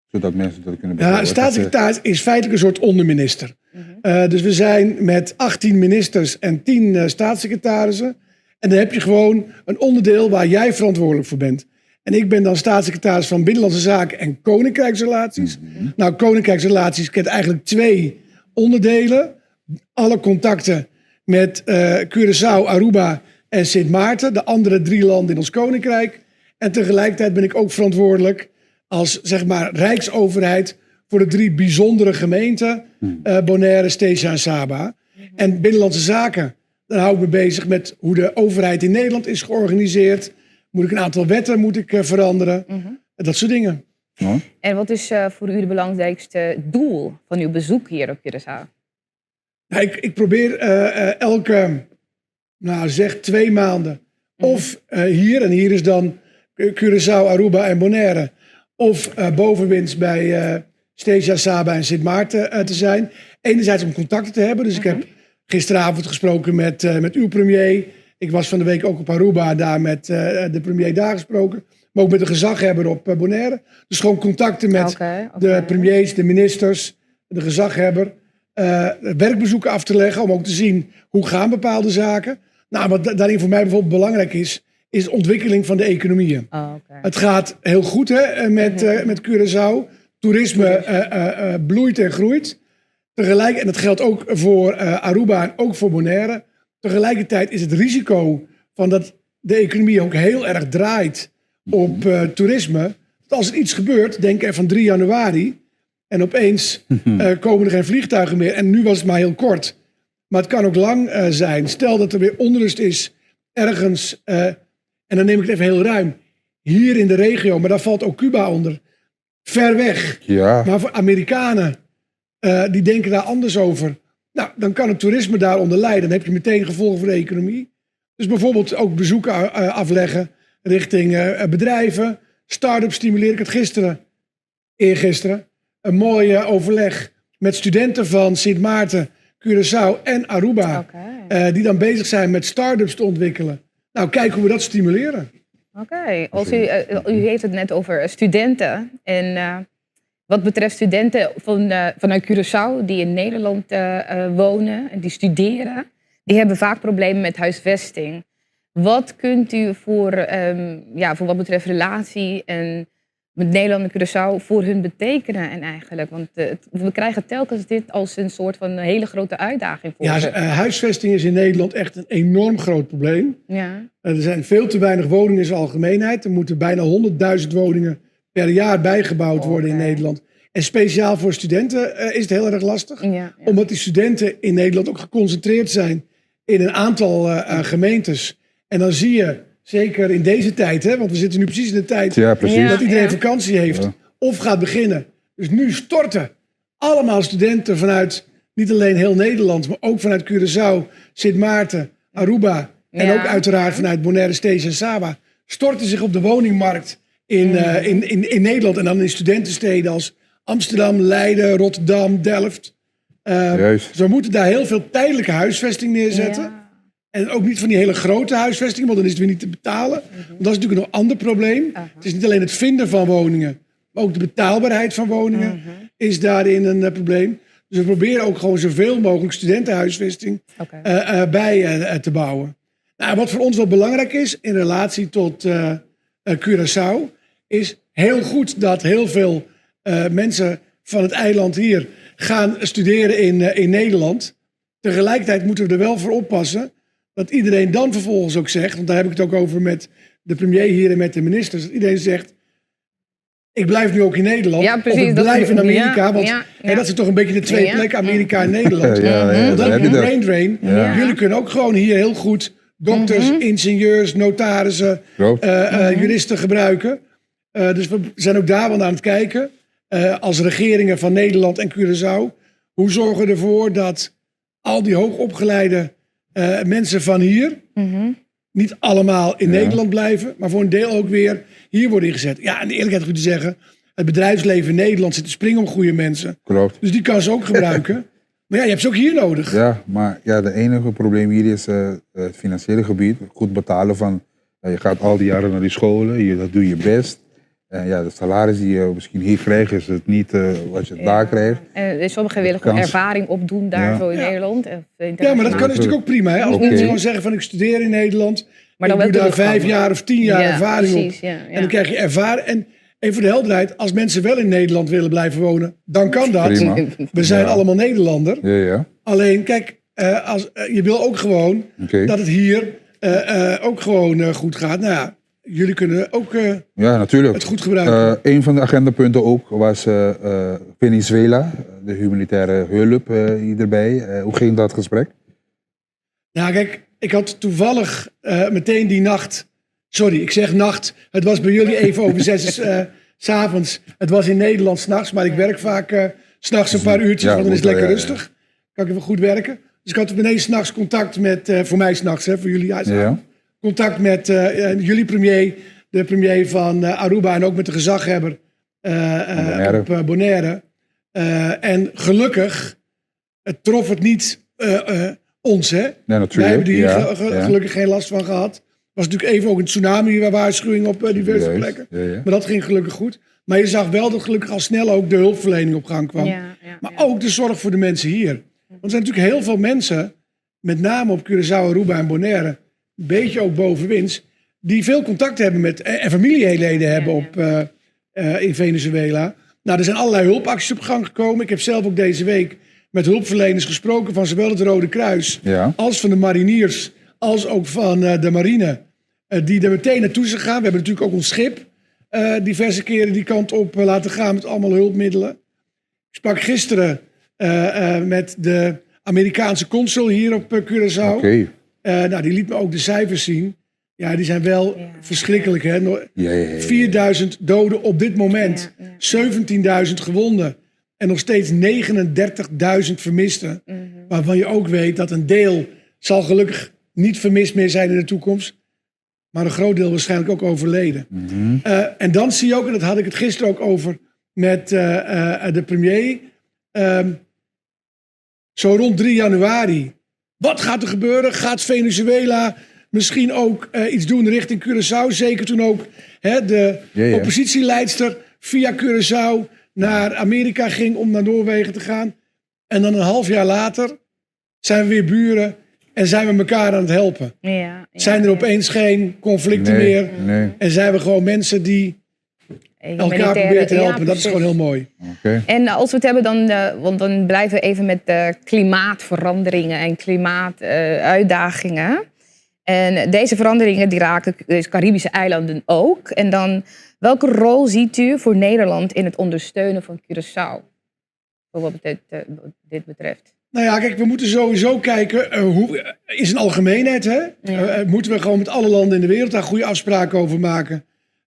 Zodat mensen dat kunnen begrijpen. Ja, staatssecretaris is feitelijk een soort onderminister. Mm -hmm. uh, dus we zijn met 18 ministers en 10 staatssecretarissen. En dan heb je gewoon een onderdeel waar jij verantwoordelijk voor bent. En ik ben dan staatssecretaris van Binnenlandse Zaken en Koninkrijksrelaties. Mm -hmm. Nou, Koninkrijksrelaties kent eigenlijk twee onderdelen alle contacten met uh, Curaçao, Aruba en Sint Maarten, de andere drie landen in ons koninkrijk. En tegelijkertijd ben ik ook verantwoordelijk als zeg maar rijksoverheid voor de drie bijzondere gemeenten: uh, Bonaire, Statia en Saba. En Binnenlandse Zaken, dan hou ik me bezig met hoe de overheid in Nederland is georganiseerd. Moet ik een aantal wetten moet ik, uh, veranderen? Mm -hmm. Dat soort dingen. Ja. En wat is uh, voor u het belangrijkste doel van uw bezoek hier op Curaçao? Nou, ik, ik, probeer uh, elke, nou zeg twee maanden, of uh, hier, en hier is dan Curaçao, Aruba en Bonaire, of uh, bovenwinds bij Statia, Saba en Sint Maarten te zijn. Enerzijds om contacten te hebben, dus ik heb gisteravond gesproken met, met uw premier. Ik was van de week ook op Aruba, daar met de premier daar gesproken. Maar ook met de gezaghebber op Bonaire. Dus gewoon contacten met okay, okay. de premiers, de ministers, de gezaghebber. Uh, werkbezoeken af te leggen om ook te zien hoe gaan bepaalde zaken. Nou, wat daarin voor mij bijvoorbeeld belangrijk is, is de ontwikkeling van de economieën. Oh, okay. Het gaat heel goed hè, met, uh, met Curaçao. Toerisme uh, bloeit en groeit. Tegelijk, en dat geldt ook voor Aruba en ook voor Bonaire. Tegelijkertijd is het risico van dat de economie ook heel erg draait op toerisme. Dat als er iets gebeurt, denk er van 3 januari. En opeens uh, komen er geen vliegtuigen meer. En nu was het maar heel kort. Maar het kan ook lang uh, zijn. Stel dat er weer onrust is ergens. Uh, en dan neem ik het even heel ruim. Hier in de regio, maar daar valt ook Cuba onder. Ver weg. Ja. Maar voor Amerikanen, die denken daar anders over. Nou, dan kan het toerisme daaronder lijden. Dan heb je meteen gevolgen voor de economie. Dus bijvoorbeeld ook bezoeken afleggen richting bedrijven. Start-ups stimuleren. Ik had gisteren, eergisteren, een mooi overleg met studenten van Sint Maarten, Curaçao en Aruba. Die dan bezig zijn met start-ups te ontwikkelen. Nou, kijk hoe we dat stimuleren. Oké, als u, u heeft het net over studenten. En wat betreft studenten vanuit Curaçao die in Nederland wonen en die studeren, die hebben vaak problemen met huisvesting. Wat kunt u voor wat betreft relatie en met Nederland en Curaçao voor hun betekenen en eigenlijk? Want we krijgen telkens dit als een soort van hele grote uitdaging voor Ja, ze. Huisvesting is in Nederland echt een enorm groot probleem. Er zijn veel te weinig woningen in zijn algemeenheid. Er moeten bijna 100.000 woningen per jaar bijgebouwd worden in Nederland. En speciaal voor studenten is het heel erg lastig. Omdat die studenten in Nederland ook geconcentreerd zijn in een aantal gemeentes. En dan zie je, zeker in deze tijd, hè, want we zitten nu precies in de tijd dat iedereen vakantie heeft of gaat beginnen. Dus nu storten allemaal studenten vanuit niet alleen heel Nederland, maar ook vanuit Curaçao, Sint Maarten, Aruba en ook uiteraard vanuit Bonaire, Statia en Saba, storten zich op de woningmarkt in Nederland. En dan in studentensteden als Amsterdam, Leiden, Rotterdam, Delft. Dus we moeten daar heel veel tijdelijke huisvesting neerzetten. En ook niet van die hele grote huisvesting, want dan is het weer niet te betalen. Want dat is natuurlijk nog een ander probleem. Het is niet alleen het vinden van woningen, maar ook de betaalbaarheid van woningen is daarin een probleem. Dus we proberen ook gewoon zoveel mogelijk studentenhuisvesting bij te bouwen. Nou, wat voor ons wel belangrijk is in relatie tot Curaçao, is heel goed dat heel veel mensen van het eiland hier gaan studeren in Nederland. Tegelijkertijd moeten we er wel voor oppassen dat iedereen dan vervolgens ook zegt, want daar heb ik het ook over met de premier hier en met de ministers, dat iedereen zegt, ik blijf nu ook in Nederland, of ik blijf in Amerika, want dat zijn toch een beetje de twee plekken, Amerika en Nederland. Want dan Daar heb je heb je een dat. brain drain. Jullie kunnen ook gewoon hier heel goed dokters, ingenieurs, notarissen, juristen gebruiken. Dus we zijn ook daar wel aan het kijken, als regeringen van Nederland en Curaçao, hoe zorgen we ervoor dat al die hoogopgeleide mensen van hier niet allemaal in Nederland blijven, maar voor een deel ook weer hier worden ingezet. Ja, en de eerlijkheid goed te zeggen, het bedrijfsleven in Nederland zit te springen om goede mensen. Dus die kan ze ook gebruiken. Maar ja, je hebt ze ook hier nodig. Ja, maar ja, de enige probleem hier is het financiële gebied. Goed betalen van, je gaat al die jaren naar die scholen, dat doe je best. En ja, de salaris die je misschien hier krijgt, is het niet wat je daar krijgt. En sommigen willen gewoon Kans. ervaring opdoen daar zo in Nederland. Of Ja, maar dat internationaal. kan natuurlijk ook prima. Hè? Als mensen gewoon zeggen van ik studeer in Nederland. Maar dan ik wel doe daar terugkomen. 5 jaar of 10 jaar ervaring op. En dan krijg je ervaring. En even voor de helderheid, als mensen wel in Nederland willen blijven wonen, dan kan dat. We zijn allemaal Nederlander. Alleen, kijk, je wil ook gewoon dat het hier ook gewoon goed gaat. Nou ja, jullie kunnen ook Ja, natuurlijk. het goed gebruiken. Een van de agendapunten ook was Venezuela, de humanitaire hulp hierbij. Hoe ging dat gesprek? Nou, kijk, ik had toevallig meteen die nacht... Sorry, ik zeg nacht. Het was bij jullie even over 6 's avonds. Het was in Nederland 's nachts, maar ik werk vaak 's nachts een paar uurtjes, want dan is het lekker rustig. Kan ik even goed werken. Dus ik had meteen 's nachts contact met, voor mij 's nachts, hè, voor jullie ja, 's avonds. Contact met jullie premier, de premier van Aruba en ook met de gezaghebber Bonaire. op Bonaire. En gelukkig, het trof het niet ons, hè? Nee, natuurlijk. Wij hebben er hier gelukkig geen last van gehad. Was natuurlijk even ook een tsunami-waarschuwing op diverse plekken. Maar dat ging gelukkig goed. Maar je zag wel dat gelukkig al snel ook de hulpverlening op gang kwam. Maar ook de zorg voor de mensen hier. Want er zijn natuurlijk heel veel mensen, met name op Curaçao, Aruba en Bonaire, een beetje ook bovenwinds, die veel contact hebben met en familieleden hebben in Venezuela. Er zijn allerlei hulpacties op gang gekomen. Ik heb zelf ook deze week met hulpverleners gesproken van zowel het Rode Kruis als van de mariniers, als ook van de marine, die er meteen naartoe zijn gegaan. We hebben natuurlijk ook ons schip diverse keren die kant op laten gaan met allemaal hulpmiddelen. Ik sprak gisteren met de Amerikaanse consul hier op Curaçao. Die liet me ook de cijfers zien. Ja, die zijn wel verschrikkelijk. Hè? 4000 doden op dit moment. 17.000 gewonden. En nog steeds 39.000 vermisten. Waarvan je ook weet dat een deel zal gelukkig niet vermist meer zijn in de toekomst. Maar een groot deel waarschijnlijk ook overleden. En dan zie je ook, en dat had ik het gisteren ook over met de premier. Zo rond 3 januari. Wat gaat er gebeuren? Gaat Venezuela misschien ook iets doen richting Curaçao? Zeker toen ook, hè, de oppositieleidster via Curaçao naar Amerika ging om naar Noorwegen te gaan. En dan een half jaar later zijn we weer buren en zijn we elkaar aan het helpen. Zijn er opeens geen conflicten Nee, meer? nee. En zijn we gewoon mensen die elkaar Humanitaire- proberen te ja, helpen. Dat is precies. gewoon heel mooi. En als we het hebben dan, want dan blijven we even met de klimaatveranderingen en klimaatuitdagingen. En deze veranderingen die raken deze Caribische eilanden ook. En dan, welke rol ziet u voor Nederland in het ondersteunen van Curaçao? Voor wat dit betreft. Nou ja, kijk, we moeten sowieso kijken, hoe, in zijn algemeenheid, hè? Moeten we gewoon met alle landen in de wereld daar goede afspraken over maken.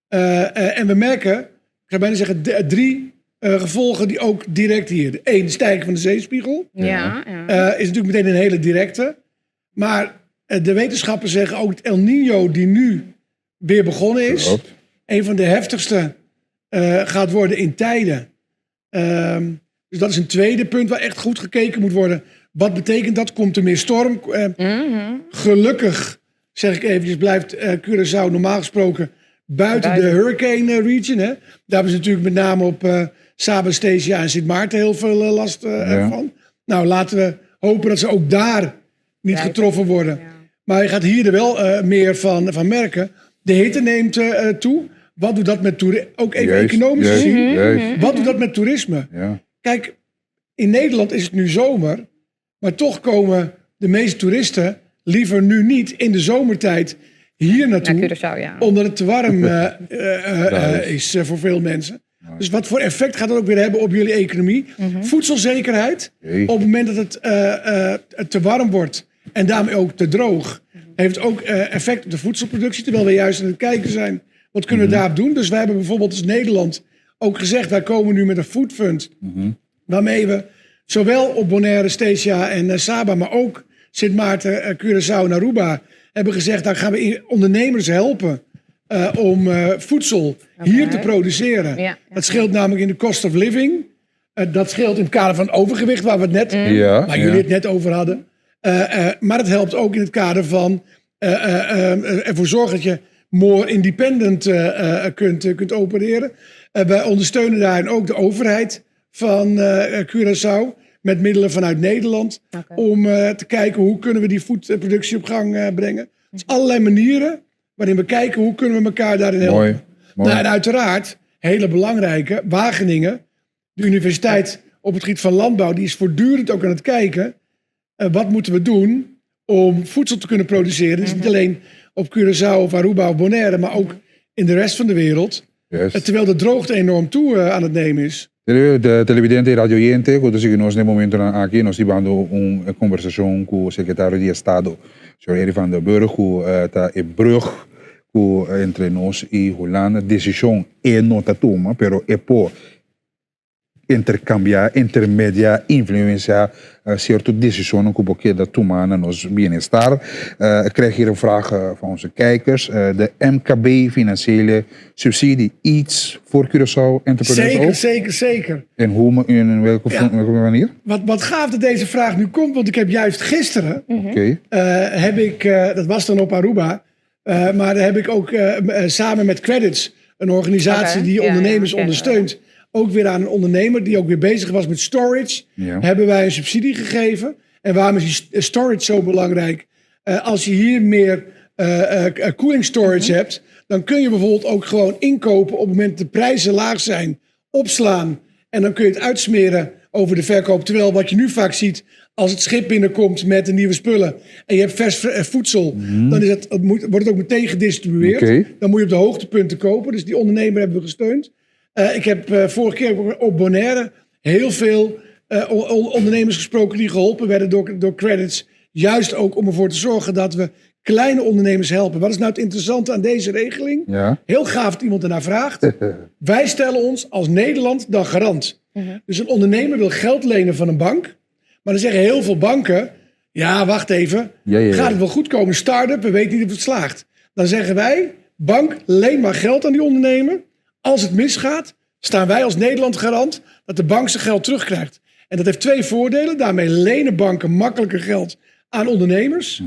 En we merken, ik zou bijna zeggen, drie gevolgen die ook direct hier. Eén, de stijging van de zeespiegel. Is natuurlijk meteen een hele directe. Maar de wetenschappers zeggen ook dat El Niño, die nu weer begonnen is, een van de heftigste gaat worden in tijden. Dus dat is een tweede punt waar echt goed gekeken moet worden. Wat betekent dat? Komt er meer storm? Gelukkig, zeg ik eventjes, blijft Curaçao normaal gesproken buiten de hurricane region. Hè? Daar hebben ze natuurlijk met name op Saba, Statia en Sint Maarten heel veel last van. Nou, laten we hopen dat ze ook daar niet getroffen worden. Maar je gaat hier er wel meer van merken. De hitte neemt toe. Wat doet dat met ook even economisch gezien. Wat doet dat met toerisme? Kijk, in Nederland is het nu zomer. Maar toch komen de meeste toeristen liever nu niet in de zomertijd hier naartoe. Naar Curaçao, ja. Omdat het te warm is voor veel mensen. Dus wat voor effect gaat dat ook weer hebben op jullie economie? Voedselzekerheid. Op het moment dat het te warm wordt en daarmee ook te droog, heeft ook effect op de voedselproductie. Terwijl we juist aan het kijken zijn, wat kunnen we daarop doen? Dus wij hebben bijvoorbeeld als Nederland ook gezegd, wij komen nu met een food fund. Waarmee we zowel op Bonaire, Statia en Saba, maar ook Sint Maarten, Curaçao en Aruba hebben gezegd, daar gaan we ondernemers helpen om voedsel hier te produceren. Dat scheelt namelijk in de cost of living. Dat scheelt in het kader van overgewicht, waar we het net, waar jullie het net over hadden. Maar het helpt ook in het kader van ervoor zorgen dat je more independent kunt opereren. Wij ondersteunen daarin ook de overheid van Curaçao met middelen vanuit Nederland. Om te kijken hoe kunnen we die voedselproductie op gang brengen. Dus allerlei manieren waarin we kijken hoe kunnen we elkaar daarin helpen. En uiteraard, hele belangrijke, Wageningen, de universiteit op het gebied van landbouw, die is voortdurend ook aan het kijken. Wat moeten we doen om voedsel te kunnen produceren? Dus niet alleen op Curaçao of Aruba of Bonaire, maar ook in de rest van de wereld. Terwijl de droogte enorm toe aan het nemen is. De televidente y radio oyente, cu ta sigui nos na e momento aki, nos ta hibando un conversacion cu secretario di Estado, señor Eric van der Burg, cu ta e brug cu entre nos y Hulanda, decision e no ta tuma, pero e por intercambia, intermedia, influencia cierto decisiones que por keda tuma na nos bienestar. Ik krijg hier een vraag van onze kijkers. De MKB financiële subsidie, iets voor Curaçao entrepreneurs Zeker, ook? zeker, zeker. En hoe, in welke welke manier? Wat gaaf dat deze vraag nu komt, want ik heb juist gisteren, heb ik, dat was dan op Aruba, maar daar heb ik ook samen met Qredits, een organisatie die ondernemers ondersteunt, ook weer aan een ondernemer die ook weer bezig was met storage, hebben wij een subsidie gegeven. En waarom is die storage zo belangrijk? Als je hier meer cooling storage hebt, dan kun je bijvoorbeeld ook gewoon inkopen op het moment dat de prijzen laag zijn, opslaan en dan kun je het uitsmeren over de verkoop. Terwijl wat je nu vaak ziet, als het schip binnenkomt met de nieuwe spullen en je hebt vers voedsel, dan wordt het ook meteen gedistribueerd. Dan moet je op de hoogtepunten kopen. Dus die ondernemer hebben we gesteund. Ik heb vorige keer op Bonaire heel veel ondernemers gesproken die geholpen werden door Qredits. Juist ook om ervoor te zorgen dat we kleine ondernemers helpen. Wat is nou het interessante aan deze regeling? Heel gaaf dat iemand ernaar vraagt. Wij stellen ons als Nederland dan garant. Dus een ondernemer wil geld lenen van een bank. Maar dan zeggen heel veel banken, ja, wacht even. Ja, ja, ja. Gaat het wel goed komen? Start-up, we weten niet of het slaagt. Dan zeggen wij, bank, leen maar geld aan die ondernemer. Als het misgaat, staan wij als Nederland garant dat de bank zijn geld terugkrijgt. En dat heeft twee voordelen. Daarmee lenen banken makkelijker geld aan ondernemers.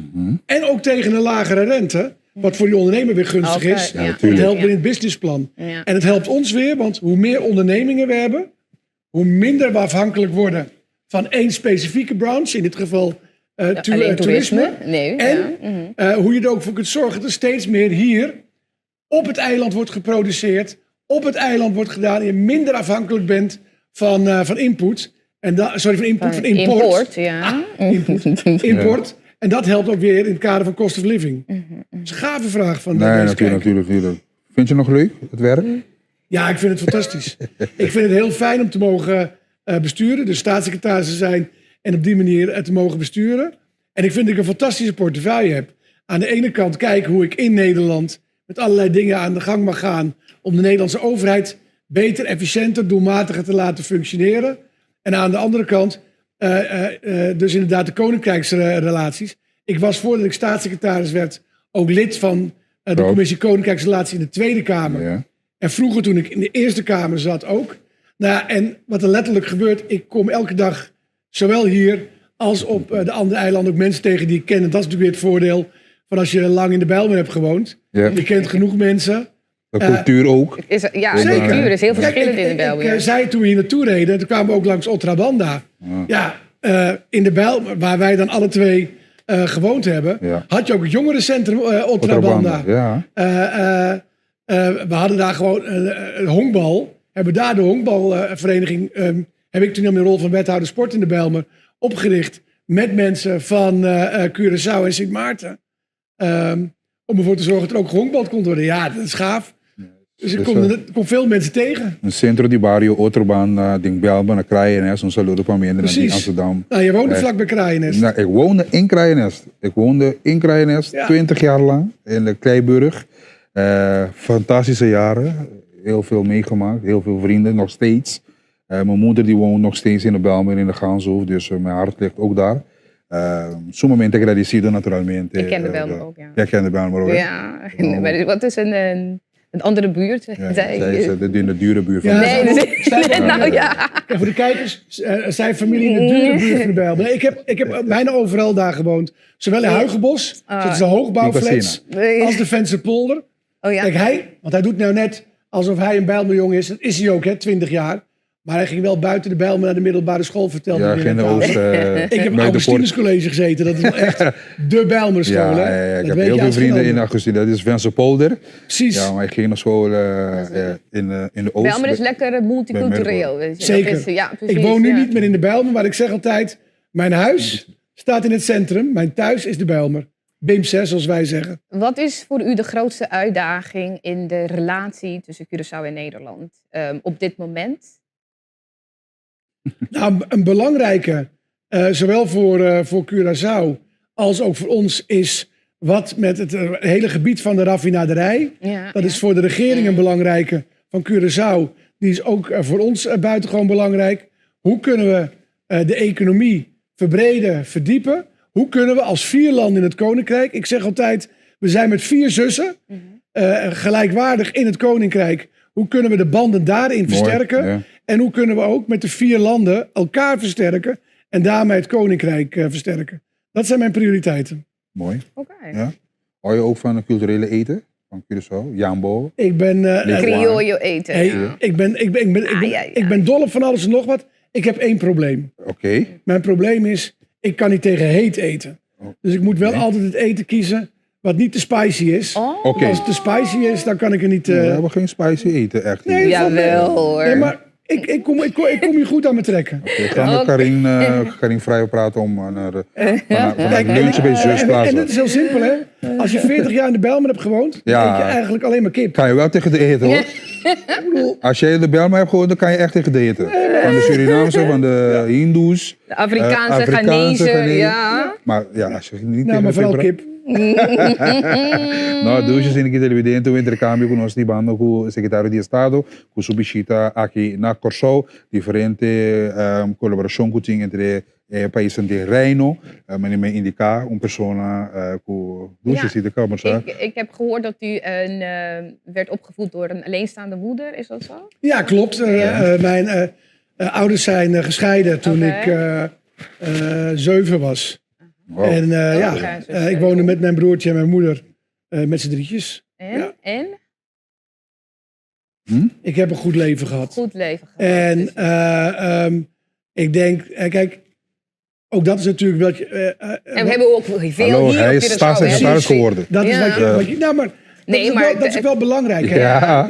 En ook tegen een lagere rente. Wat voor die ondernemer weer gunstig Oké, is. ja. Ja, het natuurlijk. helpt weer in het businessplan. Ja. En het helpt ons weer, want hoe meer ondernemingen we hebben, hoe minder we afhankelijk worden van één specifieke branche. In dit geval Ja, alleen toerisme. toerisme. Nee, En ja. Mhm. hoe je er ook voor kunt zorgen dat er steeds meer hier op het eiland wordt geproduceerd, op het eiland wordt gedaan en je minder afhankelijk bent van input. En sorry, van input, van, import. Import, ja. Input. Import. En dat helpt ook weer in het kader van cost of living. Mhm, Dat is een gave vraag van Nee, deze natuurlijk, kijker. natuurlijk, natuurlijk. Vind je het nog leuk, het werk? Ja, ik vind het fantastisch. ik vind het heel fijn om te mogen besturen. Dus staatssecretaris te zijn en op die manier te mogen besturen. En ik vind dat ik een fantastische portefeuille heb. Aan de ene kant kijken hoe ik in Nederland met allerlei dingen aan de gang mag gaan. Om de Nederlandse overheid beter, efficiënter, doelmatiger te laten functioneren. En aan de andere kant, dus inderdaad de koninkrijksrelaties. Ik was voordat ik staatssecretaris werd ook lid van de Rood. commissie Koninkrijksrelaties in de Tweede Kamer. Ja. En vroeger toen ik in de Eerste Kamer zat ook. Nou, en wat er letterlijk gebeurt, ik kom elke dag zowel hier als op de andere eilanden ook mensen tegen die ik ken. En dat is natuurlijk weer het voordeel van als je lang in de Bijlmer hebt gewoond. Ja. Je kent genoeg mensen. De cultuur ook. Is, ja, de Zeker. cultuur is heel Kijk, verschillend ik, in de ik, Bijlmer. ik, zei toen we hier naartoe reden, toen kwamen we ook langs Otrabanda. Ja, in de Bijlmer, waar wij dan alle twee gewoond hebben, Ja. had je ook het jongerencentrum Otrabanda. Otrabanda, Ja. We hadden daar gewoon een honkbal. Hebben daar de honkbalvereniging, heb ik toen in mijn rol van wethouder sport in de Bijlmer, opgericht. Met mensen van Curaçao en Sint Maarten. Om ervoor te zorgen dat er ook gehonkbald kon worden. Ja, dat is gaaf. Dus ik Dus, kom, ik kom veel mensen tegen. Een centro di barrio Otrobanda, ding Belma, naar Kraaiennest, un saludo para mi Precies. in Amsterdam. Nou, je woonde Eh, vlak bij Kraaiennest. Nou, ik woonde in Kraaiennest. Ik woonde in Kraaiennest, Ja. 20 jaar lang, in de Kleiburg. Fantastische jaren. Heel veel meegemaakt, heel veel vrienden, nog steeds. Mijn moeder die woont nog steeds in de Bijlmer, in de Ganshof, dus mijn hart ligt ook daar. Sumamente agradecido naturalmente. Ik ken de Eh, Bijlmer ook, ja. Jij kent de Bijlmer ook, hè? Ja, maar wat is een andere buurt? Ja, zei zij is in de dure buurt van Ja, de Nee, Bijlmer. dus- Zij- nou ja. En voor de kijkers, zijn familie in de dure buurt van de Bijlmer. Nee, ik heb bijna overal daar gewoond. Zowel in Huigenbos, Ah. dat is de hoogbouwflats, Nee. als de Vensterpolder. Oh ja. Kijk, hij, want hij doet nou net alsof hij een Bijlmerjong is. Dat is hij ook, hè, 20 jaar. Maar hij ging wel buiten de Bijlmer naar de middelbare school, vertelde Ja, hij ging net de aan. Oost. Ik heb bij de Augustinus poort. College gezeten. Dat is wel echt de Bijlmerschool, Ja, hè? ja, ja, ik Dat heb weet heel je veel als geen vrienden in ander. Augustinus. Dat is Vensterpolder. Precies. Ja, maar ik ging naar school in de Oost. Bijlmer is lekker multicultureel. Weet je. Zeker. Dat is, ja, precies, ik woon nu ja. niet meer in de Bijlmer, maar ik zeg altijd... Mijn huis staat in het centrum. Mijn thuis is de Bijlmer. BIM 6, zoals wij zeggen. Wat is voor u de grootste uitdaging in de relatie tussen Curaçao en Nederland op dit moment? Nou, een belangrijke, zowel voor Curaçao als ook voor ons, is wat met het hele gebied van de raffinaderij. Ja, Dat ja. is voor de regering een belangrijke van Curaçao. Die is ook voor ons buitengewoon belangrijk. Hoe kunnen we de economie verbreden, verdiepen? Hoe kunnen we als 4 landen in het Koninkrijk... Ik zeg altijd, we zijn met 4 zussen gelijkwaardig in het Koninkrijk. Hoe kunnen we de banden daarin Mooi, versterken? ja. En hoe kunnen we ook met de 4 landen elkaar versterken... en daarmee het Koninkrijk versterken? Dat zijn mijn prioriteiten. Mooi. Oké. Ja. Hou je ook van het culturele eten van Curaçao? Jambo? Ik ben... Criollo eten. Hey, ja. ik ben dol op van alles en nog wat. Ik heb 1 probleem. Oké. Mijn probleem is, ik kan niet tegen heet eten. Dus ik moet wel Nee. altijd het eten kiezen wat niet te spicy is. Oh. Oké. Als het te spicy is, dan kan ik er niet... We hebben geen spicy eten, echt. Nee, hier. valt mee. Jawel hoor. Nee, maar ik kom hier goed aan me trekken. Oké, ik ga met Oké. Karin Vrij praten om naar van Kijk, een lunchje bij zus en plaatsen. het is heel simpel, hè? Als je 40 jaar in de Bijlmer hebt gewoond, dan Ja. eet je eigenlijk alleen maar kip. Kan je wel tegen de eten, hoor. Als jij in de Bijlmer hebt gewoond, dan kan je echt tegen de eten. Van de Surinaamse, van de Hindoes. De Afrikaanse, Afrikaanse, Ghanese, Ghanese. ja. Maar ja, als je niet Nou, tegen maar de vooral peper- kip. No, dushi sin ki televidente un intercambio ku nos hibando ku Secretario di Estado ku su bishita aki na Kòrsou. Diferente kolaborashon ku tin entre e paisnan den Reino. Meneer me indiká un persona ku dushi si ta kòmbersá. Ik, ik heb gehoord dat u een, werd opgevoed door een alleenstaande moeder, is dat zo? Ja, klopt. Mijn ouders zijn gescheiden toen ik 7 was. Wow. En ja, Oké, dus, ik woonde met mijn broertje en mijn moeder met z'n drietjes. En? Ja. En? Ik heb een goed leven gehad. Goed leven gehad. En Dus- ik denk, kijk, ook dat is natuurlijk wat je... En we hebben ook veel Hallo, hier hij op is Curaçao, hè? staatssecretaris geworden. Dat is Ja. wat je, wat je... Nou, maar dat, Nee, is ook maar wel, dat is ook wel belangrijk. Hè? Ja.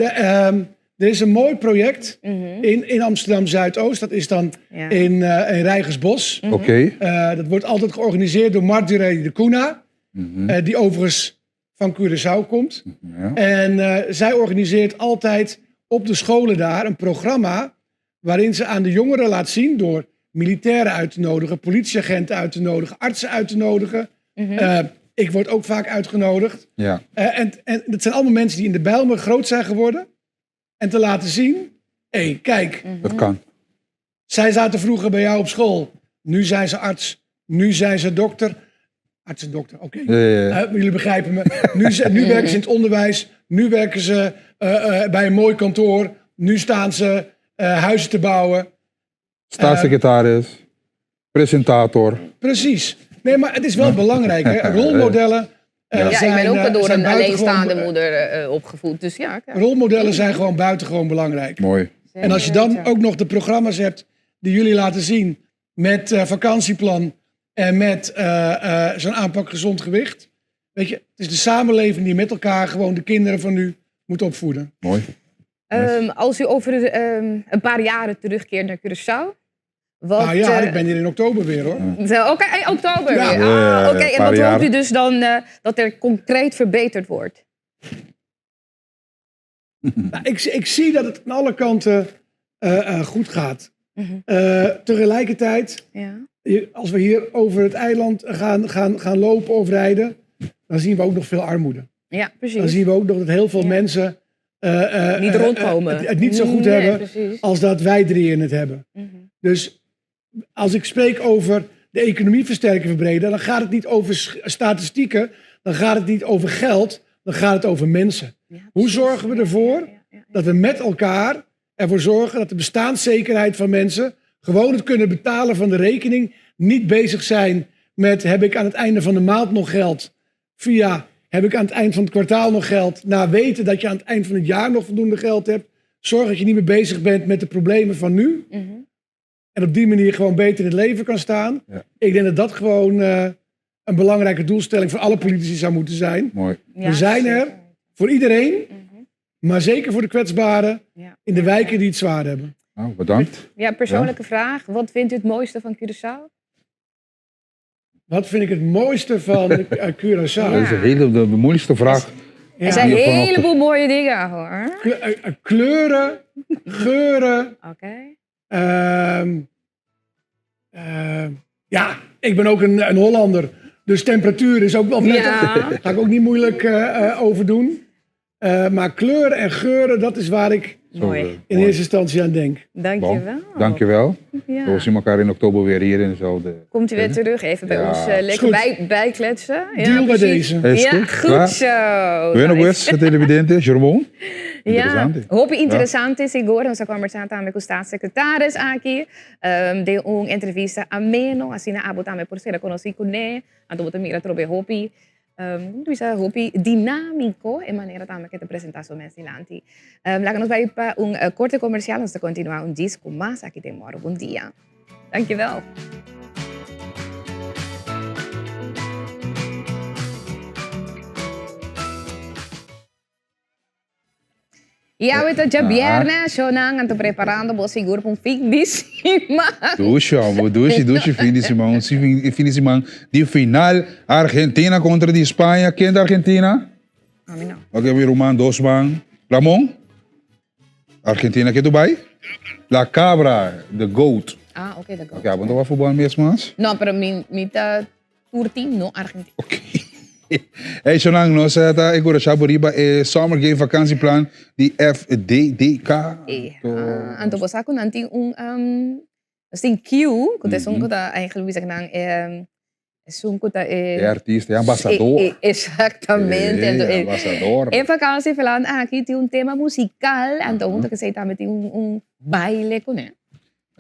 Er is een mooi project in Amsterdam Zuidoost. Dat is dan Ja. in Reigersbos. Oké. Dat wordt altijd georganiseerd door Marjorie de Cuna. Die overigens van Curaçao komt. Ja. En zij organiseert altijd op de scholen daar een programma waarin ze aan de jongeren laat zien door militairen uit te nodigen, politieagenten uit te nodigen, artsen uit te nodigen. Ik word ook vaak uitgenodigd. Ja. En dat zijn allemaal mensen die in de Bijlmer groot zijn geworden. En te laten zien, hé, hey, kijk, Dat kan. zij zaten vroeger bij jou op school. Nu zijn ze arts, nu zijn ze dokter. Arts en dokter, oké. Ja, ja, ja. Jullie begrijpen me. Nu werken ze in het onderwijs. Nu werken ze bij een mooi kantoor. Nu staan ze huizen te bouwen. Staatssecretaris, presentator. Precies. Nee, maar het is wel belangrijk. Hè? Rolmodellen Ja, ik zijn, ben ook door zijn een buitengewoon- alleenstaande moeder opgevoed. Dus ja, kijk. Rolmodellen zijn gewoon buitengewoon belangrijk. Mooi. En als je dan ook nog de programma's hebt die jullie laten zien met vakantieplan en met zo'n aanpak gezond gewicht. Weet je, het is de samenleving die met elkaar gewoon de kinderen van nu moet opvoeden. Mooi. Als u over een paar jaren terugkeert naar Curaçao. Wat, nou ja, ik ben hier in oktober weer hoor. Zo, Oké, in oktober Ja. weer. Ja, Oké, een en paar wat hoopt jaar. u dus dan dat er concreet verbeterd wordt? Nou, ik zie dat het aan alle kanten goed gaat. Tegelijkertijd, Ja. als we hier over het eiland gaan lopen of rijden, dan zien we ook nog veel armoede. Ja, precies. Dan zien we ook nog dat heel veel mensen Niet rondkomen. het niet zo goed Nee, hebben precies. als dat wij drieën het hebben. Dus als ik spreek over de economie versterken, verbreden, dan gaat het niet over statistieken, dan gaat het niet over geld, dan gaat het over mensen. Ja, Hoe precies. zorgen we ervoor Ja. dat we met elkaar ervoor zorgen dat de bestaanszekerheid van mensen gewoon het kunnen betalen van de rekening, niet bezig zijn met heb ik aan het einde van de maand nog geld, via heb ik aan het eind van het kwartaal nog geld, na weten dat je aan het eind van het jaar nog voldoende geld hebt. Zorg dat je niet meer bezig bent met de problemen van nu. En op die manier gewoon beter in het leven kan staan. Ja. Ik denk dat dat gewoon een belangrijke doelstelling voor alle politici zou moeten zijn. Mooi. Ja, We zijn er zeker. voor iedereen, maar zeker voor de kwetsbaren Ja. in de wijken die het zwaar hebben. Nou, bedankt. Ja, persoonlijke vraag. Wat vindt u het mooiste van Curaçao? Wat vind ik het mooiste van Curaçao? Dat is de hele, de moeilijkste vraag. Ja. Er zijn een Hier vanochtend. heleboel mooie dingen hoor. Kleuren, geuren. Oké. Ja, ik ben ook een Hollander. Dus temperatuur is ook wel prettig. Ja. Ga ik ook niet moeilijk over doen. Maar kleuren en geuren, dat is waar ik Mooi. in eerste instantie aan denk. Dankjewel. Dankjewel. Ja. We zien elkaar in oktober weer hier in dezelfde... Komt u weer terug even bij Ja. ons lekker goed. bijkletsen. Ja, Deal bij precies. deze. Is Ja, goed. goed Klaar. zo. Bueno Nice. pues, televidente, Jerome. Ja, Interessante. hopi interessante, siguro. Nos a conversa tambe cu staatssecretaris aki. Den un entrevista ameno, asina abo tambe por ser conoci cu ne. Anto bo ta mira trobe hopi, bisa hopi dinamico e manera tambe cu e ta presenta su mes dilanti. Laga nos bay pa un corte comercial, nos ta continua un disco mas aki den Moro. Bon dia. Dankjewel. Ja, we tot djabièrnè, shownan, anto preparando bo sigur pa un fin di siman. Dushi, amo, dushi, dushi fin di siman, un fin di siman di final Argentina kontra di Spaña. Ken ta Argentina? Ami no. Ok, mi ruman dos man. Ramon? Argentina ke Dubai? La Cabra, the goat. Ah, ok, the goat. Ok, abo no ta wak futbol mes mas? No, pero mi, mi ta tur team no Argentina. Ok. Hey, Shonan, nos ta enkurashá bo riba e Summer Game Vakantieplan di FDDK. Eh, anto bo sa ku nan tin un, nos tin Q, ku ta esun ku ta eigenlijk bisa ku nan esun ku ta e... E artista, e ambasador. Exactamente. E ambasador. E vakantieplan aki tin un tema musical, anto hunto ku esei tambe tin un baile kuné.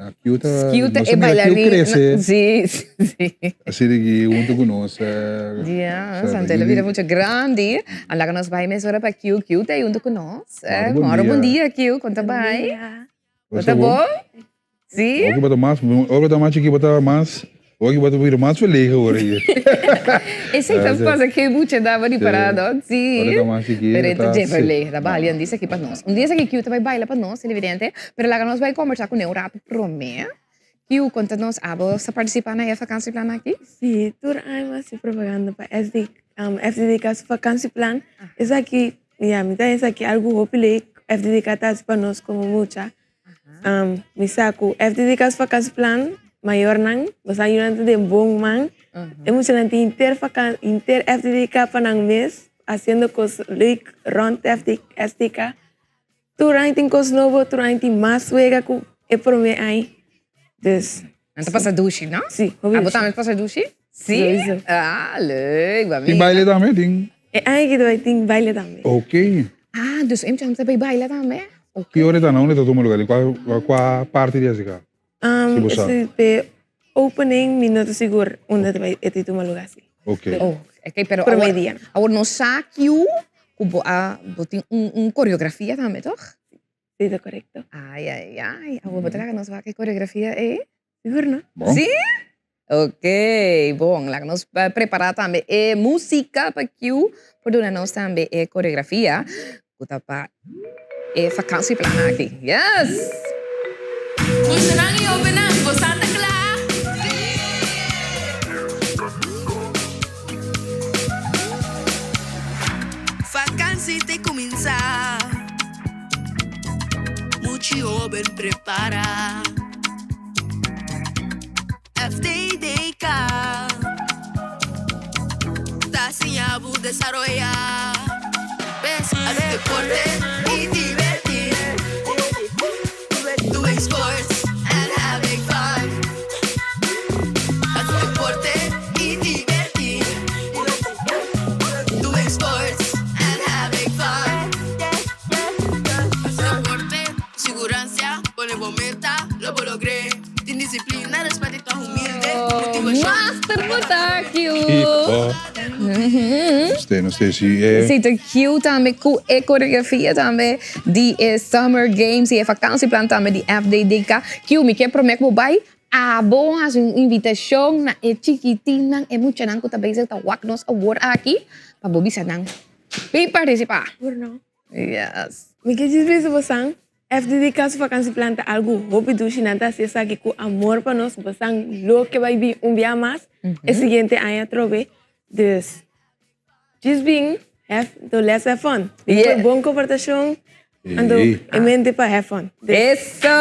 Q ta, Q ta nos e a mira Q bailarin. crece. Sí, sí. Así de que junto con nos. Ja, sa, Santa ta bira mucho grandi. An laga nos bai mesora pa Q. Q ta junto con nos. Moro bon Moro bon dia. dia, Q. Con ta bai? Bo Ta bon? Sí? Oki bo ta mas, ora bo ta mas chiki bo ta mas, oki bo ta bira mas verlegen ora hier. Esei ta pasa ke mucha dama di parado. Sí. Ora ta mas chiki. Pero e ta dje verlegen. Ta bali un dia esaki pa nos. Un dia esaki Q ta bai baila pa nos, televidente. Pero laga nos bai kombersá kuné un ratu promé. Q, konta nos, abo sa partisipá na e vakansieplan aki? Sí, tur aña mi hasi propaganda pa SD, FDDK su vakansieplan. Esaki, ya, mi ta esaki algu hopi leuk FDDK ta hasi pa nos komo mucha. Mi sa ku FDDK su vakansieplan, mayornan, bo sa yunan ta den bon man. E muchanan tin henter vakan, henter FDDK pa nan mes, hasiendo kos leuk rònt FDK. Tur aña tin kos nobo, tur aña tin mas wega ku e promé aña. Dus. Nan ta pasa dushi, no? Sí, hopi Abo dushi. tambe ta pasa dushi? Sí? Sowieso. Ah, leuk, ba Tin mira. baile tambe? Tin? E aña aki ta bai tin baile tambe. Ok. Ah, dus e muchanan ta bai baila tambe? Ok. Ki ora e ta? Na unda e ta tuma lugar? Den kua, kua parti di SK? Si bo sa. Esei p'e opening mi no ta sigur unda ta bai e ta tuma lugar si. Ok. Oh, ok, pero Prome awor, dia. awor nos sa kiu ku bo a, bo tin un, un koreografia tambe, toch? Si, ta korekto. Ai, ai, ai. Awor bo ta laga nos wak e koreografia ei? Sigur no. Bon. Si? Ok, bon, laga nos prepara tambe e musika pa kiu por duna nos tambe e koreografia. Ku ta pa e vakansieplan aki. Yes! Muchanan i hobennan, bosan ta kla? Vakansi te kuminsá, muchi hoben prepará. FDDK ta siña bo desaroyá. Hasi deporte i divertí. Doing sports and having fun. Hasi deporte i divertí. Doing sports and having fun. Hasi deporte, siguransia, pone bo meta, lo bo logr'é. Tin disiplina, respet i ta humilde, motivashon. Master bo ta cute. Kiko. Ste no ste si e. Si ta cute tambe ku e koreografia tambe di e Summer Games i e vakansieplan tambe di FDDK. Q, mi ke prome ku bo bai abo hasi un invitashon na e chikitinnan, e muchanan ku ta bezig ta wak nos awor aki pa bo bisa nan bin partisipá. Yes. Mi ke djis bisa bosan, FDD Cas Vakansieplan ta algu hopi dushi, nan ta hasi esaki ku amor pa nos, bosan lo ke bai bin un bia mas e siguiente aña atrobe, dus djis bin have to let's have fun, bin ku e bon komportashon, anto e mente pa have fun. Eso!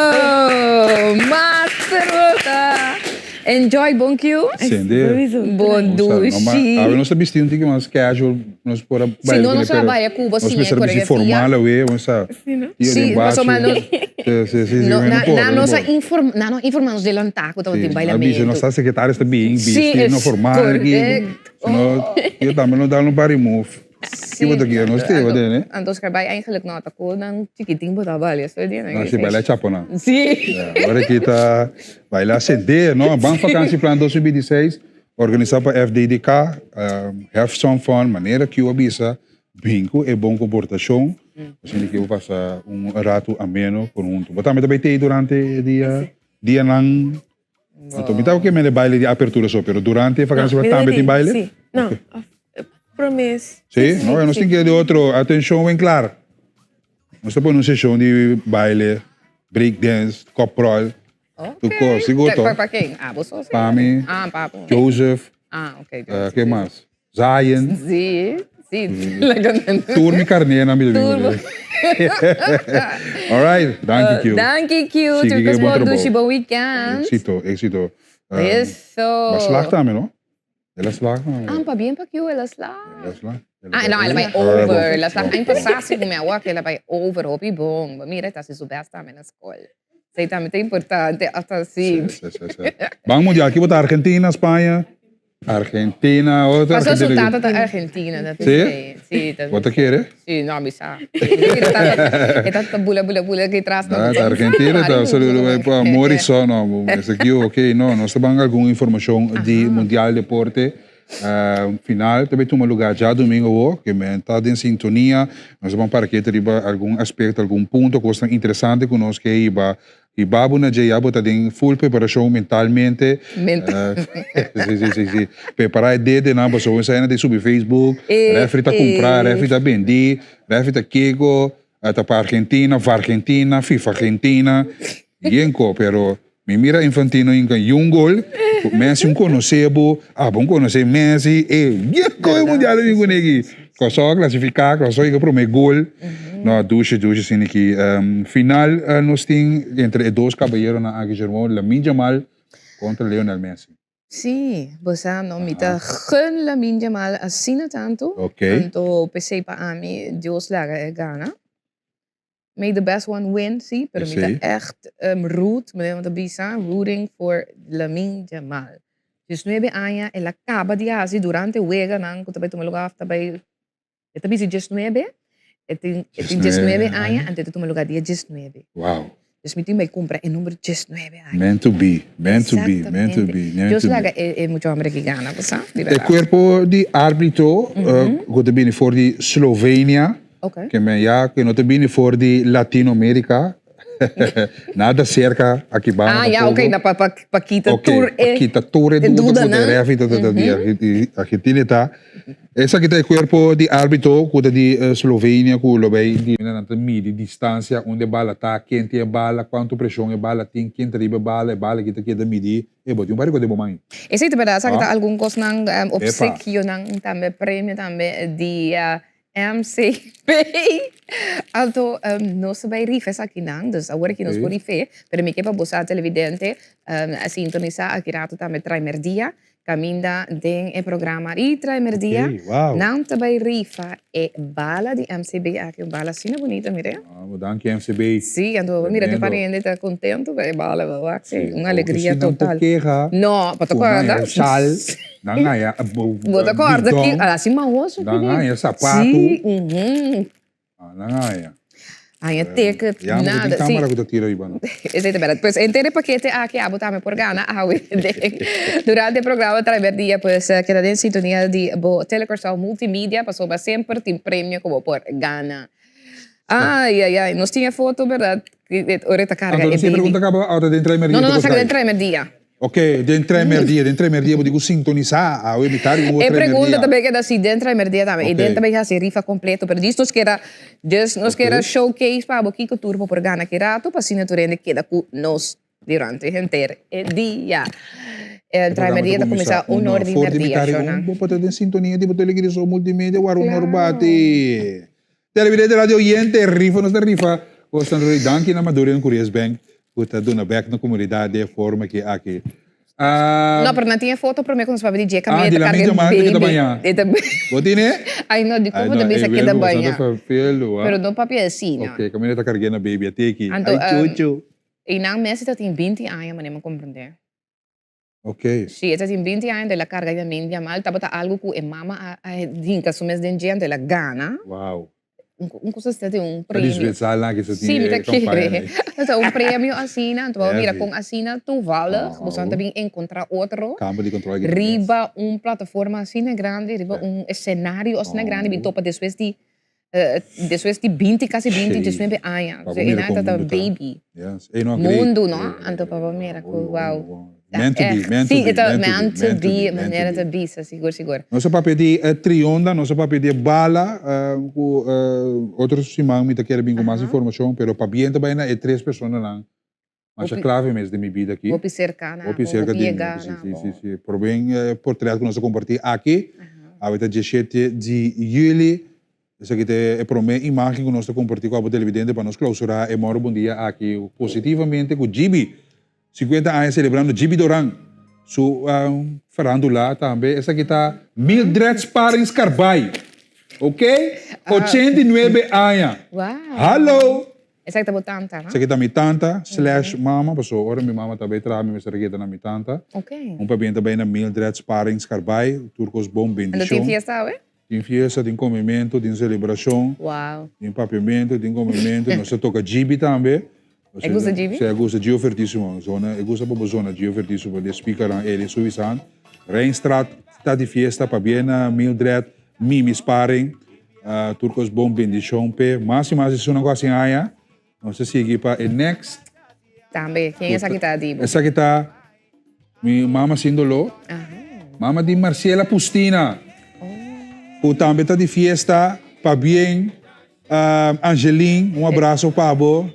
Master bo ta! Enjoy bon Q. Sende. Bon dushi. Awe nos ta bisti un tiki mas casual, nos por a Si baila no kuné, nos a pero baila ku bo nos sin e mester a bisti koreografia. formal awe, nos sa Si no? tio Si, den pasobra bachi. nos Si, si, si, si, no no na por, na no nos a por. inform na nos informa nos delantá ku Si, tabatin a bisa bailamentu. nos ta sekretaris ta bin Si, bisti no es formal aki, korekto. si no yo tambe no da un par di move. Si, Ki bo ta kere nos te anto bo tene. anto Oscar bai eigenlijk no ta ku nan chikitin bo ta balia so dia No, si baila chapo nan. Si. Ja, ora ki ta baila sende, no? Ban vakantieplan 2026, organisa pa FDDK, um, have some fun, manera ki a bisa, bin ku e bon komportashon, asina ki bo pasa un ratu ameno konhunto. Bo tambe ta bai tei durante e dia, dianan Anto mi ta ke mende baile di apertura so, pero durante e vakantie No, bo tambe tin baile? Si, no, Ok. promes. Si? No, nos tin ke di otro, atencion wen klaar. Nos ta pone un seshon di baile, break dance, koprol, tur kos, sigur to? Pa, pa ken? Ah, bo so si? Pa mi, Ah, pa bo. Joseph, Ah, ok, eh, Joseph. ken mas? Zion. Si, si. Laga nan. Tur mi carnénan mi ta bin Tur. All right, danki Q. Danki Q, Sigui tur ku e kos bon bon trabou. dushi, bon weekend. Éxito, éxito. Eso. Bo a slag tambe, no? El a slag no? Ah, pabien pa Q, el a slag. El a slag. Ah, no, el a bai over. El a slag aña pasá si ku mi a wak, el a bai over. Hopi bon. Bo mira, e ta hasi su best tambe na skol. Esei tambe ta importante, hasta si. Sí, sí, sí. Ban mundial, ki bo ta Argentina, Spaña? Argentina, otro Paso su Argentina. tata ta Argentina, ta Sí? p'esei. Sí, ta Bo ta kere? Sí, no, mi sa. E tata, e tata ta bula bula bula aki tras. No, Ah, ta Argentina ta saludo pa Morrison, no, esaki ok, no, nos ta ban algun informacion di Mundial Deporte. Final ta bay tuma lugar djadomingo awo, ke men ta den sintonia, nos ta ban para kete riba algun aspecto, algun punto, cosnan interesante cu nos ke hiba Y babu na dje ya bo ta den full preparacion mentalmente. Mental. Si, si, si, si. Prepara e dedenan pasobra esei na ta subi Facebook, refri ta cumpra, refri ta bendi, refri ta kico, ta pa Argentina, Vargentina, Fifargentina, yen co. Pero mi mira Infantino hinca yun gol, cu Messi un conoce bo, abo un conoce Messi, e yen co e mundial a bin cune aki. Kòrsou a klasifiká, Kòrsou yega promé gol. No, dushi, dushi asina aki. Final nos tin entre e dos kabayeronan aki, Jermon, Lamine Yamal kontra Lionel Messi. Sí, bo sa no, mi ta gun Lamine Yamal asina tantu. Anto p'esei pa ami Dios laga e gana. May the best one win, sí, pero mi ta echt root, manera nan ta bisa, rooting for Lamine Yamal. Diesnuebe aña el a caba di haci durante weganan cu ta bay tuma lugar, ta bay, e ta bisti diesnuebe, e tin, e tin diesnuebe aña, anto e ta tuma lugar dia diesnuebe. Wow. Dus mi tin bay cumpra e number diesnuebe aña. Meant to be, meant to be, meant to be, meant Dios to be. laga e, e mucha homber aki gana, bo sa, di E berdad. cuerpo di arbitro cu ta bini for di Slovenia, Okay. Ke men ya ke no ta bini for di Latinoamerica, nada cerca aki banda Ah, ya, tampoco. okay, na pa, pa, pa kita Ok, tur pa e kita tur e e duda ku dudanan. de refi ta ta di Argentina ta. Esaki ta e cuerpo di arbitro ku ta di Slovenia ku lo bay di nan ta midi distancia unda e bala ta, ken tin e bala, cuanto presion e bala tin, ken ta riba e bala, e bala aki ta keda midi. E bo tin un par di cos den bo man. Esei ta berdad, esaki Ah. ta algun cosnan, obsekionan tambe, premio tambe di MCP. Anto nos ta bai rifa esakinan, dus awor aki nos por rif'é, pero mi ke pa bo sa televidente a sintonisá aki rato tambe Traimerdia, kaminda den e programa di Traimerdia nan ta bai rifa e bala di MCB aki, un bala asina bunita, mira. Danki MCB. Sí, anto bo mira tin par hende ta contento cu e bala, bo wak si, un alegria Nan por total. keha No, bo ta cu nan corda? haya shal, nan haya Bo ta corda ki, bidon, así mahoso nan haya sapatu, Sí, mhm. nan haya. Haya ticket, Ya, nada. tin camera cu ta tira riba nan. Esey ta berdad. Pues henter e pakete aki abo tambe por gana awe durante e programa Trae Dia. Pues keda den sintonia di bo Telecorsou Multimedia pasobra semper tin premio cu bo por gana. Ay, ay, ay. Nos tin e foto, berdad? Ora e ta carga Anto e nos tin baby. pregunta caba ora den Trae Merdia No, no, ta no, saca cos den Trae Merdia. Ok, den Trae Merdia, den Trae Merdia bo tin cu sintonisa awe mitad di un E Trae pregunta Merdia. ta bay keda si den Trae Merdia tambe. E den ta bay haci rifa completo, pero djis nos keda, djis nos keda showcase pa abo kico tur bo por gana ki rato pa asina tur hende keda cu nos durante henter e dia. E Trae Merdia ta cuminsa un or di merdia, shownan. Bo por ta den sintonia di bo Telecriso Multimedia wara un or bati. Televidente radio oyente, rifa nos ta rifa. Cosnan Roy, danki na Madurian Curious Bank cu ta duna bek na comunidad den e forma ki aki. Ah, No, pero nan tin e foto prome cu nos papia di dje Ah, camia di ta la carga minja man ta keda baby. baña. E ta Bo tin e? Ay no, di Ay como no, ta bisa e keda welo bo baña. sa ta vervelo, ah. Pero no papia asina. Ok, camia ta carga na baby a teki. Anto, Ay um, chuchu. Y nan mes ta tin 20 aña, manera mi comprende. Ok. Si, e ta tin 20 aña, el a carga Yamin Yamal. Tabata algo cu e mama a, a hinca su mes den dje, anto el a gana. Wow. Un, un cosa asina, tin un Ta premio. di Zwitserland ki sa tin Sí, mi ta e campaña kere. ei. Ta un premio asina, anto bo mira Heavy. con asina toevallig, Oh. boso ta bin encontra otro. Cambio di control aki ta mes. Riba un plataforma asina grandi, riba un escenario asina grandi, bin Oh. topa despues di Despues di binti, casi binti, diesnuebe aña. Pa bo E mira nan con tata mundo ta. baby. Yes. E no great. Mundo, no? Anto pa bo mira cu wow. Meant to be, meant to Sí, be, e ta meant to be, meant to be, meant to manera be. ta bisa, sigur, sigur. Nos a papia di e trionda, nos a papia di e bala, cu otro siman mi ta kere bin cu mas informacion, pero pabien ta bay na e tres personanan Masha clave mes den mi bida aki. Hopi cerca na Hopi bo, cerca hopi di mi. yega Si, na si, bo. si, si. Por ben e portret cu nos a comparti aki, awe ta diesshete di juli. Esaki ta e prome imagen cu nos ta comparti cu abo televidente pa nos clausura e Moro Bon Dia aki positivamente cu Gibi, 50 aña celebrando Gibi Doran su. Farandula tambe. Esaki ta Mildred Sparring Scarbay. Ok? 89 aña. Wow. Hallo! Esaki ta bo tanta, no? Esaki ta mi tanta slash mama, paso ora mi mama ta bay traha mi mester a keda na mi tanta. Ok. Un pabien ta bay na Mildred Sparring Scarbay. Tur kos bon, Ando tin bendicion. fiesta awe? Tin fiesta, tin comemento, tin celebracion. Wow. Tin papiamento, tin comemento. Nos ta toca djibi tambe. E gusta djibi? Si, e gusta Gio Vertísimo. Zona, e gusta pa bo zona Gio Vertísimo. De speakernan Eli Suisan. Rijnstraat ta di fiesta, pabien na Mildred, Mimi Sparing. Tur cos bon, bendicion p'e. Mas y mas esunnan cu haci aña. Nos ta sigui pa e next. Tambe, ken esaki ta di bo? Esaki ta mi mama sin doló. Mama di Marcela Pustina. Ku tambe ta di fiesta. Pabien Angeline, un abraso pa bo.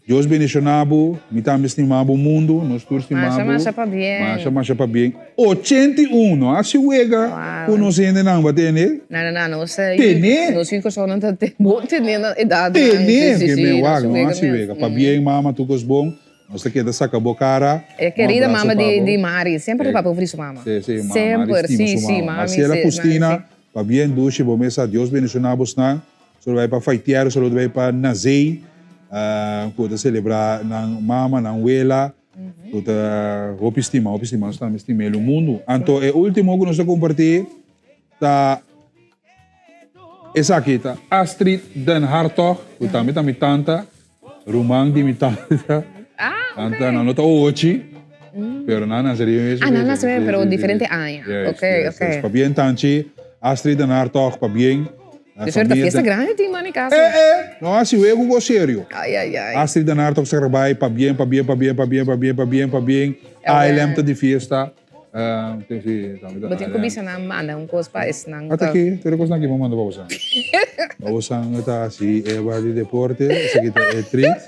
Dios bendiciona bo. Mi tambe stima bo mundu. Nos tur stima bo. Masha masha pabien. Masha masha pabien. 81, no hasi wega ku nos hendenan ba tene. No, no, no, nos Tene. Nos yu kòrsounan ta bon tene na edat. Tene, Sí, sí, ke men nos wak, no wega hasi mes. wega. Pabien mama, tur kos bon. Nos ta keda saka bo kara. E Un kerida abraso mama pa di bo. di Mari, semper ta papia over di su mama. Sí, sí, ma Mari Semper, stima sí, su sí, mama. mami, Marcela sí, Pustina, mami, sí. pabien dushi, bo mesa, Dios bendiciona bosnan. Solo bai pa Faitiero, solo bai pa Nazey, ku ta celebra nan mama, nan wela. Ku ta hopi stima, hopi stima. Nos tambe stima el mundu. Anto e ultimo ku nos ta kompartí ta esaki, ta Astrid den Hartog, ku tambe ta mi tanta, ruman di mi tanta. Tanta nan no ta ochi, pero nan a nase riba e mes Ah, nan a nase fecha. pero Sí, sí, sí. diferente aña. Yes, Ok, yes, ok. yes. Pabien tanchi, Astrid den Hartog, pabien. De suerte fiesta grandi tin man e casa. Eh eh! No hasi wegu go serio. Ay ay ay. Astrid den Hartog sa bai pabien pabien pabien pabien pabien pabien pabien. ALM ta di fiesta. Bo tin ku bisa nan manda un kos pa esnan. Ata aki, tur e kosnan aki bo manda pa bosan. Pa bosan ta hasi eba di deporte, esaki ta e treat.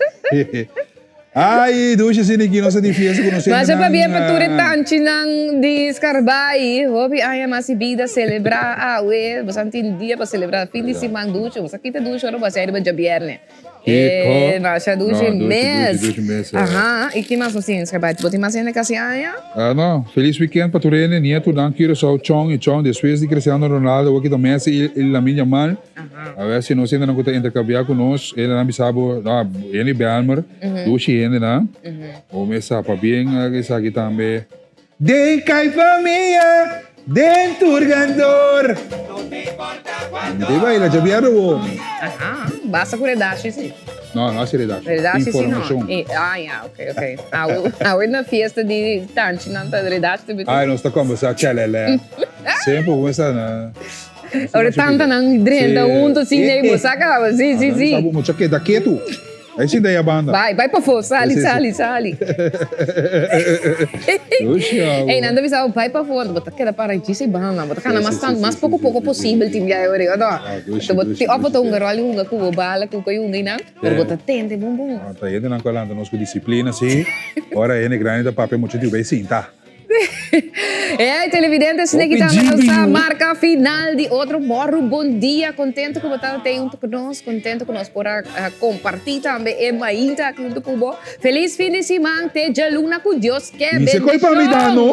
Ay, dushi asina aki nos ta di fiesta ku nos hendenan. Masha pabia pa tur e tanchinan di Skarbai. Hopi aña mas di bida selebrá awe. Boso a tin dia pa selebrá fin di siman dushi. Boso a kita dushi ora bo a sai riba djabierne. Kiko? Masha dushi No, dushi, mes. dushi, dushi mes. Aha, i ki mas nos tin Skarbai? Bo tin mas hende kasi aña? Ah, no. Felis weekend pa tur hende. Nietonan Curaçao, Chong i Chong. Despues di Cristiano Ronaldo, awor ki ta Messi i Lamine Yamal. A ver si nos hendenan ku ta interkambiá ku nos, hendenan bisa bo, no, hende Belmer, dushi hendenan. Bo mester sa pabien esaki tambe. Den kai famia, den tur gandor. Mi ta baila djabièrnè bo. Aha, basta ku redashi si. No, no hasi redashi. Redashi si no. Informashon. Ah, ya, ok, ok. Awe na fiesta di tanchinan ta redashi ta Ay, nos ta kombersá chelele. Semper bo mester na. Ora tanta nan drenta hunto sin nee bo sa caba si si si. Sabu mucha keda ketu. Ahí sinta ahí a banda. Bai bai pafó sali sali sali. Ey nan ta bisa bo bai pafó bo ta keda para djis ei banda bo ta gana mas tantu mas poko poko posibel tin biahe ora no. Bo tin of bo ta hunga ròl i hunga ku bo bala ku ko'i hunga einan pero bo ta tende bun bun. Ta hende nan ku a lanta nos ku disiplina si ora hende grandi ta papia mucha tiu bai sinta. Hey televidentes, Sneki tambe nos ta marca final di otro Morru Bon Dia. Contento cu bo ta tey hunto cu nos, contento cu nos por a comparti tambe e mainta aki hunto cu bo. Feliz fin di siman, te djaluna cu Dios ke. Mi se coy pa mi dano.